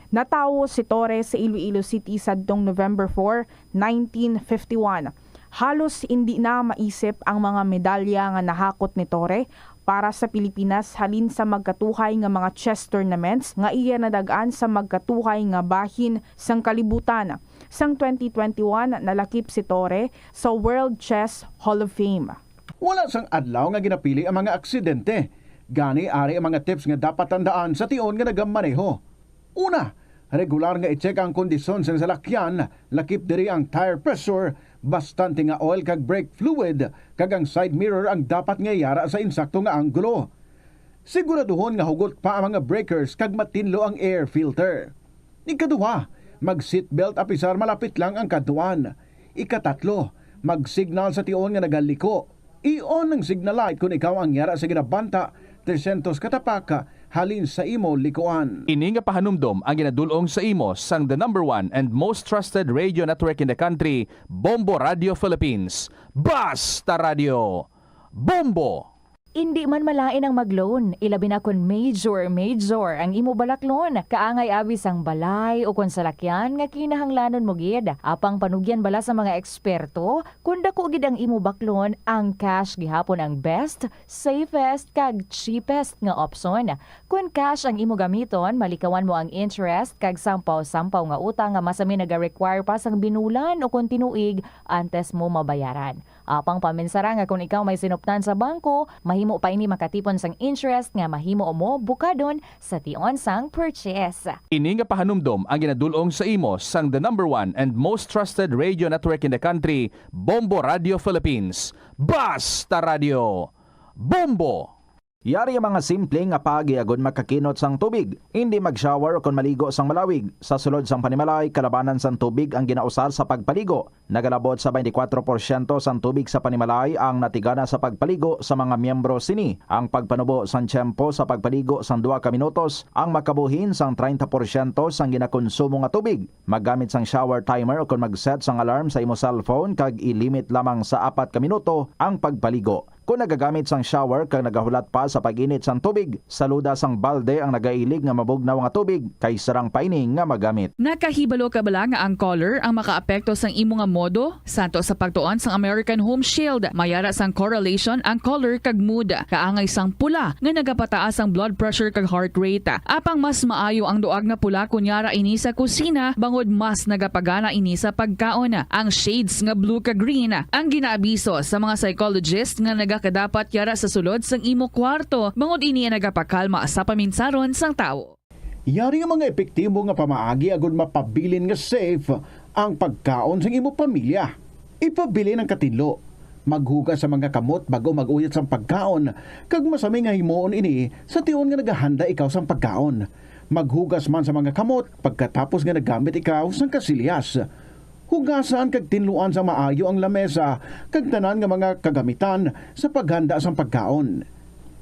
Natawo si Torre sa Iloilo City sadtong November four, nineteen fifty-one. Halos indi na maisip ang mga medalya nga nahakot ni Torre para sa Pilipinas halin sa magkatuhay nga mga chess tournaments nga iya nadag-an sa magkatuhay nga bahin sang kalibutan. Sang twenty twenty-one, nalakip si Torre sa World Chess Hall of Fame. Wala sang adlaw nga ginapili ang mga aksidente. Gani, ari ang mga tips nga dapat tandaan sa tion nga nagamaneho. Una, regular nga i-check ang kondisyon sang salakyan, lakip diri ang tire pressure, bastante nga oil kag brake fluid, kag ang side mirror ang dapat nga yara sa insakto nga anggulo. Siguraduhon nga hugot pa ang mga breakers kag matinlo ang air filter. Ikaduha, mag-seatbelt apisar malapit lang ang kadtuan. Ikatatlo, mag-signal sa tion nga nagaliko. I-on ang signal light kon ikaw ang yara sa ginabanta tresyentos ka tapak halin sa imo likuan. Ini nga pahanumdom ang ginadul-ong sa imo sang the number one and most trusted radio network in the country, Bombo Radio Philippines. Basta Radio! Bombo! Indi man malain ang mag-loan, ilabi na kon major, major ang imo balaklon. Kaangay abi sang balay o kon salakyan nga kinahanglanon mo gid. Apang panugyan bala sa mga eksperto, kon dako gid ang imo baklon, ang cash gihapon ang best, safest, kag cheapest nga opsyon. Kon cash ang imo gamiton, malikawan mo ang interest kag sampaw-sampaw nga utang nga masami naga-require pa sang binulan o kon tinuig antes mo mabayaran. Apang paminsara nga kon ikaw may sinuptan sa bangko, mahimo pa ini makatipon sang interest nga mahimo mo bukadon sa tion sang purchase. Ini nga pahanumdom ang ginadul-ong sa imo sang the number one and most trusted radio network in the country, Bombo Radio Philippines. Basta Radio! Bombo! Yari ang mga simple nga paagi agud makakinot sang tubig. Indi mag-shower kon maligo sang malawig. Sa sulod sang panimalay, kalabanan sang tubig ang ginausar sa pagpaligo. Nagalabot sa twenty-four porsyento sang tubig sa panimalay ang natigana sa pagpaligo sa mga miyembro sini. Ang pagpanubo sang tiyempo sa pagpaligo sang duha ka minutos ang makabuhin sang treinta porsyento sang ginakonsumo nga tubig. Maggamit sang shower timer ukon mag-set sang alarm sa imo cellphone kag i-limit lamang sa apat ka minuto ang pagpaligo. Kon nagagamit sang shower kag nagahulat pa sa pag-init sang tubig, saluda sang balde ang nagailig nga mabugnaw nga tubig kay sarang pa ini nga magamit. Nakahibalo ka bala nga ang color ang makaapekto sang imo nga modo? Santo sa pagtuon sang American Home Shield, mayara sang correlation ang color kag mood. Kaangay sang pula nga nagapataas ang blood pressure kag heart rate. Apang mas maayo ang duag nga pula kon yara ini sa kusina, bangod mas nagapagana ini sa pagkaon. Ang shades nga blue kag green ang ginaabiso sa mga psychologist nga nagakadapat yara sa sulod sang imo kwarto, bangod ini ang nagapakalma sa paminsaron sang tawo. Yari ang mga epektibo nga pamaagi agud mapabilin nga safe ang pagkaon sang imo pamilya. Ipabilin ang katinlo. Maghugas sa mga kamot bag-o mag-uyat sang pagkaon, kag masami nga himuon ini sa tion nga nagahanda ikaw sang pagkaon. Maghugas man sa mga kamot pagkatapos nga nagamit ikaw sang kasilyas. Hugasan kag tinluan sa maayo ang lamesa kag tanan nga mga kagamitan sa paghanda sang pagkaon.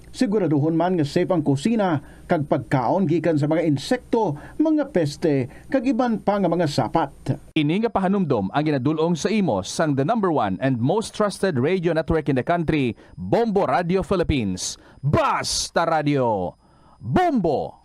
Siguraduhon man nga safe ang kusina kag pagkaon gikan sa mga insekto, mga peste, kag iban pa nga mga sapat. Ini nga pahanumdom ang ginadul-ong sa imo sang the number one and most trusted radio network in the country, Bombo Radio Philippines. Basta Radio! Bombo!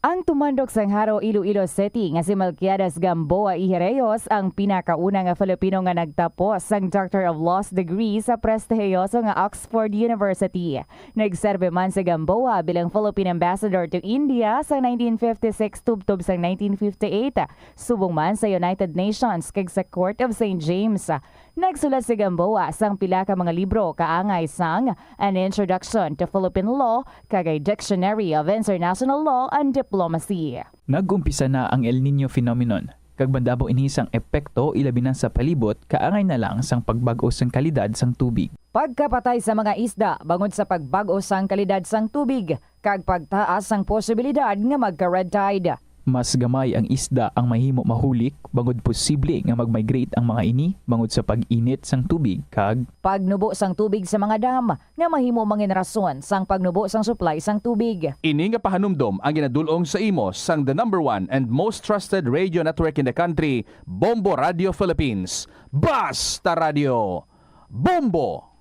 Ang tumandok sang Jaro, Iloilo City nga si Melquiades Gamboa y Reyes ang pinakauna nga Filipino nga nagtapos sang Doctor of Laws degree sa prestihiyoso nga Oxford University. Nagserbi man si Gamboa bilang Philippine Ambassador to India sa nineteen fifty-six tubtob sang nineteen fifty-eight, subong man sa United Nations kag sa Court of Saint James. Nagsulat si Gamboa sang pila ka mga libro kaangay sang An Introduction to Philippine Law kag a Dictionary of International Law and Diplomacy. Nag-umpisa na ang El Niño phenomenon, kag madamo ini sang epekto ilabi na sa palibot kaangay na lang sang pagbag-o sang kalidad sang tubig. Pagkapatay sa mga isda bangod sa pagbag-o sang kalidad sang tubig kag pagtaas sang posibilidad nga magka-red tide. Mas gamay ang isda ang mahimo mahulik, bangod posible nga mag-migrate ang mga ini bangod sa pag-init sang tubig kag Pagnubo sang tubig sa mga dam nga mahimo mangin rason sang pagnubo sang supply sang tubig. Ini nga pahanumdom ang ginadul-ong sa imo sang the number one and most trusted radio network in the country, Bombo Radio Philippines. Basta Radio Bombo!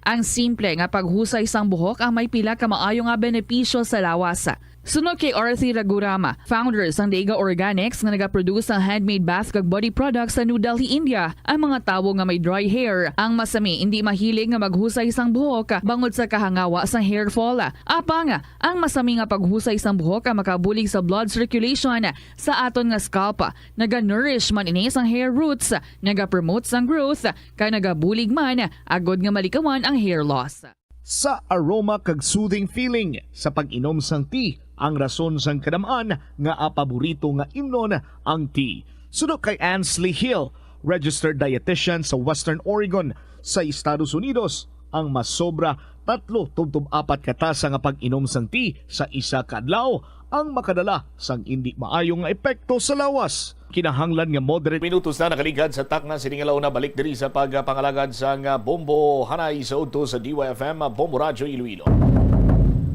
Ang simple nga paghusay sang buhok ang may pila ka maayo nga benepisyo sa lawas. Suno kay Arthur Ragurama, founder sang Dega Organics nga nagaproduce sang handmade bath kag body products sa New Delhi, India, ang mga tawo nga may dry hair, ang masami indi mahilig nga maghusay sang buhok bangod sa kahangawa sang hair fall. Apang, ang masami nga paghusay sang buhok ang makabulig sa blood circulation sa aton nga scalp. Naga-nourish man ini sang hair roots, nagapromote sang growth, kag nagabulig man agod nga malikawan ang hair loss. Sa aroma kag soothing feeling sa pag-inom sang tea ang rason sang kadam-an nga paborito nga imnon ang tea. Suno kay Ansley Hill, registered dietitian sa Western Oregon sa Estados Unidos, ang masobra tatlo tubtob apat ka tasa nga pag-inom sang tea sa isa ka adlaw ang makadala sang indi maayo nga epekto sa lawas. Kinahanglan nga moderate. Minutos na nakaligad sa takna sini nga launa. Balik diri sa pagpangalagad sang Bombo Hanay sa udto sa D Y F M, Bombo Radyo Iloilo.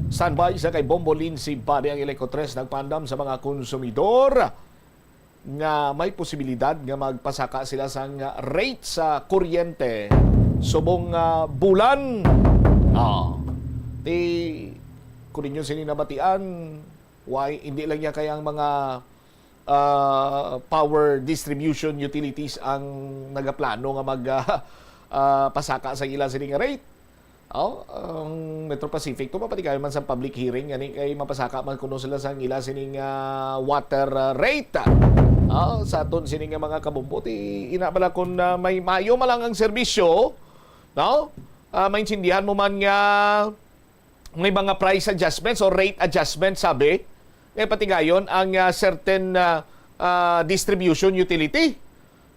Standby sa kay Bombo Lindsay Bade. Ang Eleco Tres nagpaandam sa mga konsumidor nga may posibilidad nga magpasaka sila sang rate sa kuryente subong nga bulan. Ah, ti, kung ninyo sini nabatian, why hindi lang niya kay ang mga, ah, power distribution utilities ang nagaplano nga mag, ah, ah, pasaka sa ila sini nga rate? Oh, ang Metro Pacific, to mapatigayon man sa public hearing, gani kay mapasaka man kuno sila sang ila sining, ah, water, ah, rate. Ah, sa aton sini nga mga kabombo, ti ina bala kun, ah, may mayo man lang ang serbisyo, no? Ah, maintindihan mo man nga may mga price adjustments o rate adjustments, sabi, nga patigayon ang, ah, certain, ah, ah, distribution utility,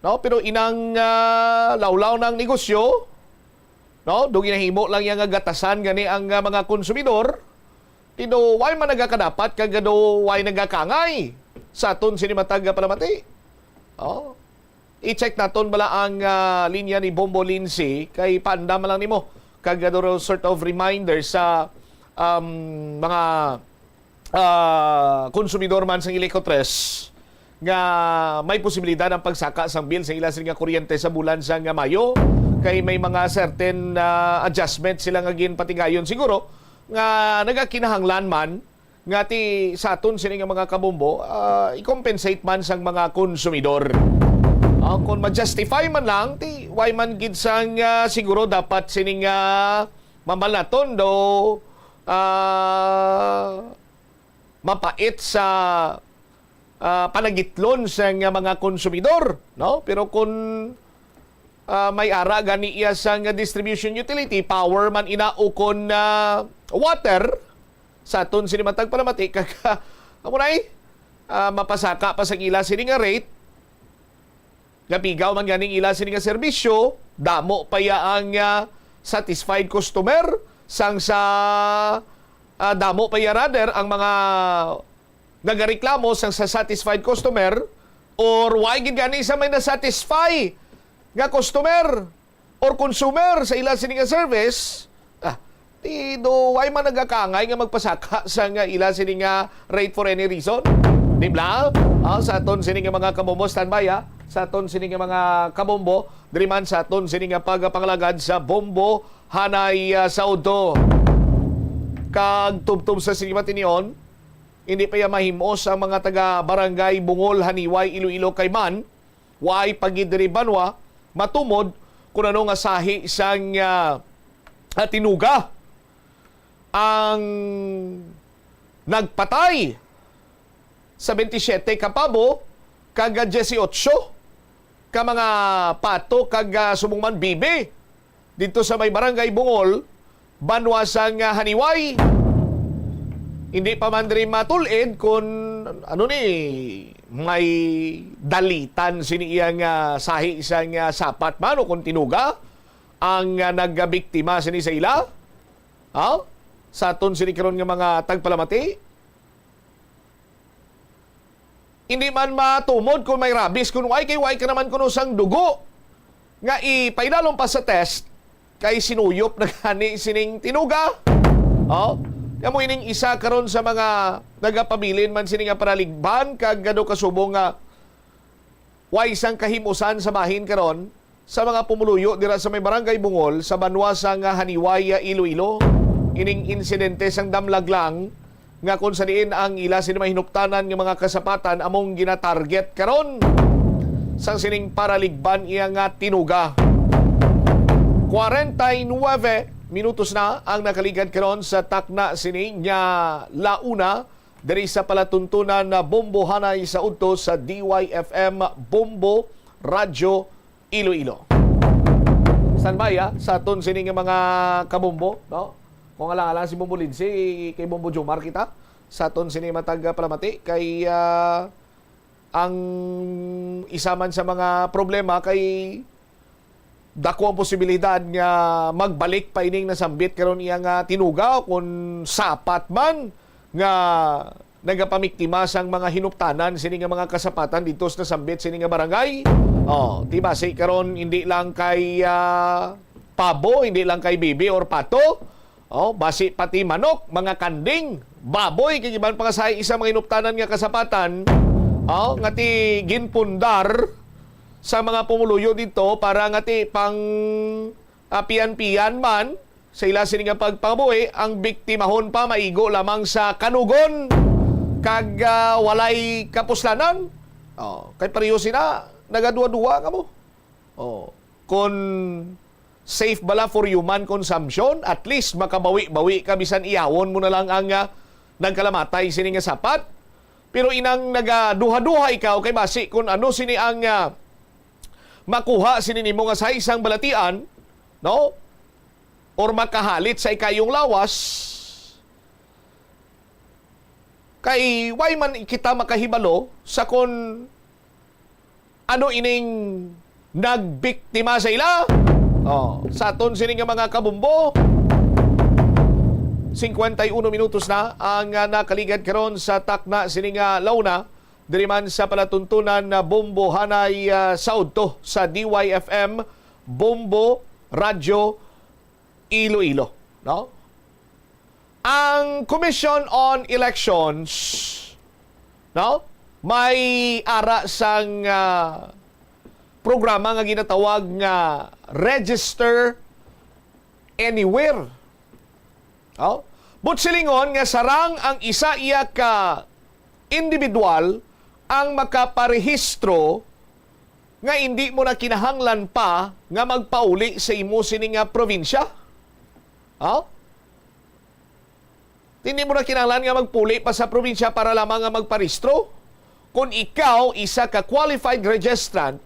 no? Pero inang, ah, lawlaw na ang negosyo, no? Do ginahimo lang iya nga gatasan gani ang, ah, mga konsumidor. Ti do way man nagakadapat kag do way nagakangay sa aton sini matag palamati. Oh. I-check naton bala ang, ah, linya ni Bombo Lindsay kay paandam lang nimo kag, ah, do sort of reminder sa, um, mga ah, konsumidor man sang Eleco Tres nga may posibilidad ang pagsaka sang bill sa ila sini nga kuryente sa bulan sang Mayo, kay may mga certain, ah, adjustment sila nga ginpatigayon siguro nga nagakinahanglan man nga ti sa aton sini nga mga kabombo, ah, i-compensate man sang mga konsumidor. Ah, kung ma-justify man lang, ti why man gid sang, ah, siguro dapat sini nga mamalaton do, ah, mapait sa, ah, panagitlon sang mga konsumidor, no? Pero kun, ah, may ara gani iya sang distribution utility, power man ina ukon, ah, water, sa aton sini matag palamati, kag, amo na, eh, ah, mapasaka pa sa ila sini nga rate, nga pigaw man ganing ila sini nga serbisyo, damo pa iya ang, ah, satisfied customer, sang sa, ah, damo pa iya rather ang mga nagareklamo sang sa satisfied customer, or why gid gani sa may na-satisfy nga customer or consumer sa ila sini nga service, ah, ti do, why man nagakangay nga magpasaka sa nga ila sini nga rate for any reason? Di ba? Ah, sa aton sini nga mga kabombo, standby, ah. Sa aton sini nga mga kabombo, diri man sa aton sini nga pagpangalagad sa Bombo Hanay, ah, sa udto. Kag tubtob sa sini matinion, hindi pa iya mahimos ang mga taga Barangay Bungol, Haniway, Iloilo kay man, waay pa gid diri banwa matumod kun ano nga sahi sang, ah, ah, tinuga ang nagpatay sa twenty-seven ka pabo kag dieciocho ka mga pato kag, ah, subong man bibi didto sa may Barangay Bungol, banwa sang, ah, Haniway. Hindi pa man diri matul-id kun ano ni, may dalitan sini iya nga sahi sang, ah, sapat man o kun tinuga ang, ah, nagbiktima sini sa ila. Ha? Sa aton sini karon nga mga tagpalamati, hindi man matumod kung may rabies, kung way kay way ka naman kuno sang dugo nga ipaidalom pa sa test, kay sinuyop na gani sining tinuga. Oh, kamo ining isa karon sa mga nagapabilin man sini nga paraligban kag gado kasubo nga way sang kahimusan sa bahin karon sa mga pumuluyo dira sa may Barangay Bungol sa banwa sang Haniway, Iloilo. Ining insidente sang damlag lang nga kung sa diin ang ila sini mahinuptanan nga mga kasapatan among ginatarget karon sang sining paraligban iya nga tinuga. Kwarenta y nuebe minutos na ang nakaligad karon sa takna sini nga launa diri sa palatuntunan na Bombo Hanay sa udto sa D Y F M Bombo Radyo Iloilo. Standby, ah, sa aton sini nga mga kabombo, no? Kung alang-alang si Bombo Lindsay, kay Bombo Jomar kita, sa aton sini matag, ah, palamati, kay, ah, ang isa man sa mga problema kay dako ang posibilidad nga magbalik pa ining nasambit karon iya nga tinuga kung sapat man nga nagapamiktima sang mga hinuptanan sini nga mga kasapatan dito sa nasambit sini nga barangay. Oh, ti basi karon hindi lang kay, ah, pabo, hindi lang kay bibi or pato, oh, basi pati manok, mga kanding, baboy, kag iban pa nga sa isa mga hinuptanan nga kasapatan, oh, nga ti ginpundar sa mga pumuluyo dito para nga ti pang, ah, piyan-piyan man sa ila sini nga pagpangabuhi, ang biktimahon pa maigo lamang sa kanugon kag, ah, walay kapuslanan. Oh, kay pareho sina nagaduwa-duwa kamo. Oh, kon safe bala for human consumption, at least makabawi-bawi ka bisan iyawon mo na lang ang, ah, nagkalamatay sini nga sapat. Pero inang nagaduha-duha ikaw kay basi kun ano sini ang, ah, makuha sini nimo nga sa isang balatian, no? Or makahalit sa ikayong lawas, kay way man kita makahibalo sa kon ano ining nagbiktima sa ila. Oh, sa aton sini nga mga kabumbo, singkwenta y uno minutos na ang, ah, nakaligad karon sa takna sini nga launa diri man sa palatuntunan na Bombo Hanay, ah, sa udto sa D Y F M Bombo Radyo Iloilo, no? Ang Commission on Elections, no, may ara sang, ah, programa nga ginatawag nga Register Anywhere. Oh? But silingon nga sarang ang isa iya ka individual ang makaparehistro nga indi mo na kinahanglan pa nga magpauli sa imo sini nga probinsya. Oh? Hindi mo na kinahanglan nga magpuli pa sa probinsya para lamang nga magparehistro. Kung ikaw isa ka qualified registrant,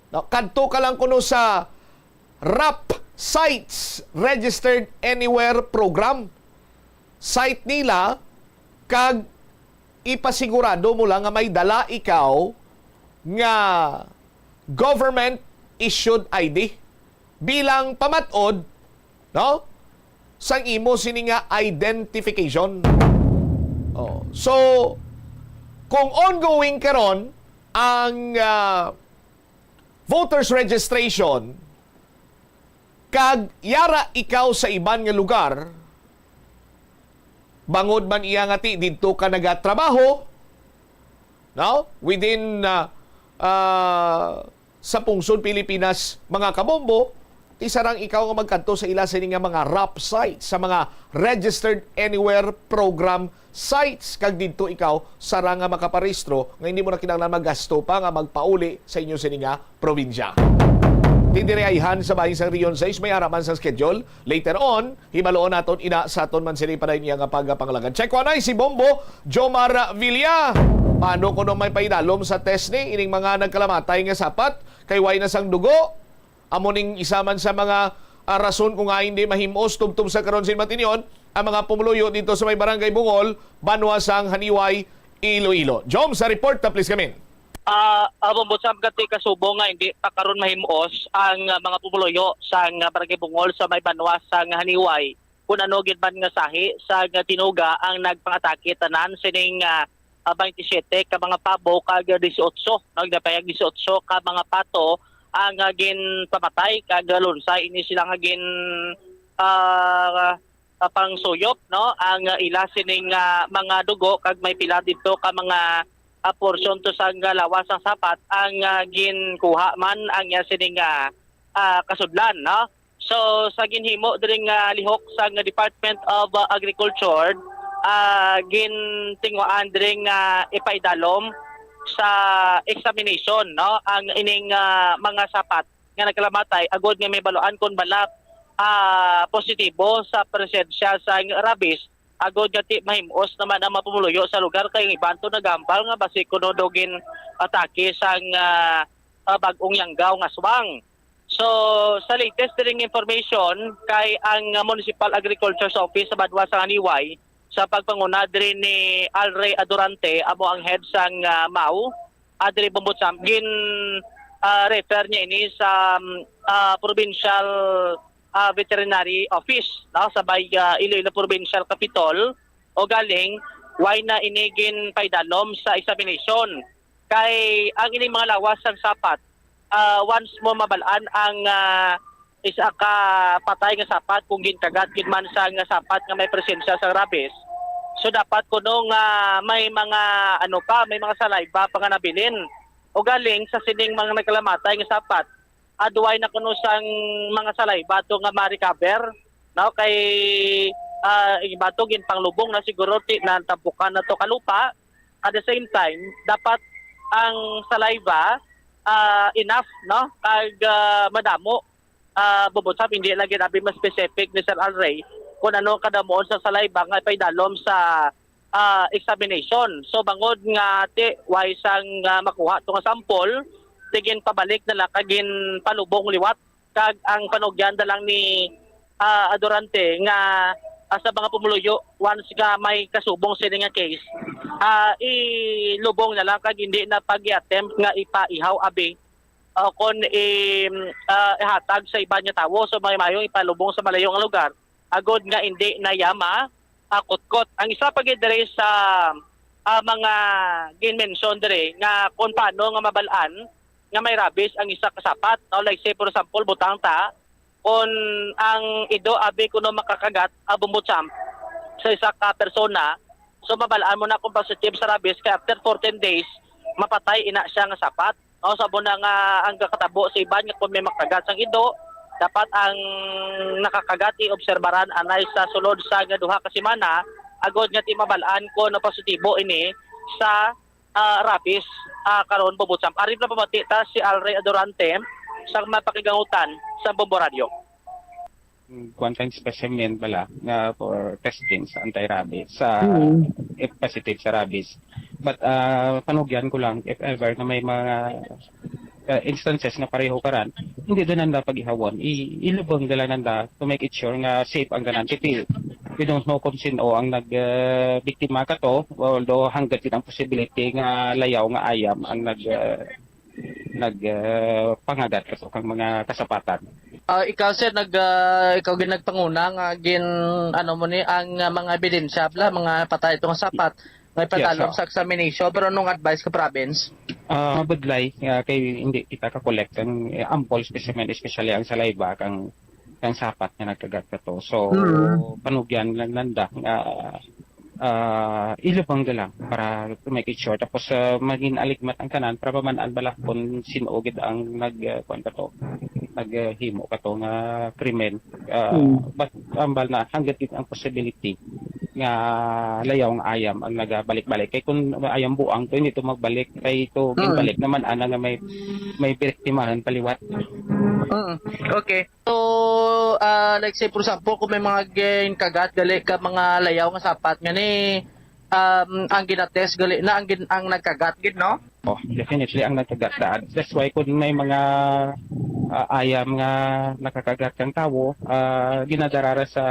no, kadto ka lang kuno sa rap Sites Registered Anywhere Program. Site nila, kag ipasigurado mo lang nga may dala ikaw nga government issued I D bilang pamat-od, no, sang imo sini nga identification. Oh, so kung ongoing karon ang, ah, voters registration, kag yara ikaw sa iban nga lugar, bangod man iya nga ti didto ka nagatrabaho, no? Within, ah, ah, sa pungsod Pilipinas, mga kabombo, ti sarang ikaw nga magkadto sa ila sini nga mga rap sites, sa mga Registered Anywhere Program sites, kag didto ikaw sarang nga makaparehistro nga hindi mo na kinahanglan maggasto pa nga magpauli sa inyo sini nga probinsya. Ti diri ayhan sa bahin sang Region sais may ara man sang schedule. Later on, hibaloon naton ina sa aton man sini padayon iya nga pagpangalagad. Check ko anay si Bombo Jomar Villa. Paano kuno may paidalom sa test ni ining mga nagkalamatay nga sapat kay way na sang dugo? Amo ning isa man sa mga, ah, rason kung hain di mahim-os tubtob sa karon sin matinyon ang mga pumuluyo dito sa may Barangay Bungol, Banwa sang Haniway, Iloilo. Jom, sa report, ta please kamin. Ah, abong busab gati kasubo nga hindi pa karon mahim-os ang, ah, mga pumuluyo sang, ah, Barangay Bungol sa may Banwa sang Haniway kung ano gid man nga sahi sang, ah, tinuga ang nagpangatake tanan sining, ah, ah, twenty-seven ka mga pabo kag disiotso, no? Ginapahayag disiotso ka mga pato ang, ah, ginpamatay kag lunsay ini sila nga gin, ah, ah, pangsuyop, no? Ang, ah, ila sining, ah, mga dugo kag may pila didto ka mga, ah, portion to sang, ah, lawas sang sapat ang, ah, ginkuha man ang iya sining, ah, ah, kasudlan, no? So, sa ginhimo diri nga lihok sang Department of, ah, Agriculture, ah, gintinguhaan diri nga ipaidalom sa examination, no, ang ining, ah, mga sapat nga nagkalamatay agod nga mahibaluan kon bala, ah, positibo sa presensya sang rabies, agod nga ti mahimos naman ang mga pumuluyo sa lugar kay ang iban to nagambal nga basi kuno daw gin-atake sang, ah, ah, bag-ong yanggaw nga aswang. So, sa latest diri nga information, kay ang, ah, Municipal Agriculture's Office sa Banwa sa Aniway, sa pagpanguna diri ni Alray Adorante, amo ang head sang, ah, MAO, ah, diri Bombocham, gin, ah, refer niya ini sa, um, ah, Provincial, ah, Veterinary Office, no, sa may, ah, Iloilo Provincial Capitol, o galing, why na ini ginpaidalom sa examination. Kay ang ining mga lawas sang sapat, ah, once mo mabal-an ang, ah, isa ka patay nga sapat, kung ginkagat gid man sang sapat nga may presensya sang rabies, so dapat kuno nga may mga, ano pa, may mga saliva pa nga nabilin. O galing sa sining mga nagkalamatay nga sapat, aduay na kuno sang mga saliva to nga ma-recover, no? Kay, ah, iba to, ginpanglubong na siguro, ti-, natampukan na to ka lupa. At the same time, dapat ang saliva, ah, enough, no? Kag, ah, madamo, ah, Bombocham, hindi lagi nabi mas specific ni Sir Alray kung ano ang kadamuon sa saliva nga ipaidalom sa, ah, examination. So, bangod nga ti, way sang, ah, makuha to nga sample, ti ginpabalik na lang kag ginpalubong liwat, kag ang panugyan na lang ni, ah, Adorante nga, ah, sa mga pumuluyo, once nga may kasubong sini nga case, ah, ilubong na lang kag hindi na pag-i-attempt nga ipaihaw abi o kon i, ah, ihatag sa iban nga tawo. So, may mayo ipalubong sa malayo nga lugar agod nga hindi na iya ma, ah, kutkot. Ang isa pa gid diri sa, ah, mga gin-mention diri nga kung paano nga mabal-an nga may rabies ang isa ka sapat, no? Like say, for example, butang ta, kung ang ido abi kuno makakagat, ah, Bombocham, sa isa ka persona, so mabal-an mo na kung positive sa rabies, kay after fourteen days, mapatay ina siya nga sapat. No, sa amo na nga ang kakatabo sa iban nga kung may makagat sang ido, dapat ang nakakagat iobserbaran anay sa sulod sa nga duha ka semana, agod nga ti mabal-an kon positibo ini sa, ah, rabies, ah, karon, Bombocham. Ari na pamati ta si Alray Adorante sa mapakigangutan sa Bombo Radio. Kuan kang specimen bala nga for testing sa anti-rabies, sa Mm. if positive sa rabies. But ah, panugyan ko lang, if ever na may mga ah, instances nga pareho karan, hindi da nanda pag-ihawon. I ilubong da lang nanda to make it sure nga safe ang tanan. Kasi we don't know kung sino ang nag ah, biktima kato, although hanggat gid ang possibility nga layaw nga ayam ang nag ah, nag ah, pangagat kato kang mga kasapatan. Ah, ikaw sir nag ah, ikaw gid nagpanguna nga gin ano mo ni ang ah, mga ebidensya bala, mga patay ito nga sapat nga ipadalom sir. Sa examination, pero anong advice ka province? Ah, mabudlay nga kay hindi kita ka-collect ang eh, ample specimen, especially ang saliva kang kang sapat nga nagkagat kato. So Mm. panugyan lang nanda nga ah, ilubong da lang para to make it sure, tapos ah, maging aligmat ang tanan para maman-an bala kung sino gid ang nag ah, kuan kato, naghimo kato nga krimen. Ah, Mm. but ambal na hanggat gid ang possibility nga layaw nga ayam ang nagabalik-balik. Kay kung ayam buang to, hindi to magbalik. Kay to Mm. ginbalik naman ana nga may may biriktimahan paliwat. Mm. Okay. So, ah, like say for example, kung may mga ginkagat gali ka mga layaw nga sapat nga ni um, ang ginatest gali na ang gin, ang nagkagat gid, no? Oh, definitely ang nagkagat daan. That's why kung may mga ah, ayam nga nakakagat kang tawo, ah, ginadarara sa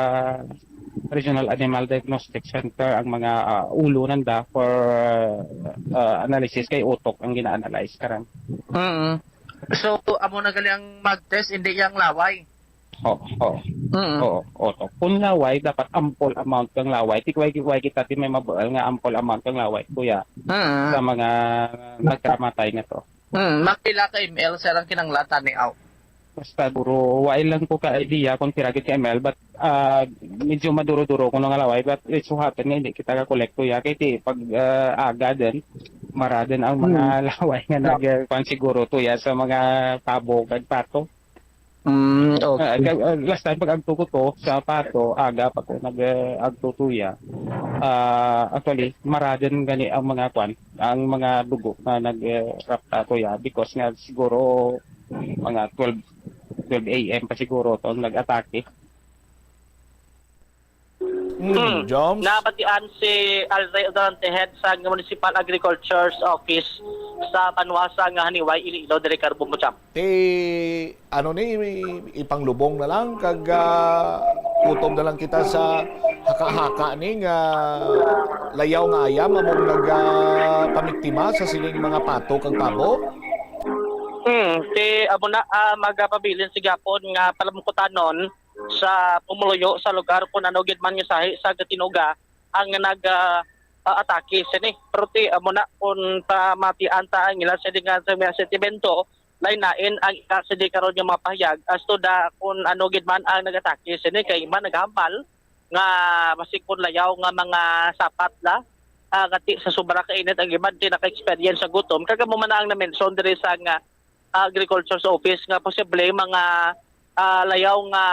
Regional Animal Diagnostic Center ang mga ah, ulo nanda for ah, analysis kay utok ang gina-analyze karan. Mm. So, amo na gali ang mag-test, hindi yang laway. Oo, oo. Mm. Oo, oo. Kung laway, dapat ample amount kang laway. Ti way, way kita ti may mabual nga ample amount kang laway, kuya, Mm. sa mga nagkamatay nga to. Mm. Mga pila ka M L, sir, ang kinahanglan tani, aw? Basta, guro, wala lang ko ka idea kung pira gid ka M L, but, ah, medyo maduro-duro ko nga laway, but it so happen nga hindi kita ka-collect, kuya. Kay ti, pag, ah, aga din, mara din ang mga Mm. laway nga No. nag, ah, kwan siguro, tuya, sa mga pabo kag pato. Mm, Ah, okay. kag, ah, last time pag agto ko to sa pato, aga pa ko nag, ah, agto tuya. Ah, actually, mara din gani ang mga kwan, ang mga dugo na nag, ah, rapta tuya because nga siguro mga twelve, twelve A M pa siguro to nag-atake. Mm, Hmm. Joms? Nabatian si Alre Durante, head sa Municipal Agriculture's Office sa Panuasa nga Haniway, Iloilo, diri karong Bombo Jam. Ti, ano ni, ipanglubong na lang, kag, ah, kutob na lang kita sa haka-haka ni nga layaw nga ayam among nag, ah, pamiktima sa sining mga pato kag pabo. Hmm, ti, amo na, ah, magapabilin sa gihapon nga palamkutanon sa pumuluyo sa lugar kung ano gid man nga sahi sa Gatinuga ang nag, ah, ah, atake sini. Pero ti, amo na, kung pamatian ta ang ila sini nga sa mga sentimento, lain-lain ang ila sini karon nga mga pahayag as to the kung ano gid man ang nag-atake sini, kay iban naghambal nga basig kun layaw nga mga sapat la, ah, nga ti sa sobra ka init ang iban ti naka-experience sa gutom. Kag amo man na ang na-mention diri sa nga ah, agriculture sa office nga posible mga, ah, layaw nga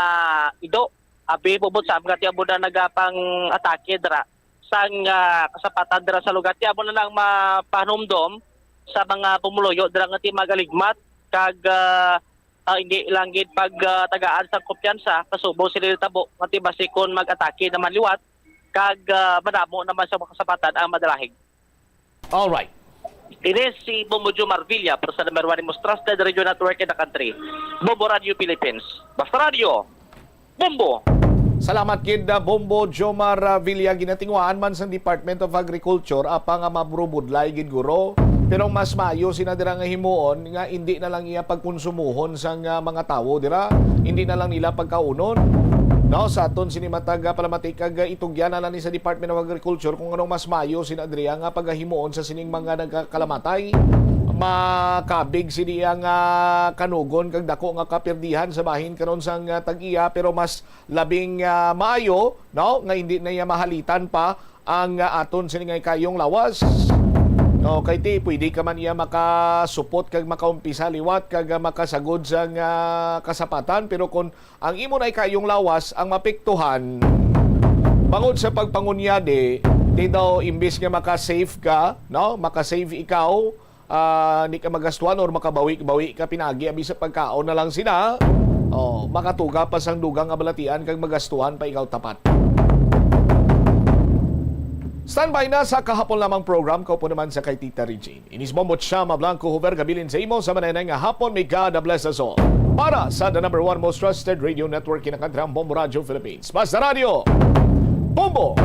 ido. Abi, bubot sa mga ti amo na nagapang-atake dira sang, ah, kasapatan dira sa lugar. Ti amo na lang mapahanumdom sa mga pumuluyo dira nga ti magaligmat kag, ah, ah, hindi lang gid pag, ah, tagaan sa kumpiyansa, kasubong sila tabo nga ti basi kon mag-atake naman liwat kag, ah, madamo naman sa mga kasapatan ang madalahig. Alright. Ini si Bombo Jomar Villa para sa number one most trusted radio network in the country, Bombo Radio Philippines. Basta Radio, Bombo! Salamat gid, uh, Bombo Jomar, uh, Villa. Ginatinguhaan man sang Department of Agriculture, apa nga mabrubudlay gid, guro. Pero mas maayo sina dira nga himuon nga indi na lang iya pagkonsumuhon sang, uh, mga tawo dira. Indi na lang nila pagkaunon. No, sa aton sini matag, uh, palamati kag, uh, itugyan na lang ni sa Department of Agriculture kung anong mas maayo sina diri nga pagahimuon sa sining mga nagkakalamatay. Makabig sini ang, ah, kanugon kag dako nga kapirdihan sa bahin karon sang, ah, tag-iya, pero mas labing, ah, maayo, no, nga hindi na iya mahalitan pa ang, ah, aton sini nga ikayong lawas. No, kay ti pwede ka man iya makasupot kag makaumpisa liwat kag, ah, makasagod sang, ah, kasapatan, pero kung ang imo na ikayong lawas ang mapiktuhan, bangod sa pagpangunyadi, di daw imbis nga maka-save ka, no? Maka-save ikaw, ah, di ka magastuhan or makabawi-bawi ka pinagi abi sa pagkaon na lang sina. Oh, makatuga pa sang dugang nga balatian kag magastuhan pa ikaw tapat. Standby na sa kahapon lamang program, kaupo naman sa kay Tita Regine. Inis Bombo Chama Blanco Huber gabilin sa imo sa mananay nga hapon. May God bless us all. Para sa the number one most trusted radio network, kinakadram Bombo Radio Philippines. Basta Radio, Bombo!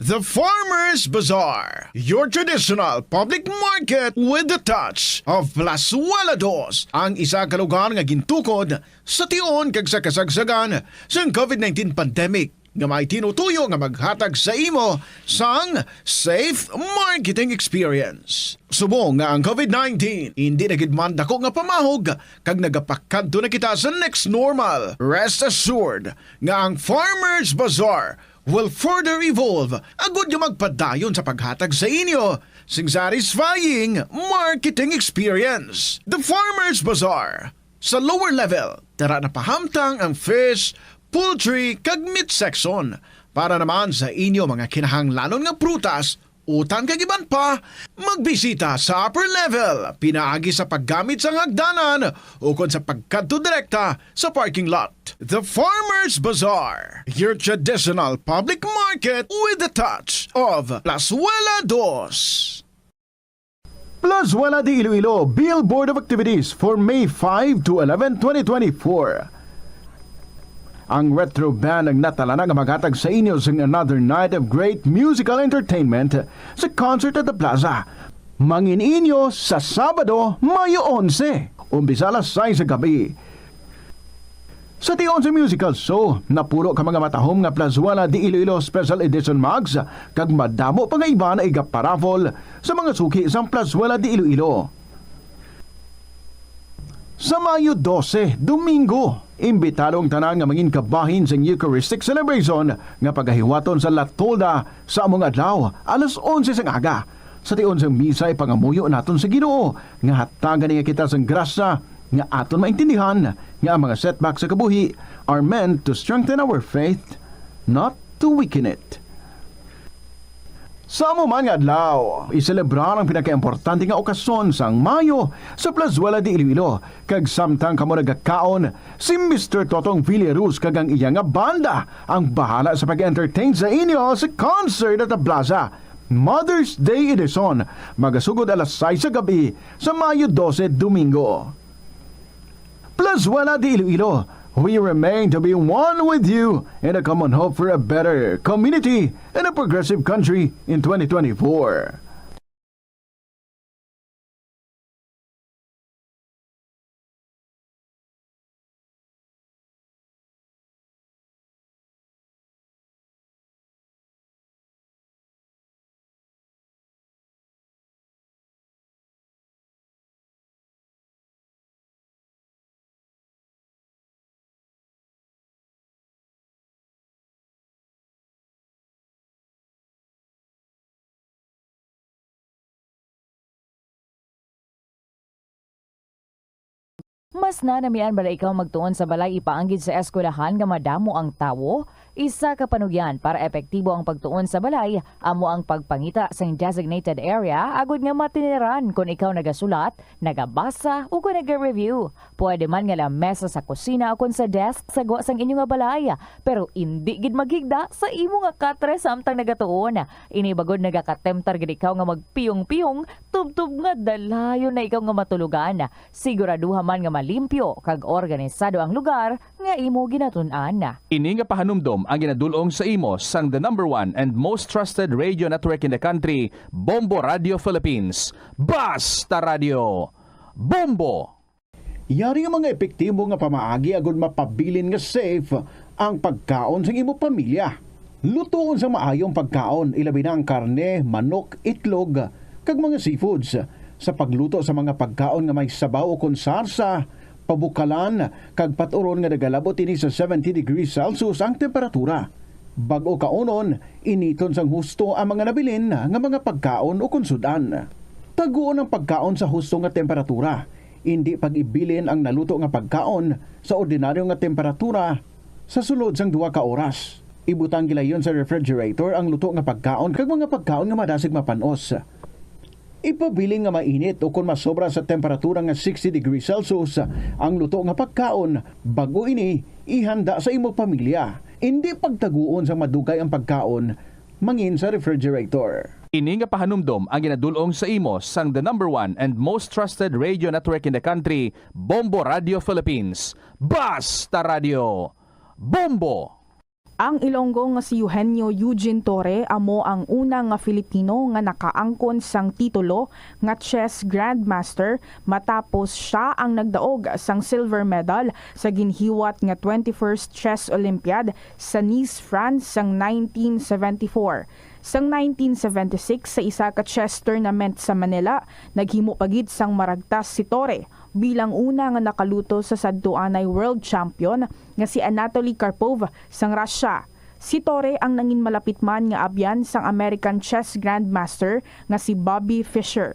The Farmers Bazaar, your traditional public market with the touch of Plazuela Dos, ang isa ka lugar nga gintukod sa tion kag sa kasagsagan sang covid nineteen pandemic. nga may tinutuyo nga maghatag sa imo sang safe marketing experience. Subong nga ang covid nineteen indi na gid man dako nga pamahog kag nagapakadto na kita sa next normal, rest assured nga ang Farmers Bazaar will further evolve agud nga magpadayon sa paghatag sa inyo sing satisfying marketing experience. The Farmers Bazaar, sa lower level, dira napahamtang ang fish, poultry, kag meat section. Para naman sa inyo mga kinahanglanon nga prutas, utan kag iban pa, magbisita sa upper level pinaagi sa paggamit sang hagdanan ukon sa pagkadto direkta sa parking lot. The Farmers Bazaar, your traditional public market with the touch of Plazuela Dos. Plazuela de Iloilo, Bill Board of Activities for May five to eleven, twenty twenty-four. Ang Retro Band ang natalana nga maghatag sa inyo sing another night of great musical entertainment sa Concert at the Plaza. Mangin-inyo sa Sabado, Mayo onse, umpisa alas sais sa gabi. Sa tion sa musical show, napulo ka mga matahom nga Plazuela de Iloilo Special Edition mugs kag madamo pa nga iba nga igaparaffle sa mga suki sang Plazuela de Iloilo. Sa Mayo dose, Domingo, imbitado ang tanan nga mangin kabahin sang Eucharistic celebration nga pagahiwaton sa La Tolda sa among adlaw, alas onse sang aga. Sa tion sang misa, ipangamuyo naton sa Ginoo nga hatagan niya kita sang grasya nga aton maintindihan nga ang mga setback sa kabuhi are meant to strengthen our faith, not to weaken it. Sa amo man nga adlaw, iselebrar ang pinakaimportante nga okasyon sang Mayo sa Plazuela de Iloilo, kag samtang kamo nagakaon, si Mister Totong Villaruz kag ang iya nga banda ang bahala sa pag-entertain sa inyo sa Concert at the Plaza Mother's Day Edition, magasugod alas sais sa gab-i sa Mayo dose, Domingo. Plazuela de Iloilo, we remain to be one with you in a common hope for a better community and a progressive country in twenty twenty-four. Mas nanamian bala ikaw magtuon sa balay ipaanggid sa eskwelahan nga madamo ang tawo? Isa ka panugyan para epektibo ang pagtuon sa balay amo ang pagpangita sing designated area agud nga matiniran kon ikaw nagasulat, nagabasa, o kon naga-review. Pwede man nga lamesa sa kusina o kon sa desk sa gwa sang inyo nga balay, pero indi gid maghigda sa imo nga katre samtang nagatuon. Ini bagod nagakatemtar gid ikaw nga magpiyong-piyong tubtob nga dalayon na ikaw nga matulogan. Siguraduha man nga malimpyo kag organisado ang lugar nga imo ginatun-an. Ini nga pahanumdom ang ginadul-ong sa imo sang the number one and most trusted radio network in the country, Bombo Radio Philippines. Basta Radio! Bombo! Yari ang mga epektibo nga pamaagi agud mapabilin nga safe ang pagkaon sang imo pamilya. Lutoon sa maayo ang pagkaon, ilabi na ang karne, manok, itlog, kag mga seafoods. Sa pagluto sa mga pagkaon nga may sabaw ukon sarsa, pabukalan, kag pat-uron nga nagalabot ini sa seventy degrees Celsius ang temperatura. Bag-o kaunon, initon sang husto ang mga nabilin nga mga pagkaon ukon sud-an. Taguon ang pagkaon sa husto nga temperatura. Indi pag-ibilin ang naluto nga pagkaon sa ordinaryo nga temperatura sa sulod sang duha ka oras. Ibutang gilayon sa refrigerator ang luto nga pagkaon kag mga pagkaon nga madasig mapan-os. Ipabilin nga mainit ukon masobra sa temperatura nga sixty degrees Celsius ang luto nga pagkaon bag-o ini ihanda sa imo pamilya. Indi pagtaguon sang madugay ang pagkaon mangin sa refrigerator. Ini nga pahanumdom ang ginadul-ong sa imo sang the number one and most trusted radio network in the country, Bombo Radio Philippines. Basta Radio! Bombo! Ang Ilonggo nga si Eugenio Eugene Torre amo ang una nga Filipino nga nakaangkon sang titulo nga chess grandmaster matapos sia ang nagdaog sang silver medal sa ginhiwat nga twenty-first Chess Olympiad sa Nice, France sang nineteen seventy-four. Sang nineteen seventy-six, sa isa ka chess tournament sa Manila, naghimo pa gid sang maragtas si Torre bilang una nga nakaluto sa sadtuanay world champion nga si Anatoly Karpov sang Russia. Si Torre ang nangin malapit man nga abyan sang American chess grandmaster nga si Bobby Fischer.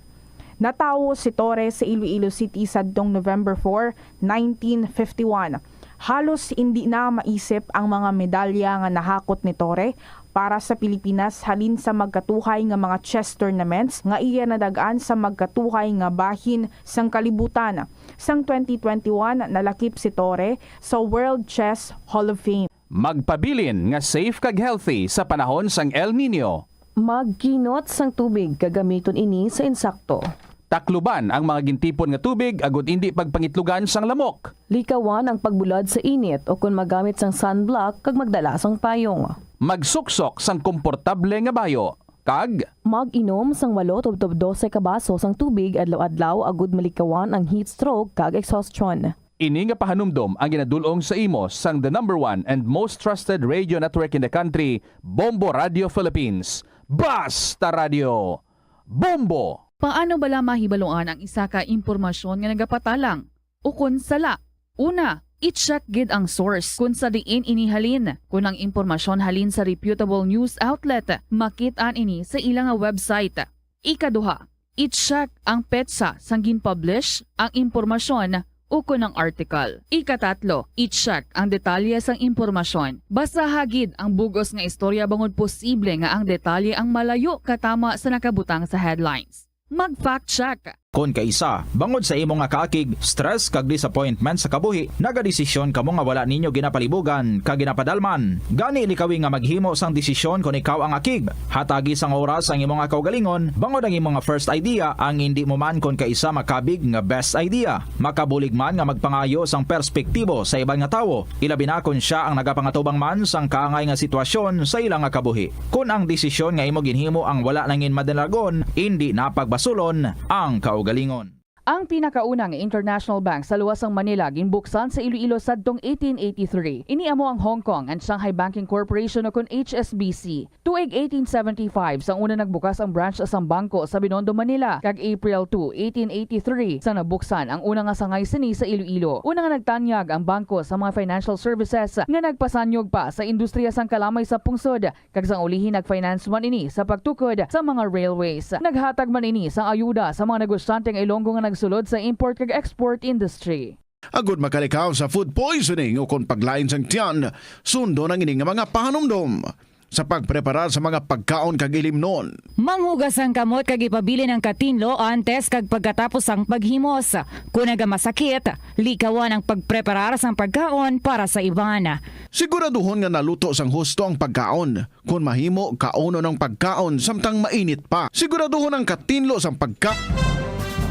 Natawo si Torre sa Iloilo City sadtong November four, nineteen fifty-one. Halos indi na maisip ang mga medalya nga nahakot ni Torre para sa Pilipinas halin sa magkatuhay nga mga chess tournaments nga iya nadag-an sa magkatuhay nga bahin sang kalibutan. Sang twenty twenty-one, nalakip si Torre sa World Chess Hall of Fame. Magpabilin nga safe kag healthy sa panahon sang El Niño. Magkinot sang tubig kag gamiton ini sa insakto. Takluban ang mga gintipon nga tubig agud indi pagpangitlugan sang lamok. Likawan ang pagbulad sa init ukon maggamit sang sunblock kag magdala sang payong. Magsuksok sang komportable nga bayo kag mag-inom sang walo tubtob dose ka baso sang tubig adlaw-adlaw agud malikawan ang heat stroke kag exhaustion. Ini nga pahanumdom ang ginadul-ong sa imo sang the number one and most trusted radio network in the country, Bombo Radio Philippines. Basta Radio, Bombo! Paano bala mahibaluan ang isa ka impormasyon nga nagapatalang ukon sala? Una, i-check gid ang source kon sa diin ini halin. Kon ang impormasyon halin sa reputable news outlet, makit-an ini sa ila nga website. Ikaduha, i-check ang petsa sang gin-publish ang impormasyon ukon ang article. Ikatatlo, i-check ang detalye sang impormasyon. Basaha gid ang bug-os nga istorya bangod posible nga ang detalye ang malayo katama sa nakabutang sa headlines. Mag-fact check. Kon kaisa, bangod sa imo nga kaakig, stress kag disappointment sa kabuhi, nagadesisyon kamo nga wala ninyo ginapalibugan kag ginapadalman. Gani, likawi nga maghimo sang desisyon kon ikaw ang akig. Hatagi sang oras ang imo nga kaugalingon, bangod ang imo nga first idea ang indi mo man kon kaisa makabig nga best idea. Makabulig man nga magpangayo sang perspektibo sa iban nga tawo, ilabi na kon sia ang nagapangatubang man sang kaangay nga sitwasyon sa ila nga kabuhi. Kon ang desisyon nga imo ginhimo ang wala nangin madalagon, indi na pagbasulon ang kaugalingon. Ang pinakauna nga international bank sa luwas sang Manila ginbuksan sa Iloilo sadtong eighteen eighty-three. Ini amo ang Hong Kong and Shanghai Banking Corporation, o kon H S B C. Tuig eighteen seventy-five sang una nagbukas ang branch sang bangko sa Binondo, Manila, kag April two, eighteen eighty-three sang nabuksan ang una nga sangay sini sa Iloilo. Una nga nagtanyag ang bangko sa mga financial services nga nagpasanyog pa sa industriya sang kalamay sa pungsod, kag sang ulihi nag-finance man ini sa pagtukod sa mga railways. Naghatag man ini sang ayuda sa mga negosyante nga Ilonggo nga nagsulod sa import kag export industry. Agud makalikaw sa food poisoning o kon paglain sang tiyan, sundon ang ini nga mga pahanumdom sa pagpreparar sa mga pagkaon kag ilimnon. Manghugas ang kamot kag ipabilin ang katinlo antes kag pagkatapos sang paghimos. Kon nagamasakit, likawan ang pagpreparar sang pagkaon para sa iban. Siguraduhon nga naluto sang husto ang pagkaon. Kon mahimo, kaunon ang pagkaon samtang mainit pa. Siguraduhon ang katinlo sang pagka-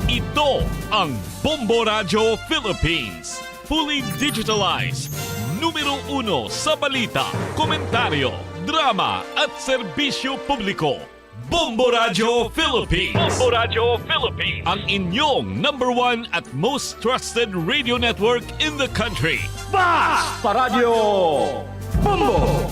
Ito ang Bombo Radyo Philippines. Fully digitalized. Numero uno sa balita, komentaryo, drama, at serbisyo publiko. Bombo Radyo Philippines. Bombo Radyo Philippines. Ang inyong number one at most trusted radio network in the country. Basta Radyo Bombo!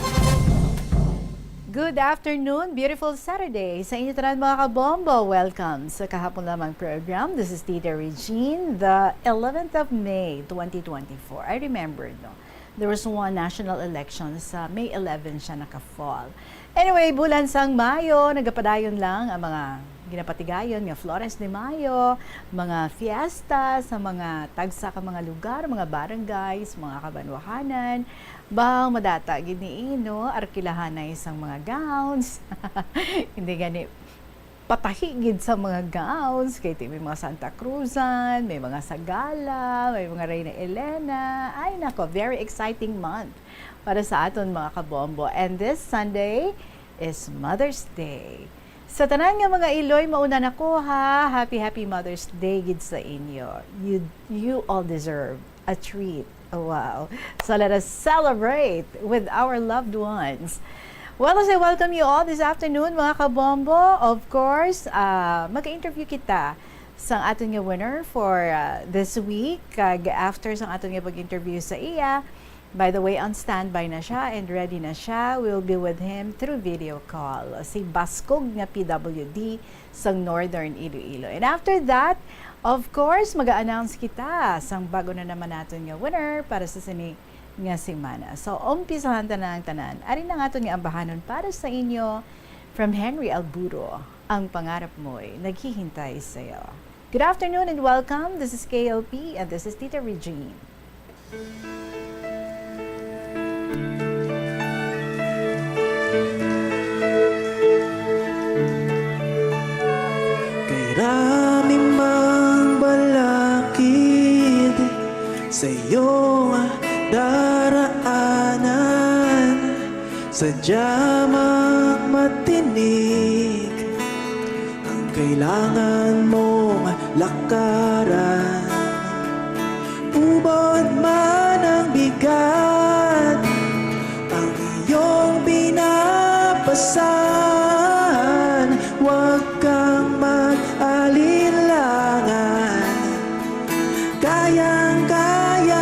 Good afternoon, beautiful Saturday sa inyo tanan, mga kabombo. Welcome sa kahapon lamang program. This is Tita Regine, the eleventh of May, twenty twenty-four. I remember, no? There was one national election sa May eleven siya naka-fall. Anyway, bulan sang Mayo, nagapadayon lang ang mga ginapatigayon nga Flores de Mayo, mga fiesta sa mga tagsa ka mga lugar, mga barangays, mga kabanwahanan. Bang madata gid ni ino, arkilahanay sang mga gowns. Hindi gani patahi gid sa mga gowns, kay ti may mga Santa Cruzan, may mga Sagala, may mga Reyna Elena. Ay nako, very exciting month para sa aton, mga kabombo. And this Sunday is Mother's Day. Sa tanan nga mga iloy, mauna na ko, ha. Happy, happy Mother's Day gid sa inyo. You, you all deserve a treat. Oh, wow. So let us celebrate with our loved ones. Well, as I welcome you all this afternoon, mga kabombo, of course, ah, mag-interview kita sang aton nga winner for, ah, this week. Kag after sang aton nga pag-interview sa iya, by the way, on standby na siya and ready na siya. We'll be with him through video call. Si Baskog nga P W D sang Northern Iloilo. And after that, of course, mag-a-announce kita sang bago na naman naton nga winner para sa sini nga semana. So, umpisahan ta na ang tanan. Ari na ang aton nga ambahanon para sa inyo from Henry Alburo, Ang Pangarap Mo'y Naghihintay Sa'yo. Good afternoon and welcome. This is K L P and this is Tita Regine. Kay rami mang balakid sa iyong daraanan, sadya mang matinik ang kailangan mong lakaran. Ubod man ang bigat, ang iyong binabasan, huwag kang mag-alinlangan. Kayang-kaya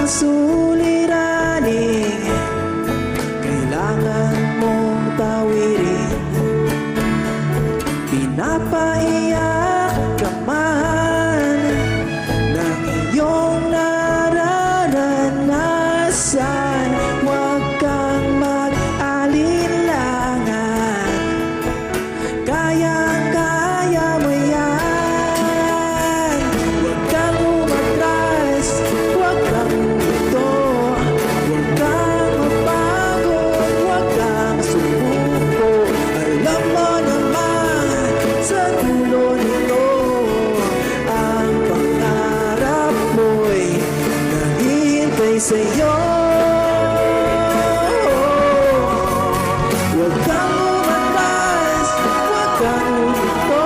Suliraning kailangan mong tawirin. Pinapaiyak ka man ng iyong nararanasan. Huwag kang mag-alinlangan. Kayang-kaya mo yan. Huwag kang umatras, huwag kang huminto, huwag kang mapagod, huwag kang sumuko. Alam mo naman, sa dulo nito, ang pangarap mo'y naghihintay sa'yo. Huwag kang umatras, huwag kang huminto,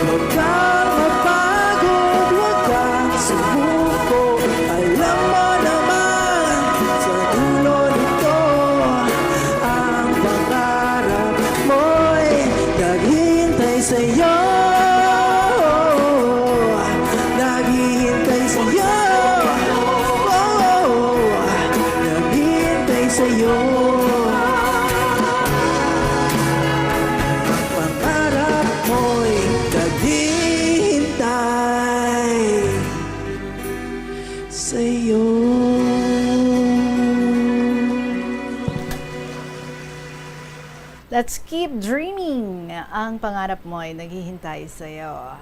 huwag kang mapagod, huwag kang sumuko. Alam mo naman, sa dulo nito, ang pangarap mo'y naghihintay sa'yo. Naghihintay sa'yo. Oh, naghihintay sa'yo. Ang pangarap mo'y naghihintay sa'yo. Let's keep dreaming. Ang pangarap mo'y naghihintay sa'yo.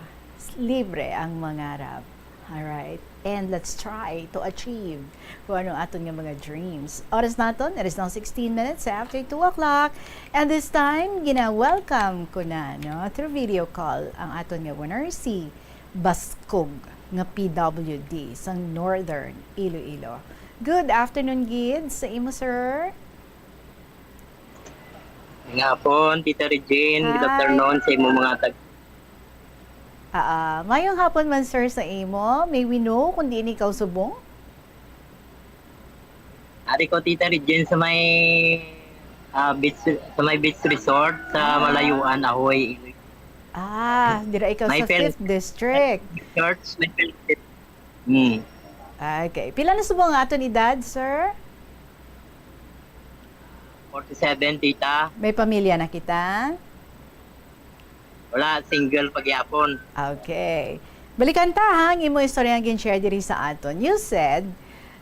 Libre ang mangarap. Alright? And let's try to achieve kung ano aton nga mga dreams. Oras naton, it is now sixteen minutes after two o'clock. And this time, gina-welcome ko na, no, through video call ang aton nga winner, si Baskog nga P W D sang Northern Iloilo. Good afternoon, gid, sa imo, sir. Nga hapon, Tita Regine. Good Hi. afternoon sa imo mga tag- Ah, ah, mayong hapon man, sir, sa imo. May we know kung diin ikaw subong? Ari ko, Tita Regine, sa may, ah, beach, sa may beach resort sa Ah. Malayuan, Ahoy. Ah, dira ikaw May sa Phil- Fifth District. Church, may Phil- Hmm. Okay. Pila na subong ang aton edad, sir? Forty-seven, Tita. May pamilya na kita? Wala, single pa gyapon. Okay. Balikan ta, ha, ang imo istorya nga gin-share diri sa aton. You said,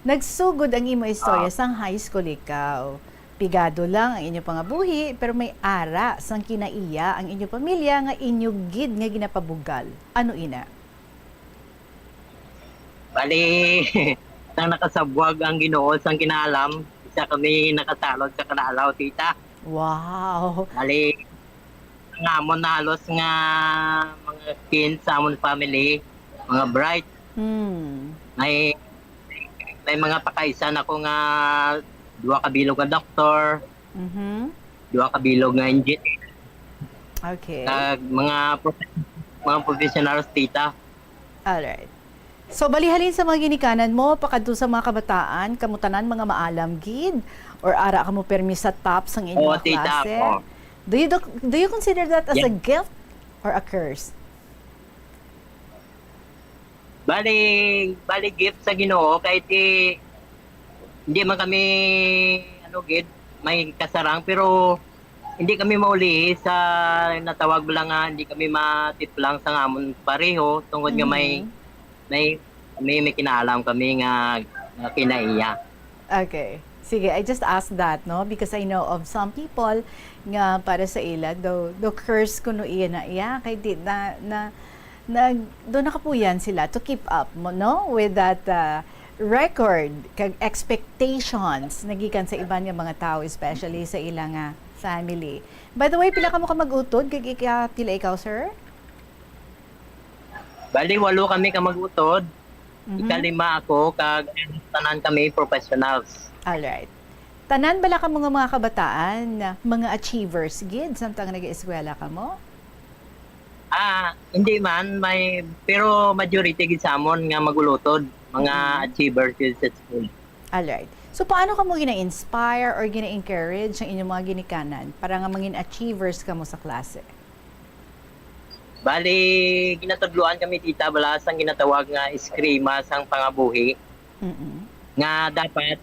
nagsugod ang imo istorya Ah. sang high school ikaw. Pigado lang ang inyo pangabuhi, pero may ara sang kinaiya ang inyo pamilya nga inyo gid nga ginapabugal. Ano ina? Bali, nang nakasabwag ang Ginoo sang kinaalam, isa kami nakasalod sa kalalaw, Tita. Wow. Bali, ang amon na halos nga mga kin sa amon family, mga bright. Hmm. May, may mga pakaisan ako nga duha ka bilog nga doktor, Mhm. duha ka bilog nga engineer, Okay. kag mga prof-, mga professionals, Tita. Alright. So, bali halin sa mga ginikanan mo, pakadto sa mga kabataan, kamo tanan mga maalam gid? Or ara kamo permi sa top sang inyo Oo, nga Tita, klase? oo. Do you do, do you consider that as a Yes. gift or a curse? Bali, bali gift sa Ginoo, kahit di, hindi man kami, ano, gid, may kasarang, pero hindi kami maulihi sa natawag bala nga hindi kami matiplang sa amon pareho, tungod nga may, Mm. may, may, may kinaalam kami nga, nga kinaiya. Okay. Sige, I just asked that, no? Because I know of some people nga para sa ila, do, do curse kuno iya na iya, kay di na, na, na, do nakapuyan sila to keep up mo, no? With that, uh, record, kag expectations nagikan sa iban nga mga tao, especially sa ila nga family. By the way, pila kamo ka mag-utod? Kag ika-, pila ikaw, sir? Bali, walo kami ka mag-utod. Mhm. Ikalima ako, kag tanan kami professionals. Alright. Tanan bala kamo nga mga kabataan, mga achievers gid, samtang nag-eskwela kamo? Ah, hindi man, may, pero majority gid sa amon nga mag-ulutod, mga Mm. achievers gid sa school. Alright. So, paano kamo gina-inspire or gina-encourage ang inyong mga ginikanan para nga mangin achievers kamo sa klase? Bali, ginatudloan kami, tita, bala sang ginatawag nga eskrima sang pangabuhi. Mm-mm. nga dapat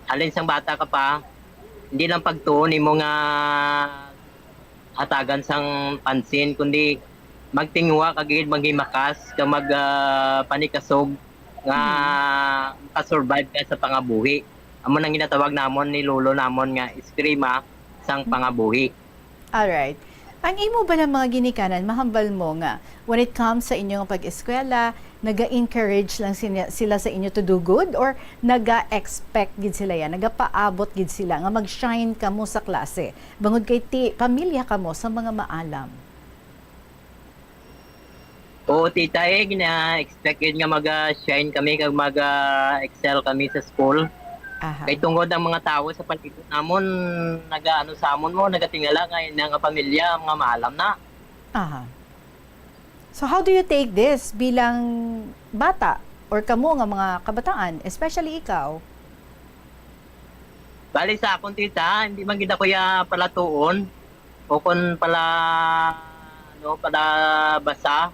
halin sang bata ka pa, hindi lang pagtuon nimo nga hatagan sang pansin, kundi magtinguha ka gid, maghimakas ka, mag, ah, panikasog nga Mm. makasurvive ka sa pangabuhi. Amo nang ginatawag namon ni lolo namon nga eskrima sang pangabuhi. Alright. Ang imo ba lang mga ginikanan, mahambal mo nga when it comes sa inyo nga pag-eskwela, naga-encourage lang sina-, sila sa inyo to do good, or naga-expect gid sila yan, nagapaabot gid sila nga mag-shine kamo sa klase? Bangod kay ti-, pamilya kamo sa mga maalam. Oo, tita, eh, gina-expect gid nga mag-shine kami kag mag-excel kami sa school. Aha. Kay tungod ang mga tawo sa palibot namon, nagaano sa amon mo, nagatingala nga ina nga pamilya, mga maalam na. Aha. So, how do you take this bilang bata or kamo nga mga kabataan, especially ikaw? Bali sa akon, tita, hindi man gid ako ya palatuon o kon pala, ano, palabasa.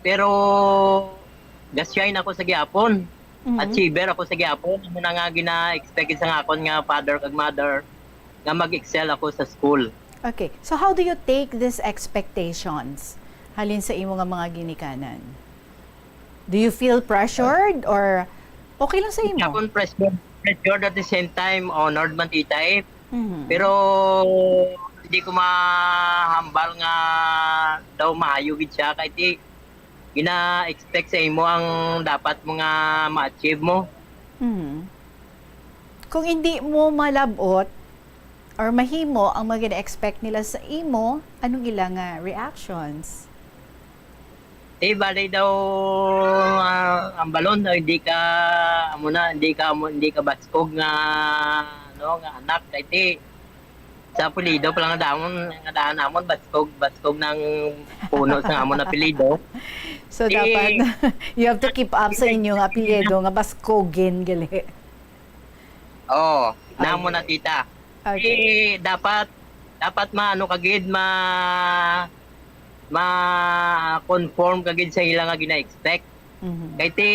Pero ga-shine ako sa gihapon. Mhm. Achiever ako sa gihapon. Amo na nga gina-expect sa akon nga father kag mother nga mag-excel ako sa school. Okay. So, how do you take these expectations halin sa imo nga mga ginikanan? Do you feel pressured or okay lang sa imo? Akon pressure, pressured at the same time, honored man, tita, eh. Mhm. Pero hindi ko mahambal nga daw maayo gid siya, kay ti gina-expect sa imo ang dapat mo nga ma-achieve mo. Mhm. Kung hindi mo malabot or mahimo ang mga gina-expect nila sa imo, anong ila nga reactions? Eh, bali daw, ah, ang balon daw, hindi ka, amo na, hindi ka, amo, hindi ka baskog nga, ano, nga anak. Kay ti, sa apelyido pa lang nga damon, nga daan namon, baskog, baskog ng puno sa amon apelyido. So, Eh, dapat, you have to keep up sa inyong apelyido nga baskogin, gali. Oo, namo Okay. na, tita. Okay. Eh, dapat, dapat maano ka gid, ma-, ma-conform ka gid sa ila nga gina-expect. Mhm. Kay ti,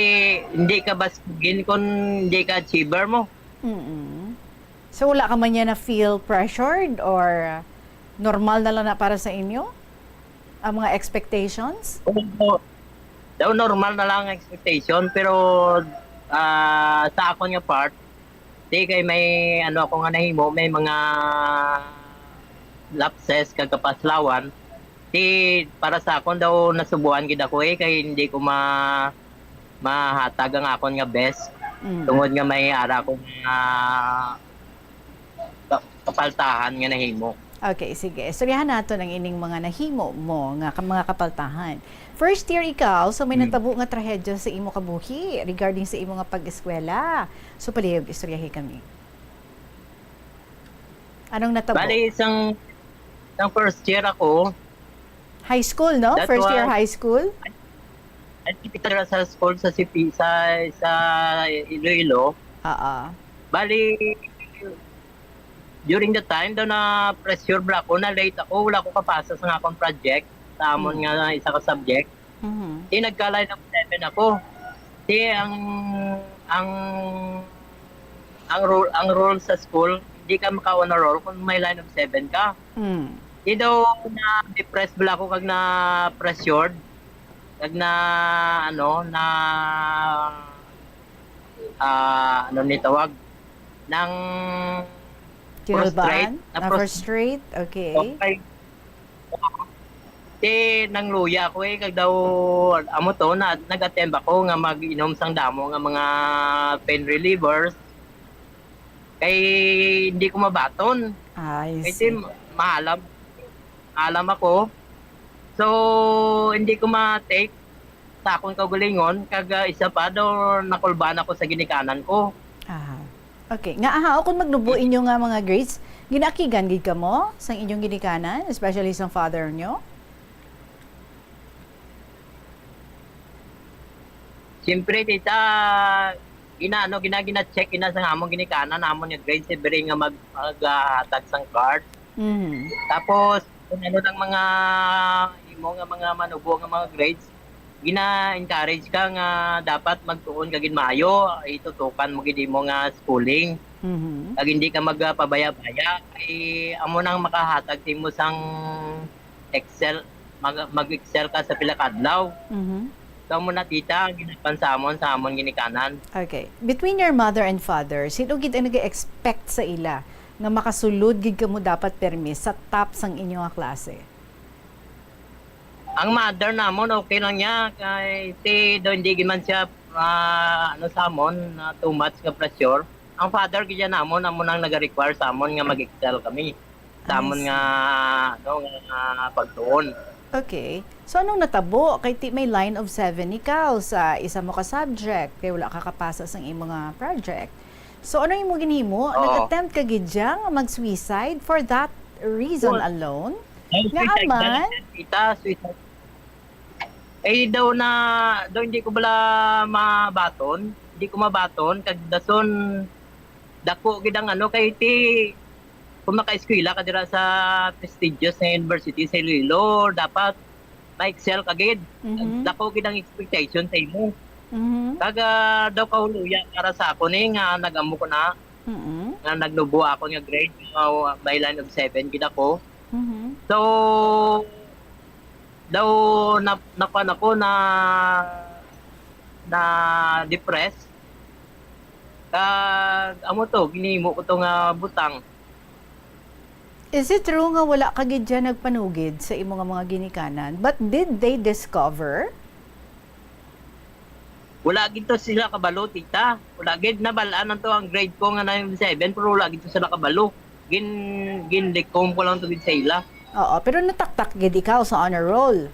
hindi ka baskugin kung hindi ka achiever mo. Mm-mm. So, wala ka man niya na feel pressured or normal na lang na para sa inyo ang mga expectations? Oo. Daw normal na lang ang expectation, pero, ah, sa akon nga part, di kay may ano ako nga nahimo, may mga lapses kag kapaslawan. Di, para sa akon daw, nasubuan gid ako, eh, kay hindi ko ma-, mahatag ang akon nga best. Mm. Tungod nga may ara akong, ah, ka-, kapaltahan nga nahimo. Okay, sige. Istoryahan naton ang ining mga nahimo mo nga ka-, mga kapaltahan. First year ikaw, so may Hmm. natabo nga trahedya sa imo kabuhi regarding sa imo nga pag-eskwela. So, palihog, istoryahi kami. Anong natabo? Bali, isang, isang first year ako. High school, no? That First year was high school? Ay, kita sa school sa C P, sa, sa Iloilo. Oo. Bali, during the time daw na pressure bala ako, na late ako, wala ko kapasa sa akong project, sa amon Mm. nga isa ka subject. Mhm. Di nagka-line of seven ako. Di ang, ang, ang rule, ang rule sa school, hindi ka maka-honor roll kung may line of seven ka. Mm. Di daw na-depressed bala ako kag na-pressured, kag na, ano, na, ah, ano ni tawag, nang Kinalbaan? Frustrate, na Na frus-, frustrate? Okay. Okay. Ti nangluya ako, eh, kag daw, amo to, na, nag-attempt ako nga mag-inom sang damo nga mga pain relievers. Kay hindi ko mabaton. I Kay ti see. ma-, maalam, alam ako. So, hindi ko ma-take sa akong kaugalingon, kag, ah, isa pa daw, nakulbaan ako sa ginikanan ko. Aha. Okay. Nga, aha, o kung magnubo inyo nga mga grades, ginaakigan gid kamo sang inyong ginikanan, especially sang father nyo? Siyempre, tita, gina-, ano, gina-, gina-check ina sa among ginikanan, amon nga grades, every nga mag-, maghatag sang card. Mhm. Tapos, kung ano lang mga imo nga mga manubo nga mga grades, gina-encourage ka nga dapat magtuon ka gid maayo, itutukan mo gid imo nga schooling. Mhm. Kag hindi ka magpabaya-baya, kay amo nang makahatag sa imo sang excel, mag-, mag-excel ka sa pila ka adlaw. Mhm. So, amo na, tita, ang ginapan sa amon, sa amon ginikanan. Okay. Between your mother and father, sino gid ang nag-expect sa ila nga makasulod gid kamo dapat permi sa top sang inyo nga klase? Ang mother namon, okay lang niya, kay si, do, hindi gid man siya, ah, ano, sa amon, ah, too much nga pressure. Ang father gid niya namon, amo nang nag-require sa amon nga mag-excel kami sa amon nga, ano, nga pagtuon. Okay. So, anong natabo? Kay ti may line of seven ikaw sa isa mo ka subject, kay wala ka kapasa sang imo nga project. So, ano imo ginhimo? Oo. Nag-attempt ka gid siya nga mag-suicide for that reason alone? Ay, nga suicide na lang, tita, suicide. Eh, daw na, daw hindi ko bala mabaton, hindi ko mabaton, kag dason, dako gid ang ano, kay ti, kung makaeskwela ka dira sa prestigious nga university sa Iloilo, dapat ma-excel ka gid. Mhm. Dako gid ang expectation sa imo. Mhm. Kag, ah, daw kahuloya para sa ako ni nga nag-amo ko na, Mm-mm. nga nagnubo ako nga grade, uh, may line of seven gid ako. Mhm. So, daw na, nakuan ako na, na depressed. Kag amo to, ginhimo ko to nga butang. Is it true nga wala ka gid dyan nagpanugid sa imo nga mga ginikanan? But did they discover? Wala gid to sila kabalo, tita. Wala gid, nabal-an lang to ang grade ko nga nine seven, pero wala gid to sila kabalo. Gin-, ginlikom ko lang to gid sa ila. Oo, pero nataktak gid ikaw sa honor roll.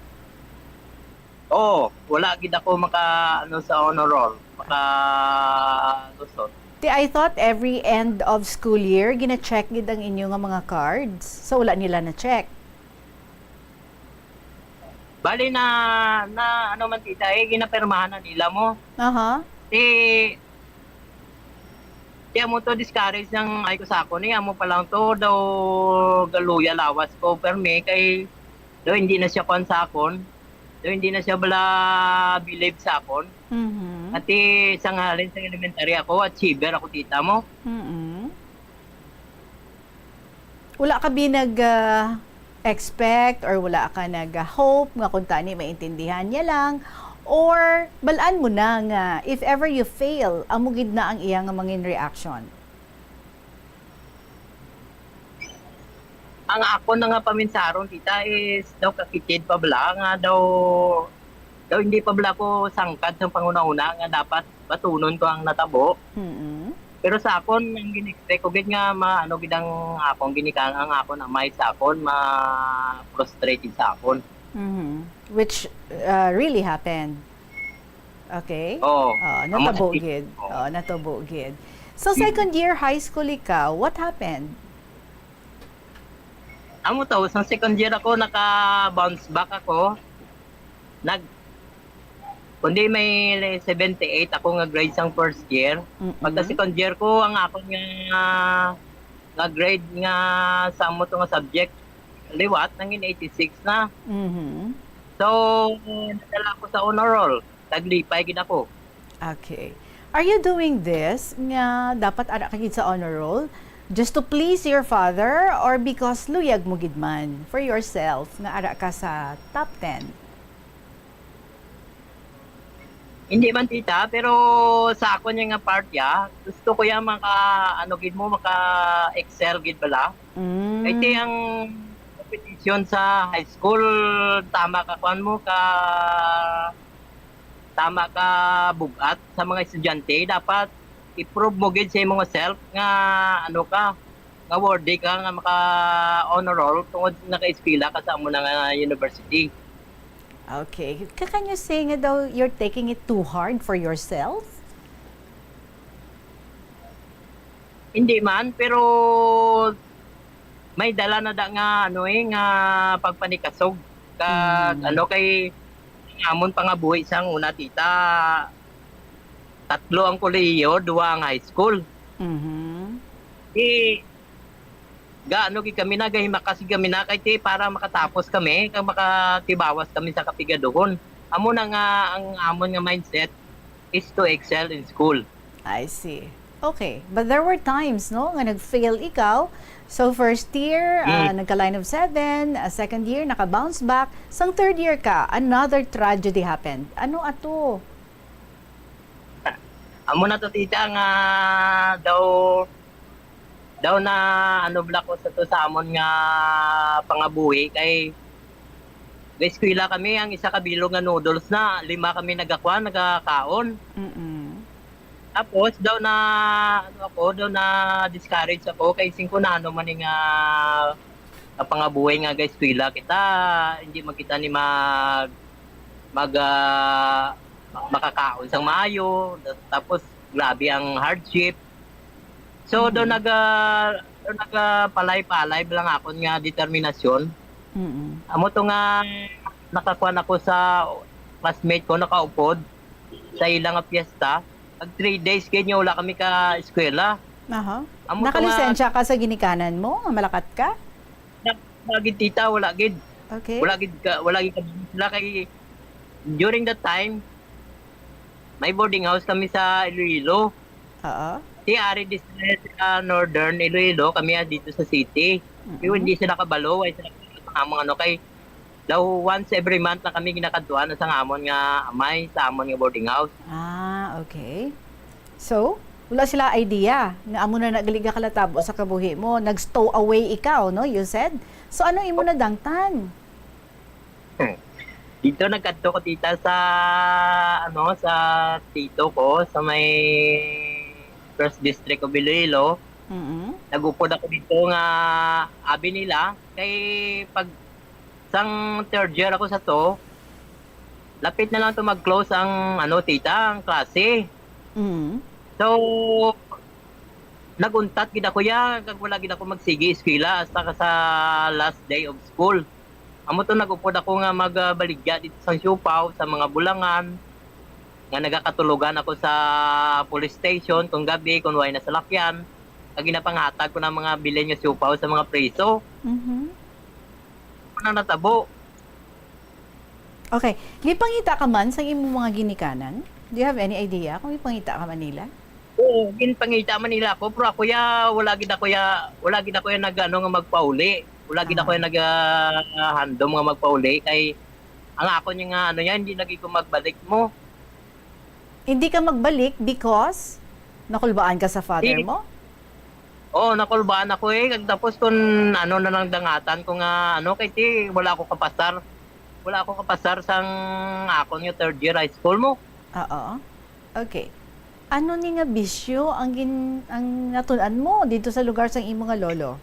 Oo, wala gid ako maka, ano, sa honor roll, makalusot. Ti, I thought every end of school year, gina-check gid ang inyo nga mga cards. So, wala nila na-check? Bali na, na, ano man, tita, eh, ginapirmahan na nila mo. Aha. Ti, ti amo to, discourage ang ay ko sa akon, eh, amo pa lang to, daw galuya lawas ko, permi, kay daw hindi na siya kuwan sa akon. Daw hindi na siya bala believe sa akon. Mhm. Ati, sa ngalan sa elementary ako, achiever ako, tita mo. Mm-mm. Wala ka bi nag, ah, expect or wala ka nag, ah, hope nga kung tani maintindihan niya lang? Or balaan mo na nga if ever you fail, amo gid na ang iya nga mangin reaction? Ang akon na nga paminsaron, tita, is daw kakitid pa bala nga daw, daw hindi pa bala ko sangkad sa panghunahuna nga dapat batunon ko ang natabo. Mm-mm. Pero sa akon, ang gin-expect ko gid nga ma-, ano gid ang akon ginikan-, ang akon amay sa akon, ma-frustrate gid sa akon. Mhm. Which, uh, really happened. Okay? Oo. Oo, amo natabo gid. Oo. Oo, natabo gid. So, mm, second year high school ikaw, what happened? Amo to, sa second year ako, naka-bounce back ako. Nag-, kundi may seventy-eight ako nga grade sang first year. Mm-mm. Pagka second year ko, ang akon nga, nga grade nga sa amo to nga subject, liwat, nangin eighty-six na. Mhm. So, nadala ako sa honor roll. Naglipay gid ako. Okay. Are you doing this nga dapat ara ka gid sa honor roll just to please your father or because luyag mo gid man for yourself nga ara ka sa top ten? Hindi man, tita, pero sa ako niya nga part ya, gusto ko ya maka, ano gid mo, maka-excel gid bala. Mm. Kay ti ang competition sa high school, tama ka, kuwan mo, ka, tama ka bug-at sa mga estudyante, dapat i-prove mo gid sa imo nga self nga ano ka, nga worthy ka nga maka-honor roll tungod nakaeskwela ka sa amo na nga university. Okay. Ka-, can you say nga daw you're taking it too hard for yourself? Hindi man, pero may dala na da nga, ano, eh, nga pagpanikasog. Kag, mm, ano, kay amon pa nga buhi sang una, tita, tatlo ang kolehiyo, duha ang high school. Mhm. Di, gaano gid kami na, gahimakas gid kami na, kay ti, para makatapos kami, kag makatibawas kami sa kapigaduhon. Amo na nga ang amon nga mindset is to excel in school. I see. Okay. But there were times, no, nga nag-fail ikaw. So, first year, ah, Mm. nagka-line of seven. Ah, second year, naka-bounce back. Sang third year ka, another tragedy happened. Ano ato? Amo na to, tita, nga daw, daw na ano bala ko sa to sa amon nga pangabuhi kay ga-eskwela kami, ang isa ka bilog nga noodles na, lima kami nagakuan, nagakaon. Mm-mm. Tapos daw na, ano ako, daw na discourage ako kay singko na ano man nga kapangabuhi nga ga-eskwela kita, hindi man kita ni mag mag ah, makakaon sang maayo, tapos grabe ang hardship. So do Mhm. nag ah, do nagapalay-palay lang akon nga determinasyon. Mm-mm. Amo to nga nakakuan ako sa classmate ko, nakaupod sa ila nga piyesta. Tag three days gid nga wala kami ka eskwela. Aha. Amo to nga Nakalisensya ka sa ginikanan mo nga malakat ka? Wala gid, tita, wala gid. Okay. Wala gid ka, wala gid ka sila kay during that time may boarding house kami sa Iloilo. Oo. Ti ari di sila sa Northern Iloilo, kami ah, dito sa city. Pero Mm-mm. hindi sila kabalo, ay sila ang mga ano kay daw once every month na kami ginakadtuan sa amon nga amay, sa amon nga boarding house. Ah, okay. So, wala sila idea nga amo na nagali ka kalatabo sa kabuhi mo. Nag-stow away ikaw, no? You said? So, ano imo nadangtan? Dito nagkadto ko, tita, sa ano, sa tito ko sa may First District of Iloilo. Mm-mm. Nagupod ako dito nga abi nila kay pag sang third year ako sa to, lapit na lang to mag-close ang ano, tita, ang klase. Mm. So, naguntat gid ako ya, kag wala gid ako magsigi eskwela hasta ka sa last day of school. Amo to nag-upod ako nga magabaligya dito sa siopaw, sa mga bulangan, nga nagakatulogan ako sa police station kung gabi, kung way na salakyan, kag ginapanghatag ko ng mga bilin nga siopaw sa mga preso. Mhm. Ano natabo? Okay. Gipangita ka man sa imong mga ginikanan? Do you have any idea kung gipangita ka man nila? Oo, ginpangita man nila ako, pero ako ya, wala gid ako ya, wala gid ako ya nag-ano nga magpauli. Wala gid ako Ah. ya nag-, ah, handom nga magpauli kay ang ako niya nga ano ya, hindi lagi ko magbalik mo. Hindi ka magbalik because nakulbaan ka sa father Di- mo? Oo, nakulbaan ako eh. Kag tapos kung ano na lang dangatan ko nga ano, kay ti wala ako kapasar. Wala ako kapasar sang akon nga third year high school mo. Oo. Okay. Ano ni nga bisyo ang gin-, ang natun-an mo dito sa lugar sang imo nga lolo?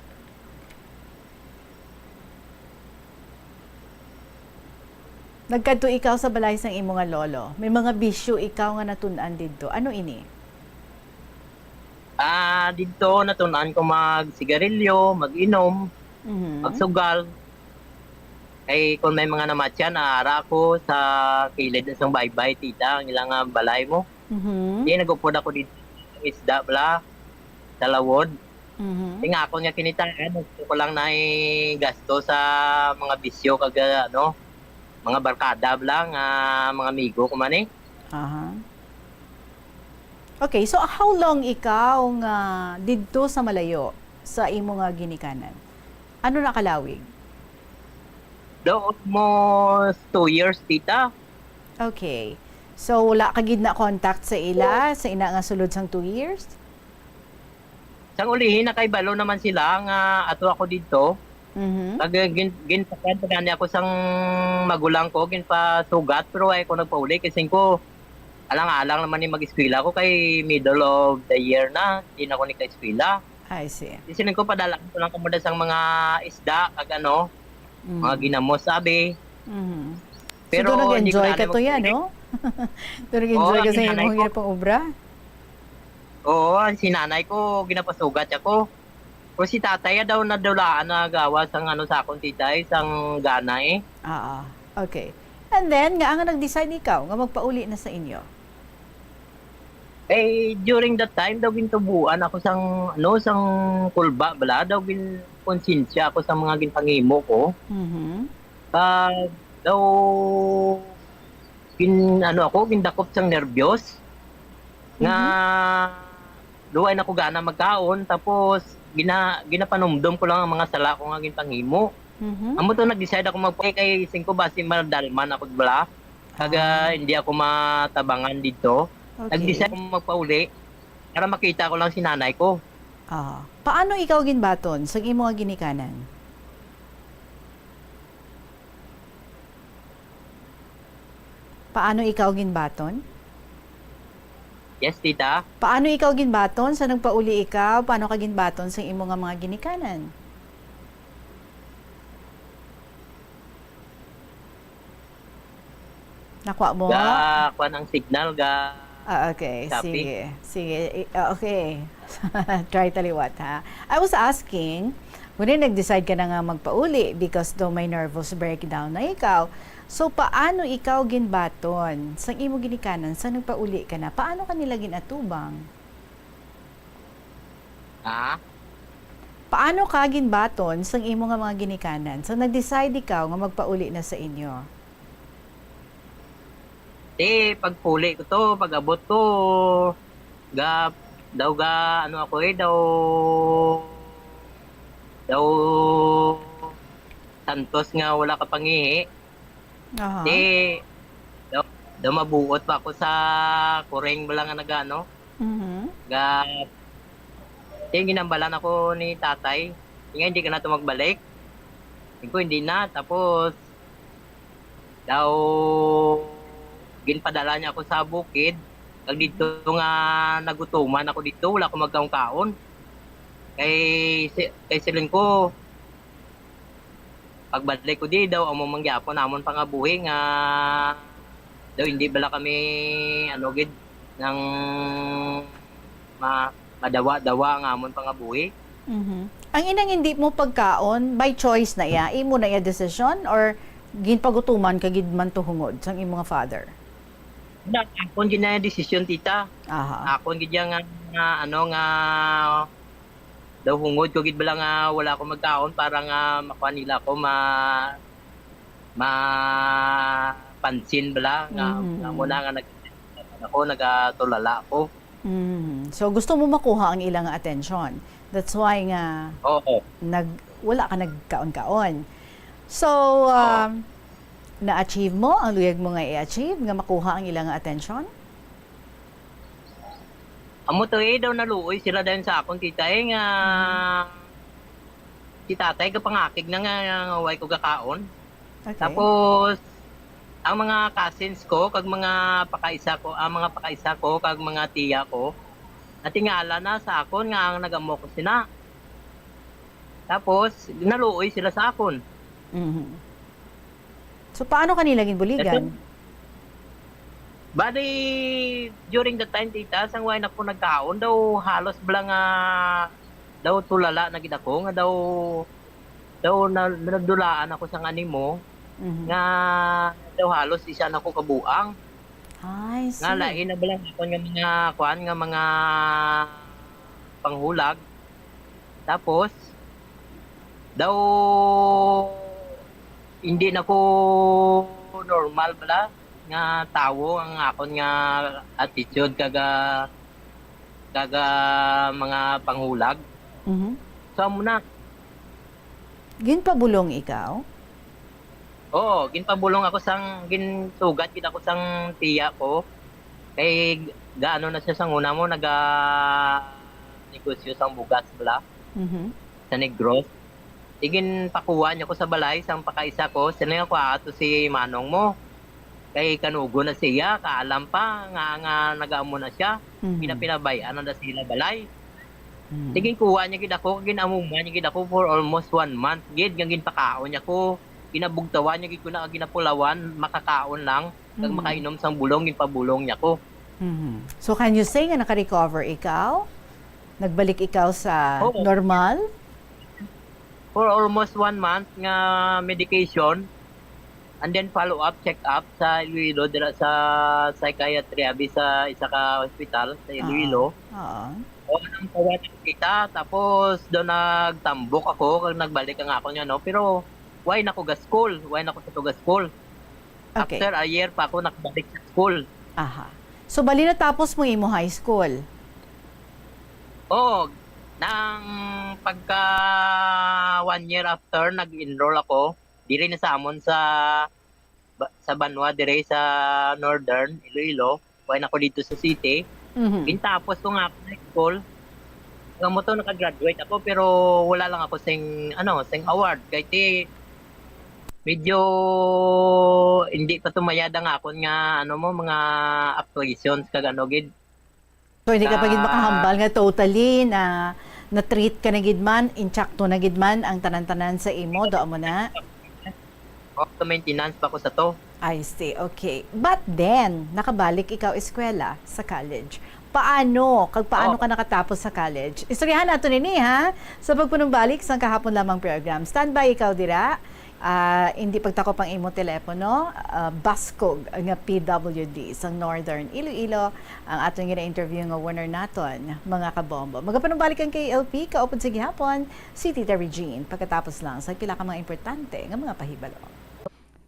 Nagkadto ikaw sa balay sang imo nga lolo. May mga bisyo ikaw nga natun-an didto. Ano ini? Ah, didto natun-an ko magsigarilyo, mag-inom, Mhm. magsugal. Kay kung may mga namatyan, ara ako sa kilid sang baybay, tita, ang ilang nga balay mo. Mhm. Di nagupod ako dito sa isda bala, sa lawod. Mhm. Di nga ako nga kinitaan, gusto ko lang na gasto sa mga bisyo kag ano, mga barkada lang, ah, mga amigo ko man eh. Aha. Okay, so how long ikaw nga didto sa malayo sa imo nga ginikanan? Ano na kalawig? Daw almost two years, tita. Okay. So wala ka gid na contact sa ila sa ina nga sulod sang two years? Sang ulihi, nakahibalo naman sila nga ato ako didto. Mhm. Kag gin-, ginpakuan pa gani ako sang magulang ko, ginpasugat, pero ay ko nagpauli kasi ko alang-alang naman ni mag-eskwela ko kay middle of the year na, di na ako ni ka-eskwela. I see. Di siling ko padala ko lang kamo sang mga isda kag ano, Mhm. mga ginamos abi. Mhm. Pero So, doon hindi ko nag-enjoy na ka ano to yan, mauli. No? Doon nag-enjoy Oo, ka ang sa nanay imong ko. Ginapang-obra? Oo, ang sinanay ko ginapasugat ako. Pero si tatay daw nadulaan na gawa sang ano sa akong titay, sang gana eh. Ah, okay. And then, nga nga nag-decide ikaw nga magpauli na sa inyo? Eh, during that time daw gintubuan ako sang ano, sang kulba bala, daw ginkonsensya ako sa mga ginpangimo ko. Mhm. Kag daw gin-, ano ako, gindakop sang nerbiyos nga Mhm. luway na ko gana magkaon, tapos gina-, ginapanumdom ko lang ang mga sala ko nga ginpanghimo. Mhm. Amo to, nag-decide ako magpauli kay singko basi madalman ako, bala. Kag, ah, Ah. hindi ako matabangan didto. Okay. Nag-decide ako magpauli para makita ko lang si nanay ko. Ah. Paano ikaw ginbaton sa imo nga ginikanan? Paano ikaw ginbaton? Yes, tita. Paano ikaw ginbaton sa nagpauli ikaw? Paano ka ginbaton sa imo nga mga ginikanan? Nakuha mo? Ga, kuwan ang signal, ga Ah, okay. Copy. Sige. Sige. I-, ah, okay. Try taliwat, ha. I was asking, ngunit nag-decide ka na nga magpauli because daw may nervous breakdown na ikaw. So, paano ikaw ginbaton sang imo ginikanan sa nagpauli ka na? Paano ka nila ginatubang? Ha? Paano ka ginbaton sang imo nga mga ginikanan? So, nag-decide ikaw nga magpauli na sa inyo? Di, pagpauli ko to, pag-abot ko, ga, daw ga, ano ako eh, daw, daw santos nga wala ka pangihi. Aha. Di, daw, daw mabuot pa ako sa kuring bala nga nagano. Mhm. Ga, di, ginambalan ako ni tatay. Nga, "Hindi ka na to magbalik?" Sabi ko, "Hindi na." Tapos, daw, ginpadala niya ako sa bukid. Kag dito nga nagutuman ako dito, wala ko magkaon-kaon. Kay, si-, kay siling ko, pagbalik ko di daw, amo man gyapon amon pangabuhi nga daw hindi bala kami, ano gid, nang ma-, madawa-dawa ang amon pangabuhi. Mhm. Ang inang hindi mo pagkaon, by choice na iya, imo na iya desisyon, or ginpagutuman ka gid man to hungod sang imo nga father? Wala, akon gid na desisyon, tita. Aha. Akon gid ya nga, nga, ano, nga daw hungod ko gid bala nga wala ako magkaon para nga makuha nila ako ma-, mapansin bala nga, Mhm. nga amo na nga nag-, ako, nagatulala ako. Mm. So, gusto mo makuha ang ilang atensyon. That's why nga Oo. nag-, wala ka nagkaon-kaon. So, Oo. um, na-achieve mo ang luyag mo nga i-achieve, nga makuha ang ilang atensyon? Amo to, eh, daw naluoy sila dayon sa akon, tita, eh, nga Mhm. si tatay gapangakig na nga, nga way ko gakaon. Okay. Tapos, ang mga cousins ko kag mga pakaisa ko, ang mga pakaisa ko kag mga tiya ko, natingala na sa akon nga ang nag-amo ko sina. Tapos, naluoy sila sa akon. Mhm. So, paano ka nila ginbuligan? Ito, bali, during the time, tita, sang way na ko nagkaon, daw halos bala nga, daw tulala na gid ako, nga daw, daw na, nagdulaan ako sang animo, Mhm. nga daw halos isa na ko kabuang. I Nga see. lain na bala akon nga mga, kuan, nga mga panghulag. Tapos, daw hindi na ko normal bala nga tawo ang akon nga attitude kag, ah, kag, ah, mga panghulag. Mhm. So, amo na. Ginpabulong ikaw? Oo, ginpabulong ako sang, ginsugat gid ako sang tiya ko. Kay gaano na siya sang una mo, naga-negosyo sang bugas bala, Mhm. sa Negros. Di ginpakuha niya ko sa balay, sang pakaisa ko, "Sino yan ko ato si manong mo? Kay kanugo na siya, kaalam pa nga, nga nagaamo na siya. Mhm. Pinapinabay-an na da sila balay." Hmm. Sige, kuha niya gid ako, gin-amuman niya gid ako for almost one month gid, nga ginpakaon niya ko. Ginabugtawan niya gid ko na, ginapulawan, makakaon lang, kag Mm. makainom sang bulong, ginpabulong niya ko. Mhm. So, can you say nga naka-recover ikaw? Nagbalik ikaw sa Oo. normal? For almost one month nga medication, and then follow-up, check-up sa Iloilo, dira sa psychiatry, abi sa isa ka hospital sa Iloilo. Oo. Oo. O, nang tawa nakita, tapos daw nagtambok ako, kag nagbalik ang akon nga, no? Pero, why na ko ga-school? Why na ko sa to ga-school? Okay. After a year pa ako nakabalik sa school. Aha. So, bali natapos mo imo high school? Oo, nang pagka one year after, nag-enroll ako diri na sa amon sa ba- sa Banwa, dire sa Northern Iloilo. Kuan ako dito sa city. Mhm. Gintapos ko nga ako high school. Nga mo to nakagraduate ako pero wala lang ako sing ano, sing award kay ti medyo hindi pa tumayad ang akon nga ano mo mga applications kag ano gid. So, hindi ka pa gid Ah. makahambal nga totally na na-treat ka na gid man, insakto na gid man ang tanan-tanan sa imo, do mo na? Of the maintenance pa ko sa to. I see. Okay. But then, nakabalik ikaw eskwela sa college. Paano? Kag paano Oh. ka nakatapos sa college? Istoryahan nato nini, ha? Sa pagpanumbalik sang kahapon lamang program. Standby ikaw dira. Ah, hindi pagtakop ang imo telepono. Ah, baskog nga P W D sa Northern Iloilo ang aton gina-interview nga winner naton, mga kabombo. Magapanumbalik ang K L P, kaupod sa gihapon, si Tita Regine. Pagkatapos lang sa pila ka mga importante nga mga pahibalo.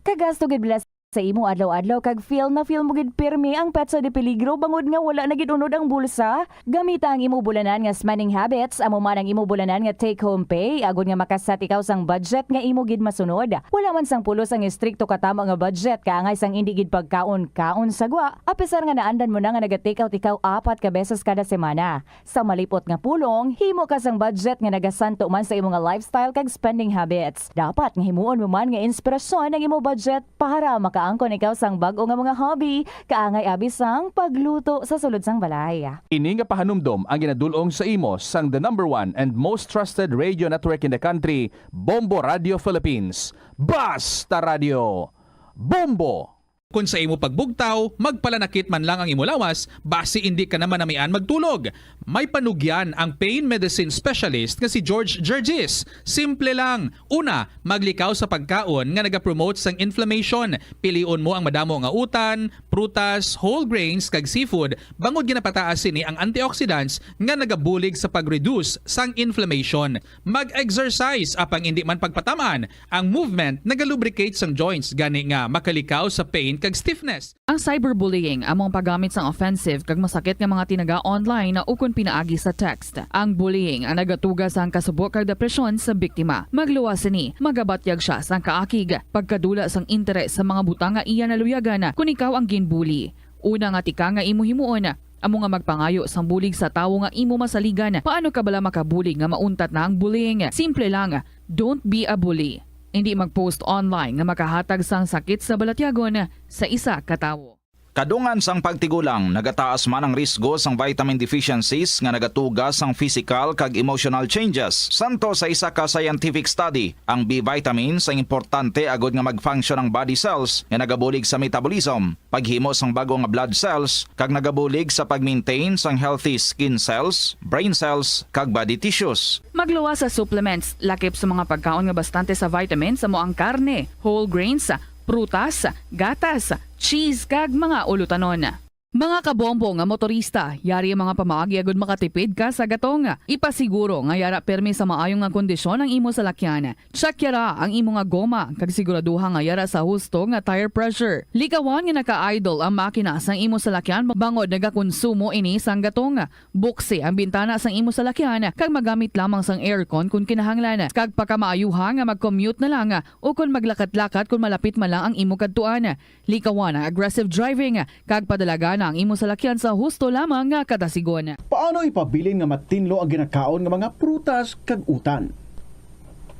Kagasto gid bala sa imo adlaw-adlaw kag feel na feel mo gid pirmi ang petsa de peligro bangod nga wala na gid unod ang bulsa? Gamita ang imo bulanan nga spending habits, amo man ang imo bulanan nga take-home pay, agod nga makaset ikaw sang budget nga imo gid masunod. Wala man sang pulos ang estrikto katamo nga budget kaangay sang indi gid pagkaon-kaon sa gwa, apisar nga naandan mo na nga naga-take out ikaw apat ka beses kada semana. Sa malipot nga pulong, himo ka sang budget nga nagasanto man sa imo nga lifestyle kag spending habits. Dapat nga himuon mo man nga inspirasyon ang imo budget para makaangkon ikaw sang bag-o nga mga hobby, kaangay abi sang pagluto sa sulod sang balay. Ini nga pahanumdom ang ginadul-ong sa imo sang the number one and most trusted radio network in the country, Bombo Radio Philippines. Basta Radio Bombo! Kon sa imo pagbugtaw, magpalanakit man lang ang imo lawas, basi indi ka na manamian magtulog. May panugyan ang pain medicine specialist nga si George Gergis. Simple lang. Una, maglikaw sa pagkaon nga nagapromote sang inflammation. Pilion mo ang madamo nga utan, prutas, whole grains, kag seafood, bangod ginapataas sini ang antioxidants nga nagabulig sa pag-reduce sang inflammation. Mag-exercise, apang indi man pagpatam-an, ang movement nagalubricate sang joints, gani nga makalikaw sa pain kag stiffness. Ang cyberbullying amo ang paggamit sang offensive kag masakit nga mga tinaga online ukon pinaagi sa text. Ang bullying ang nagatuga sang kasubo kag depresyon sa biktima. Magluwas sini, magabatyag sia sang kaakig, pagkadula sang interes sa mga butang nga iya naluyagan kon ikaw ang ginbully. Una nga tikang nga imo himuon, amo nga magpangayo sang bulig sa tawo nga imo masaligan. Paano ka bala makabulig nga mauntat na ang bullying? Simple lang, don't be a bully. Indi mag-post online nga makahatag sang sakit sa balatyagon sa isa ka tawo. Kadungan sang pagtigulang, nagataas man ang risgo sang vitamin deficiencies nga nagatuga sang physical kag emotional changes. Santo sa isa ka scientific study, ang B vitamins ang importante agod nga mag-function ang body cells nga nagabulig sa metabolism, paghimo sang bag-o nga blood cells, kag nagabulig sa pag-maintain sang healthy skin cells, brain cells, kag body tissues. Magluwas sa supplements, lakip sa mga pagkaon nga bastante sa vitamins, amo ang karne, whole grains, prutas, gatas, cheese, kag mga ulutanon. Mga kabombo nga motorista, yari ang mga pamaagi agud makatipid ka sa gatong. Ipasiguro nga yara permi sa maayo nga kondisyon ang imo salakyan. Check yara ang imo nga goma, kag siguraduha nga yara sa husto nga tire pressure. Likawan nga naka-idle ang makina sang imo salakyan bangod nagakonsumo ini sang gatong. Buksi ang bintana sang imo salakyan kag magamit lamang sang aircon kon kinahanglan, kag pakamaayuha nga mag-commute na lang o kon maglakat-lakat kon malapit man lang ang imo kadtuan. Likawan ang aggressive driving kag padalagan ang imo salakyan sa husto lamang nga kadasigon. Paano ipabilin nga matinlo ang ginakaon nga mga prutas kag utan?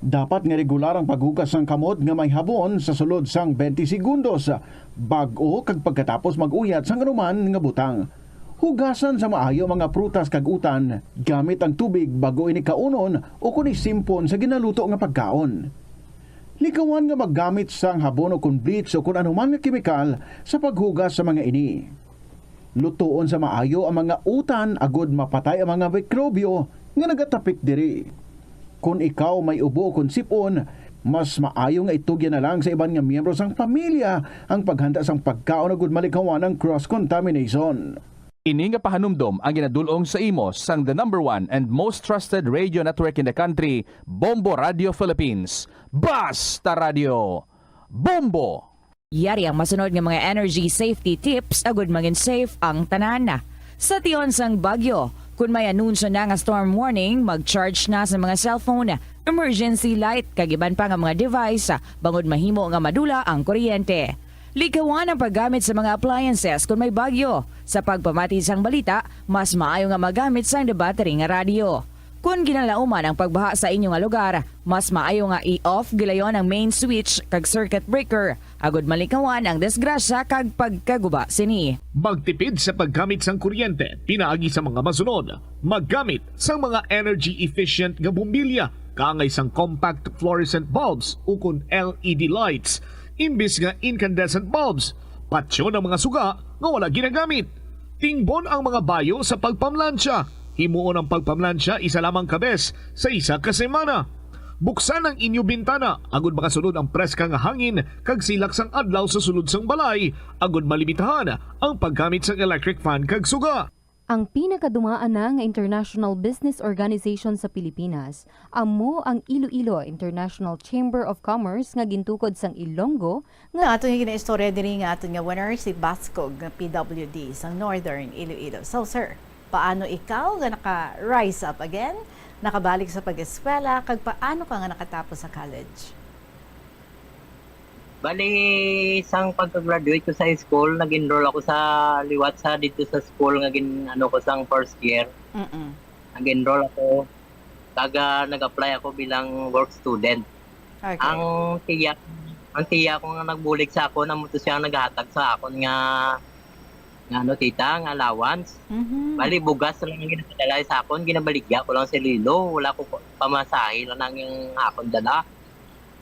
Dapat nga regular ang paghugas sang kamot nga may habon sa sulod sang twenty segundos, bag-o kag pagkatapos mag-uyat sang anuman nga butang. Hugasan sa maayo ang mga prutas kag utan gamit ang tubig bag-o ini kaunon o kon isimpon sa ginaluto nga pagkaon. Likawan nga maggamit sang habon o kon bleach o kon anuman nga kemikal sa paghugas sa mga ini. Lutoon sa maayo ang mga utan agud mapatay ang mga mikrobyo nga nagatapik diri. Kon ikaw may ubo kon sip-on, mas maayo nga itugyan na lang sa iban nga miyembro sang pamilya ang paghanda sang pagkaon agud malikawan ang cross contamination. Ini nga pahanumdom ang ginadul-ong sa imo sang the number one and most trusted radio network in the country, Bombo Radio Philippines. Basta Radio Bombo! Yari ang masunod nga mga energy safety tips agud mangin safe ang tanan. Sa tion sang bagyo, kun may anunsyo na nga storm warning, mag-charge na sa mga cellphone, emergency light, kag iban pa nga mga device, bangod mahimo nga madula ang kuryente. Likawan ang paggamit sa mga appliances kun may bagyo. Sa pagpamati sang balita, mas maayo nga magamit sang battery nga radyo. Kon ginalauman ang pagbaha sa inyo nga lugar, mas maayo nga i-off gilayon ang main switch kag circuit breaker agud malikawan ang disgrasya kag pagkaguba sini. Magtipid sa paggamit sang kuryente pinaagi sa mga masunod. Maggamit sang mga energy efficient nga bombilya, kaangay sang compact fluorescent bulbs ukon L E D lights, imbis nga incandescent bulbs. Patyon ang mga suga nga wala ginagamit. Tingbon ang mga bayo sa pagpamlansya. Himuon ang pagpamlansya isa lamang ka bes sa isa ka semana. Buksan ang inyo bintana agud makasulod ang preska nga hangin kag silak sang adlaw sa sulod sang balay, agud malimitahan ang paggamit sang electric fan kag suga. Ang pinakadumaan na nga international business organization sa Pilipinas amo ang Iloilo International Chamber of Commerce nga gintukod sang Ilonggo nga aton nga ginaistorya diri nga aton nga winner si Bascog nga P W D sa Northern Iloilo. So, sir, paano ikaw nga naka-rise up again, nakabalik sa pag-eskwela, kag paano ka nga nakatapos sa college? Bali, sang pagka-graduate ko sa high school, nag-enroll ako sa liwat sa dito sa school nga gin-, ano ko, sang first year. Mm-mm. Nag-enroll ako, kag, ah, nag-apply ako bilang work student. Okay. Ang tiya, ang tiya ko nga nagbulig sa akon, amo to siya ang naghatag sa akon nga, nga ano, tita, nga allowance. Mhm. Bali, bugas lang ang ginapadala sa akon, ginabaligya ko lang sa Iloilo. Wala ko pa-, pamasahe lang ang akon dala.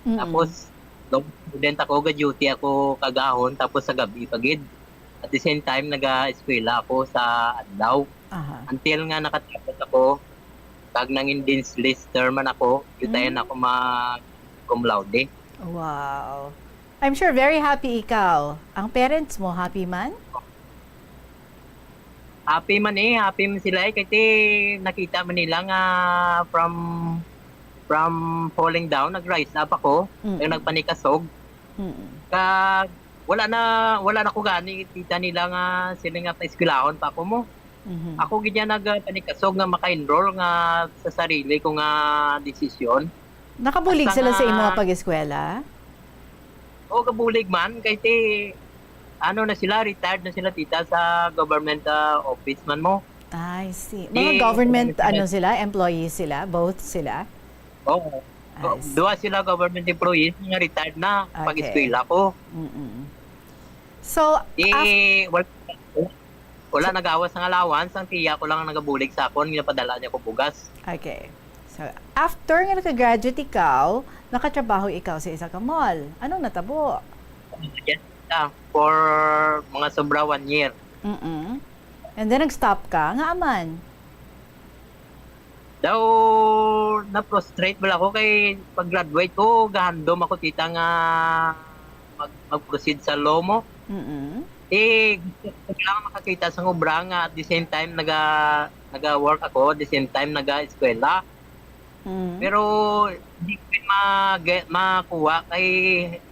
Mm. Tapos, nung student ako, ga-duty ako kagahon, tapos sa gabi pa gid. At the same time, naga-eskwela ako sa adlaw. Aha. Until nga nakatapos ako, kag nangin dean's lister man ako, yutayan Mm. ako mag cum laude. Wow. I'm sure very happy ikaw. Ang parents mo, happy man? Happy man eh, happy man sila eh, kasi nakita man nila nga from, from falling down, nag-rise up ako, Mm. yung nagpanikasog. Mm. Kag wala na, wala na ko gani kita nila nga sila nga paeskwelahon pa ako mo. Mhm. Ako gid yan nagpanikasog nga maka-enroll nga sa sarili ko nga desisyon. Nakabulig Hasta sila sa nga imo nga pag-eskwela? O, kabulig man, kay ti, ano na sila, retired na sila, tita, sa government, ah, office man mo. I see. Mga Di, government, ano sila, employees sila? Both sila? Oo. I see. Duha sila government employees nga retired na, Okay. pag-eskwela ko. Mm-mm. So, Di, af- wal-, wala nagawas nga allowance, ang tiya ko lang ang nagabulig sa akon, ginapadala niya ko bugas. Okay. So, after nga naka-graduate ikaw, nakatrabaho ikaw sa isa ka mall. Anong natabo? Yes, ah, for mga sobra one year. Mm-mm. And then, nag-stop ka? Nga aman? Daw, na-frustrate bala ako kay pag-graduate ko, gahandom ako, tita, nga mag-, mag-proceed sa law mo. Mm-mm. Eh, gusto ko lang makakita sa obra nga at the same time naga-, naga-work ako, at the same time naga-eskwela. Mm. Pero di ko ma-, makuha kay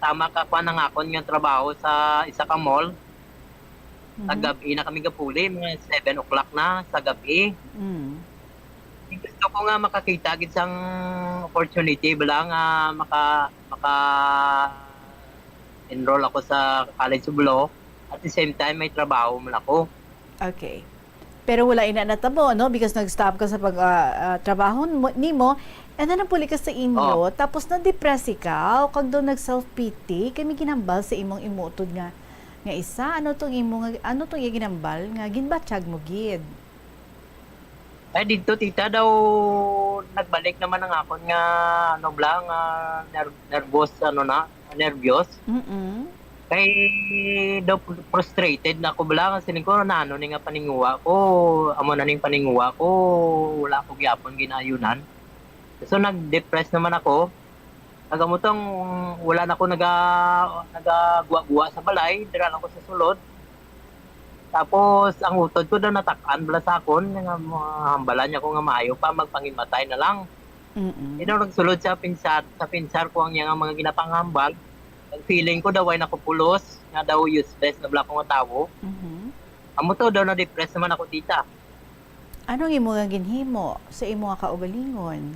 tama ka kuan ang akon nga trabaho sa isa ka mall. Mhm. Sa gab-i na kami gapuli, mga seven o'clock na sa gab-i. Mm. Gusto ko nga makakita gid sang opportunity bala nga maka-, maka-enroll ako sa College of Law. At the same time, may trabaho man ako. Okay. Pero wala ina natabo, no? Because nag-stop ka sa pag, ah, ah, trabaho mo, nimo, and then nagpuli ka sa inyo, Oh. tapos na-depress ikaw, kag daw nag-self-pity, kay may ginhambal sa imong imuotod nga, nga isa, ano tong imo nga, ano tong iya ginhambal nga ginbatyag mo gid? Ay, didto, tita, daw nagbalik naman ang akon nga, ano, bala, nga ner-, nervous, ano na, nervyos. Mm-mm. Kay daw frustrated na ako bala, nga siling ko, "Nano ni nga paninguha ko, amo na ning paninguha ko, wala ko gyapon ginaayunan." So, nag-depress naman ako. Kag amo tong wala na ko naga-, nagaguwa-guwa sa balay, dira lang ko sa sulod. Tapos, ang utod ko daw natak-an bala sa akon, nga mahambalan niya ko nga maayo pa, magpangimatay na lang. Mm-mm. Di daw nagsulod sa pinsar, sa pinsar ko ang iyang mga ginapanghambal. Ang feeling ko daw, way na ko pulos, nga daw useless na bala ako nga tawo. Mhm. Amo to, daw na-depress naman ako, tita. Ano ang imo nga ginhimo sa imo nga kaugalingon?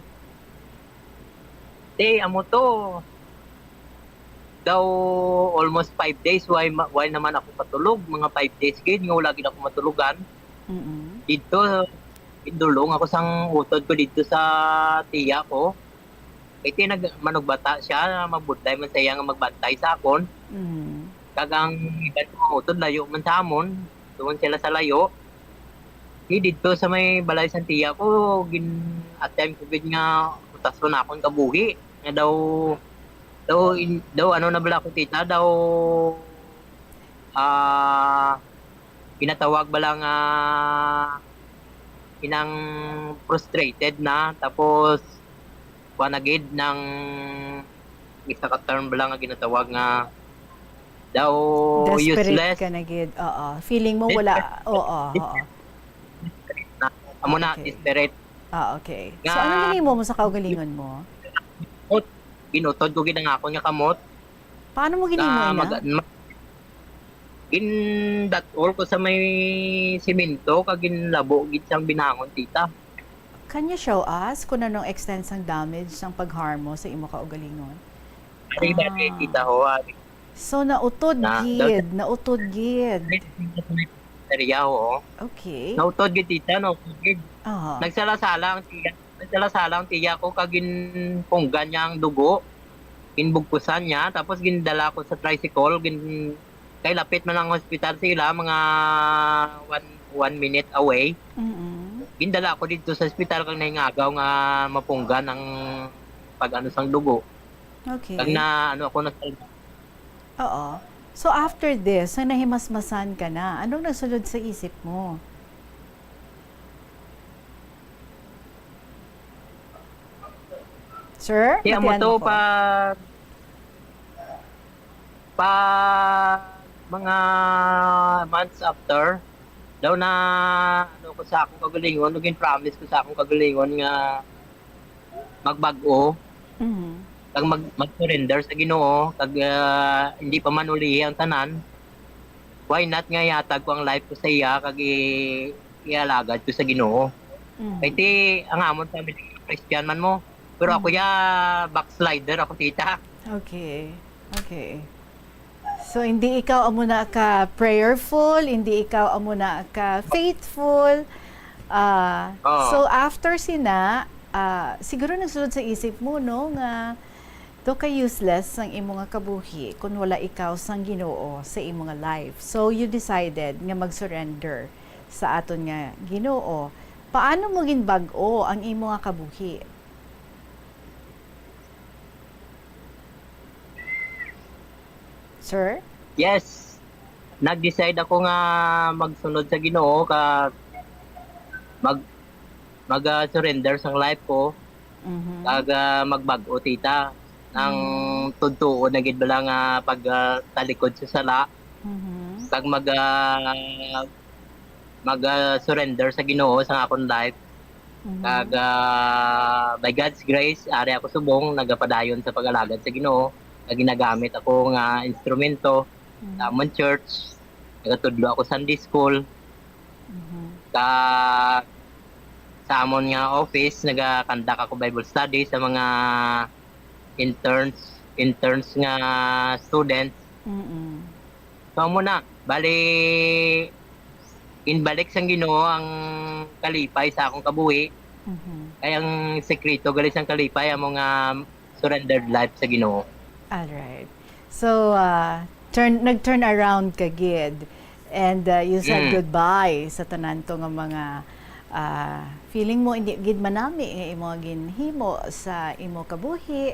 Te, amo to. Daw almost five days, why, ma- why naman ako patulog? Mga five days gid, nga wala gid ako matulogan. Mm-mm. Dito, idulong ako sang utod ko dito sa tiya ko. Iti nag manugbata siya, mabudlay man sa iya nga magbantay sa akon. Mm. Kag ang iban ko nga utod, layo man sa amon. Doon sila sa layo. Di didto sa may balay sang tiya ko, gin attempt ko gid nga utason akon kabuhi. Nga daw, daw, in, daw ano na bala ako, tita, daw, ah, ginatawag bala nga inang frustrated na, tapos kuha na gid ng isa ka term bala nga ginatawag nga daw Desperate useless. Ka na gid. Oo. Feeling mo wala. Oo, oo. Amo na, Okay. Desperate. Ah, okay. So, Nga- ano ginhimo mo sa kaugalingon mo? Ginutod ko gid ang akon nga kamot. Paano mo ginhimo Nga na? mag, mag, gindatol ko sa may simento, kag ginlabo gid sang binangon, tita. Can you show us kung anong extent sang damage sang pag-harm mo sa imo kaugalingon? Ari ba, Ah. Tita, ho, ari. So, nautod Na- gid, nautod gid. Area, oo. Okay. Nautod gid, tita, nautod gid. Aha. Nagsala-sala ang tiya. Nagsala-sala ang tiya ko, kag ginpunggan niya ang dugo. Ginbugkusan niya, tapos gindala ko sa tricycle. Gin, kay lapit man ang hospital sa ila, mga one, one minute away. Mm-mm. Gindala ko dito sa hospital, kag naingagaw nga mapunggan ang pag-ano sang dugo. Okay. Kag na, ano ako, na Oo. So, after this, nang nahimasmasan ka na, anong nagsulod sa isip mo? Sir? Kaya mo Matian to, mo ko? pa, pa mga months after, daw na, ano ko sa akong kagalingon, naging promise ko sa akong kagalingon nga magbag-o, Mhm. kag mag, mag-surrender sa Ginoo, kag, ah, hindi pa man ulihi ang tanan, why not nga ihatag ko ang life ko sa iya, kag i, ialagad ko sa Ginoo? Mhm. Kay ti, ang amon family, Christian man mo. Pero ako Mm. ya, backslider ako, tita. Okay. Okay. So, hindi ikaw amo na ka prayerful, hindi ikaw amo na ka faithful. Ah, Oo. so, after sina, ah, siguro nagsulod sa isip mo, no, nga do ka useless ang imo nga kabuhi kung wala ikaw sang Ginoo sa imo nga life. So, you decided nga mag-surrender sa aton nga Ginoo. Paano mo ginbag-o ang imo nga kabuhi? Sir? Yes. Nag-decide ako nga magsunod sa Ginoo, ka mag, mag, ah, surrender sang life ko, Mhm. kag, ah, magbag-o, tita. Ang Mm. tudtuon na gid bala nga pag, ah, talikod sa sala, Mhm. kag mag, ah, mag, ah, surrender sa Ginoo sa akon life. Mhm. Kag, ah, by God's grace, ari ako subong, nagapadayon sa pag-alagad sa Ginoo, nga ginagamit ako nga instrumento Mhm. sa amon church, nagatudlo ako Sunday school, Mhm. sa, sa amon nga office, nagakandak ako Bible study sa mga interns, interns nga students. Mm-mm. So, amo na. Bali, ginbalik sang Ginoo ang kalipay sa akong kabuhi. Mhm. Kay ang sekreto gali sang kalipay amo nga surrendered life sa Ginoo. Alright. So, ah, turn, nag-turn around ka gid. And, ah, you said Mm. Goodbye sa tanan to nga mga, ah, feeling mo hindi gid manami nga imo ginhimo sa imo kabuhi.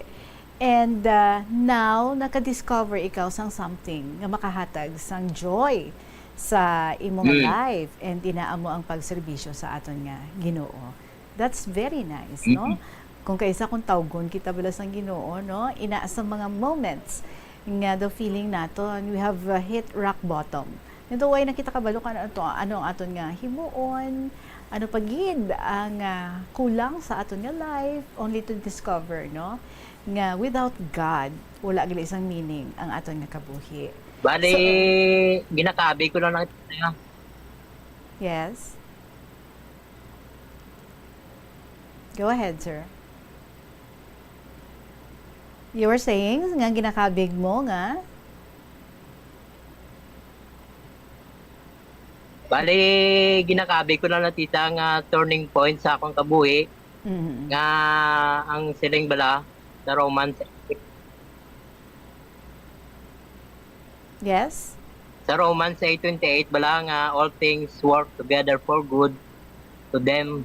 And, ah, now, nakadiscover ikaw sang something nga makahatag sang joy sa imo nga Mm. life, and inaa mo ang pagserbisyo sa aton nga Ginoo. That's very nice, no? Mm. Kung kaisa, kung tawgon kita bala sang Ginoo, no? Ina sa mga moments nga the feeling naton, we have, uh, hit rock bottom. Nga daw way na kita kabalo kung ano, to, ano ang aton nga himuon, Ano pa gid ang, ah, kulang sa aton nga life, only to discover, no, nga without God, wala gid isang meaning ang aton nga kabuhi. Bali, So ginakabig ko lang lang. Yes. Go ahead, sir. You were saying nga ginakabig mo nga? Bali, ginakabig ko lang na, tita, nga turning point sa akong kabuhi, Mhm. nga ang siling bala sa Romans. Yes? Sa Romans eight twenty-eight bala nga all things work together for good to them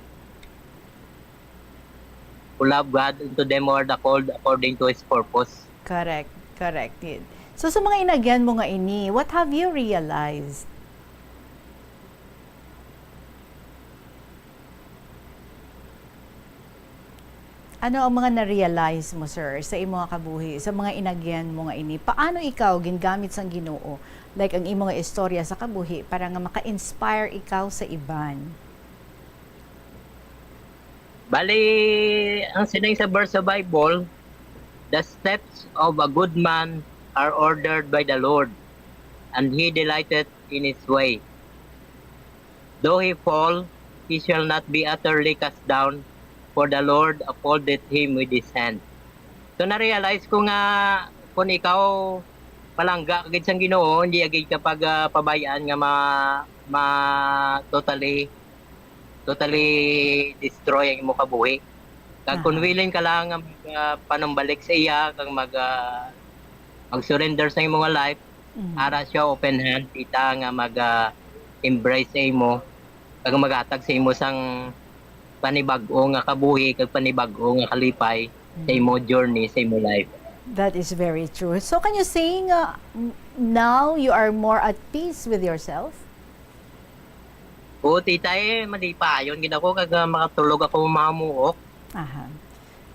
who love God and to them who are the called according to His purpose. Correct. Correct. Yun. So, sa mga inagyan mo nga ini, what have you realized? Ano ang mga na-realize mo, sir, sa imo nga kabuhi, sa mga inagyan mo nga ini? Paano ikaw gingamit sang Ginoo, like, ang imo nga istorya sa kabuhi para nga maka-inspire ikaw sa iban? Bali, ang siling sa verse sa Bible, "The steps of a good man are ordered by the Lord, and he delighteth in his way. Though he fall, he shall not be utterly cast down, for the Lord upholdeth him with his hand." So, na-realize ko nga kung ikaw palangga ka gid sang Ginoo, hindi agad ka pag, ah, pabayaan nga ma-, ma-, totally, totally destroy ang imo kabuhi. Kag kung Aha. willing ka lang nga mag, ah, panumbalik sa iya, kag mag, ah, mag-surrender sa imo nga life, Mhm. ara siya open hand, tita, nga mag, ah, embrace sa imo, kag maghatag sa imo sang panibag-o nga kabuhi, kag panibag-o nga kalipay sa Mhm. imo journey, sa imo life. That is very true. So, can you say nga, n-, now you are more at peace with yourself? Oo, tita, eh, malipayon gid ako kag, ah, makatulog ako mamuok. Aha.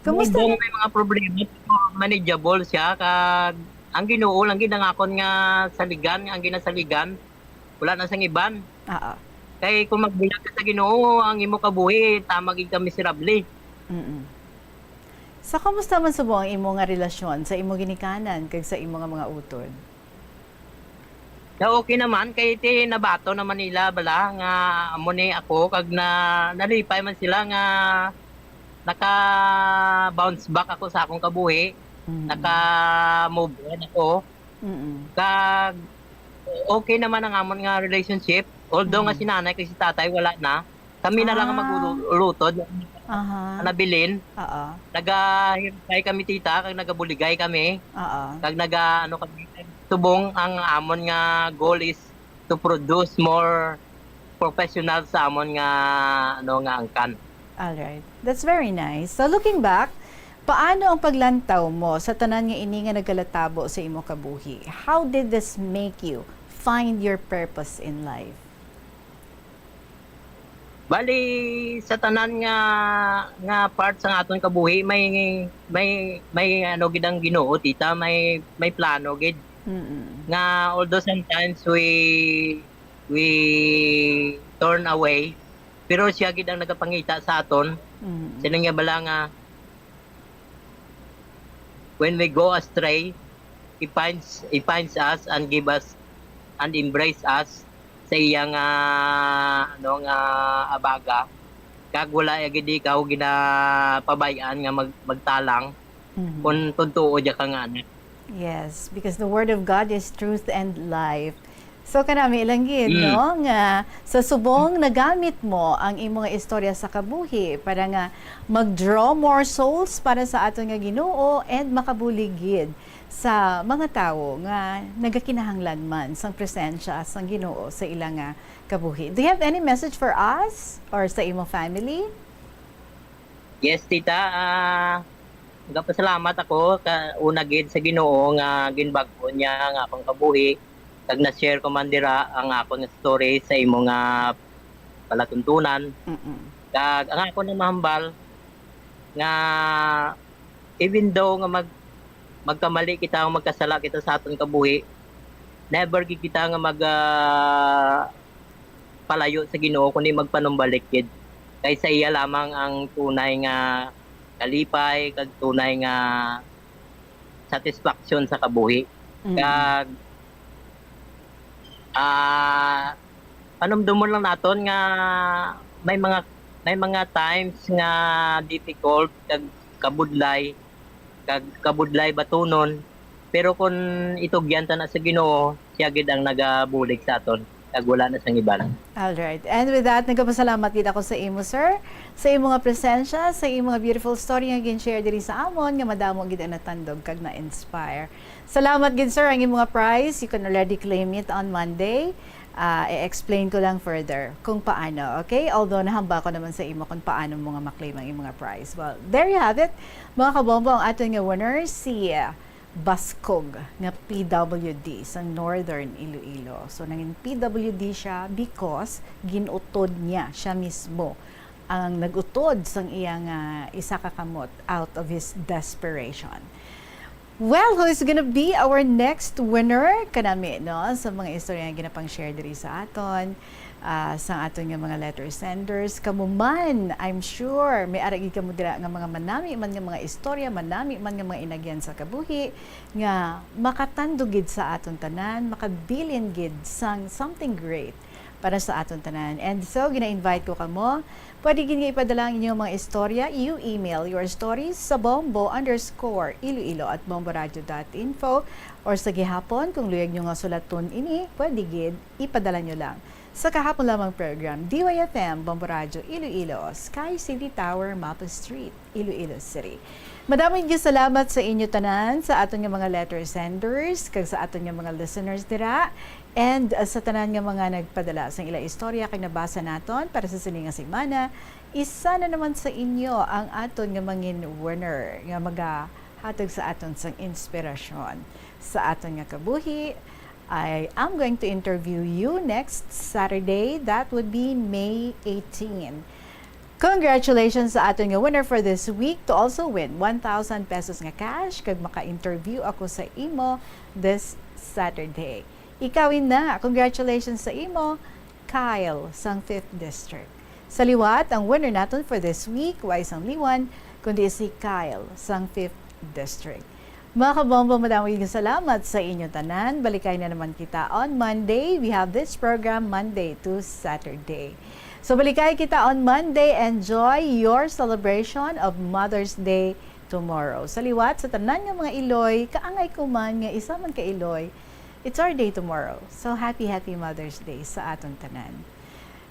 Kumusta Although na may mga problema, pero manageable siya, kag ang Ginoo lang gid ang akon nga saligan, ang ginasaligan, wala na sang iban. Oo. Kay kung magbulag ka sa Ginoo, ang imo kabuhi, tama gid ka miserable. Mm-mm. So, kumusta man subong ang imo nga relasyon sa imo ginikanan kag sa imo nga mga utod? Na okay naman, kay ti nabaton naman nila bala nga amo ni ako, kag na, nalipay man sila nga naka-bounce back ako sa akong kabuhi, Mm. naka-move on ako. Mm. Kag okay naman ang amon nga relationship, although nga Mm. si nanay kag si tatay wala na, kami na lang ang Ah. mag-ulu-, ulutod. Aha. Nabilin. Oo. Nagahimpay kami, tita, kag nagabuligay kami. Oo. Kag naga-, ano kami, subong ang amon nga goal is to produce more professional sa amon nga, ano, nga angkan. All right. That's very nice. So, looking back, paano ang paglantaw mo sa tanan nga ini nga nagalatabo sa imo kabuhi? How did this make you find your purpose in life? Bali, sa tanan nga, nga part sa aton kabuhi, may, may, may ano gid ang Ginoo, tita, may, may plano gid. Mm-mm. Nga although sometimes we, we turn away, pero siya gid ang nagapangita sa aton. Mm-mm. Siling niya bala nga, when we go astray, He finds, He finds us and give us and embrace us sa iya nga, ano, nga abaga. Kag wala ya gid ikaw ginapabay-an nga mag-, magtalang Mhm. kung tutuo ya ka nga anak. Yes, because the word of God is truth and life. So, kanami lang gid, Mm. no, nga sa subong nagamit mo ang imo nga istorya sa kabuhi para nga mag-draw more souls para sa aton nga Ginoo and makabulig gid sa mga tawo nga nagakinahanglan man sang presensya sang Ginoo sa ila nga kabuhi. Do you have any message for us or sa imo family? Yes, tita. Ah, nagapasalamat ako ka, una gid sa Ginoo nga ginbag-o niya ang akong kabuhi, kag na-share ko man dira ang akon nga story sa imo nga palatuntunan. Mm-mm. Kag ang akon nga mahambal nga even though nga mag-, magkamali kita o magkasala kita sa aton kabuhi, never gid kita nga mag, ah, palayo sa Ginoo, kundi magpanumbalik gid. Kay sa iya lamang ang tunay nga kalipay kag tunay nga satisfaction sa kabuhi. Mm. Kag, ah, panumdumon lang naton nga may mga, may mga times nga difficult kag kabudlay, kag kabudlay batunon, pero kun itugyan ta na sa Ginoo, siya gid ang nagabulig sa aton, kag wala na sang iban. All right. And with that, nagapasalamat gid ako sa imo, sir, sa imo nga presensya, sa imo nga beautiful story nga gin-share diri sa amon, nga madamo gid ang natandog kag na-inspire. Salamat gid, sir. Ang imo nga prize, you can already claim it on Monday. Ah, i-explain ko lang further kung paano, okay? Although nahamba ko naman sa imo kung paano mo nga ma-claim ang imo nga prize. Well, there you have it. Mga kabombo, ang aton nga winner, si, ah, Baskog nga P W D sa Northern Iloilo. So, nangin P W D siya because ginutod niya, siya mismo ang nag-utod sang iya nga isa ka kamot out of his desperation. Well, who is gonna be our next winner? Kanami, no? Sa mga istorya nga ginapang-share diri sa aton, ah, sa aton nga mga letter senders. Kamo man, I'm sure, may ara gid kamo dira nga mga manami man nga mga istorya, manami man nga mga inagyan sa kabuhi, nga makatandog gid sa aton tanan, makabilin gid sang something great para sa aton tanan. And so, gina-invite ko kamo, pwede gid nga ipadala ang inyong mga istorya. You email your stories sa bombo underscore iloilo at bomboradio dot info, or sa gihapon, kung luyag nyo nga sulaton ini, pwede gid, ipadala nyo lang sa kahapon lamang program, D Y F M, Bombo Radyo Iloilo, Sky City Tower, Mapa Street, Iloilo City. Madamo nga salamat sa inyo tanan, sa aton nga mga letter senders, kag sa aton nga mga listeners dira, and, uh, sa tanan nga mga nagpadala sang ila istorya kag nabasa naton para sa sini nga semana. Isa na naman sa inyo ang aton nga mangin winner nga magahatag sa aton sang inspirasyon sa aton nga kabuhi. I am going to interview you next Saturday. That would be May eighteen. Congratulations sa aton nga winner for this week to also win one thousand pesos nga cash kag maka-interview ako sa imo this Saturday. Ikaw na, congratulations sa imo, Kyle sang Fifth District. Sa liwat, ang winner naton for this week, way sang liwan, kundi si Kyle sang Fifth District. Mga kabombo, madamo gid nga salamat sa inyo tanan. Balikay na naman kita on Monday. We have this program Monday to Saturday. So, balikay kita on Monday. Enjoy your celebration of Mother's Day tomorrow. Sa liwat, sa tanan nga mga Iloy, kaangay ko man nga isa man ka Iloy, it's our day tomorrow. So, happy, happy Mother's Day sa aton tanan.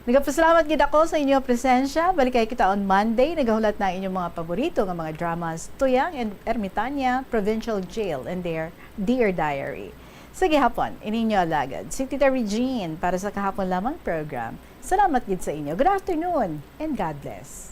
Nagapasalamat gid ako sa inyo presensya. Balikay kita on Monday. Nagahulat na ang inyong mga paborito nga mga dramas, Tuyang and Ermitania, Provincial Jail, and their Dear Diary. Sa gihapon, ini inyo alagad, si Tita Regine para sa kahapon lamang program. Salamat gid sa inyo. Good afternoon and God bless.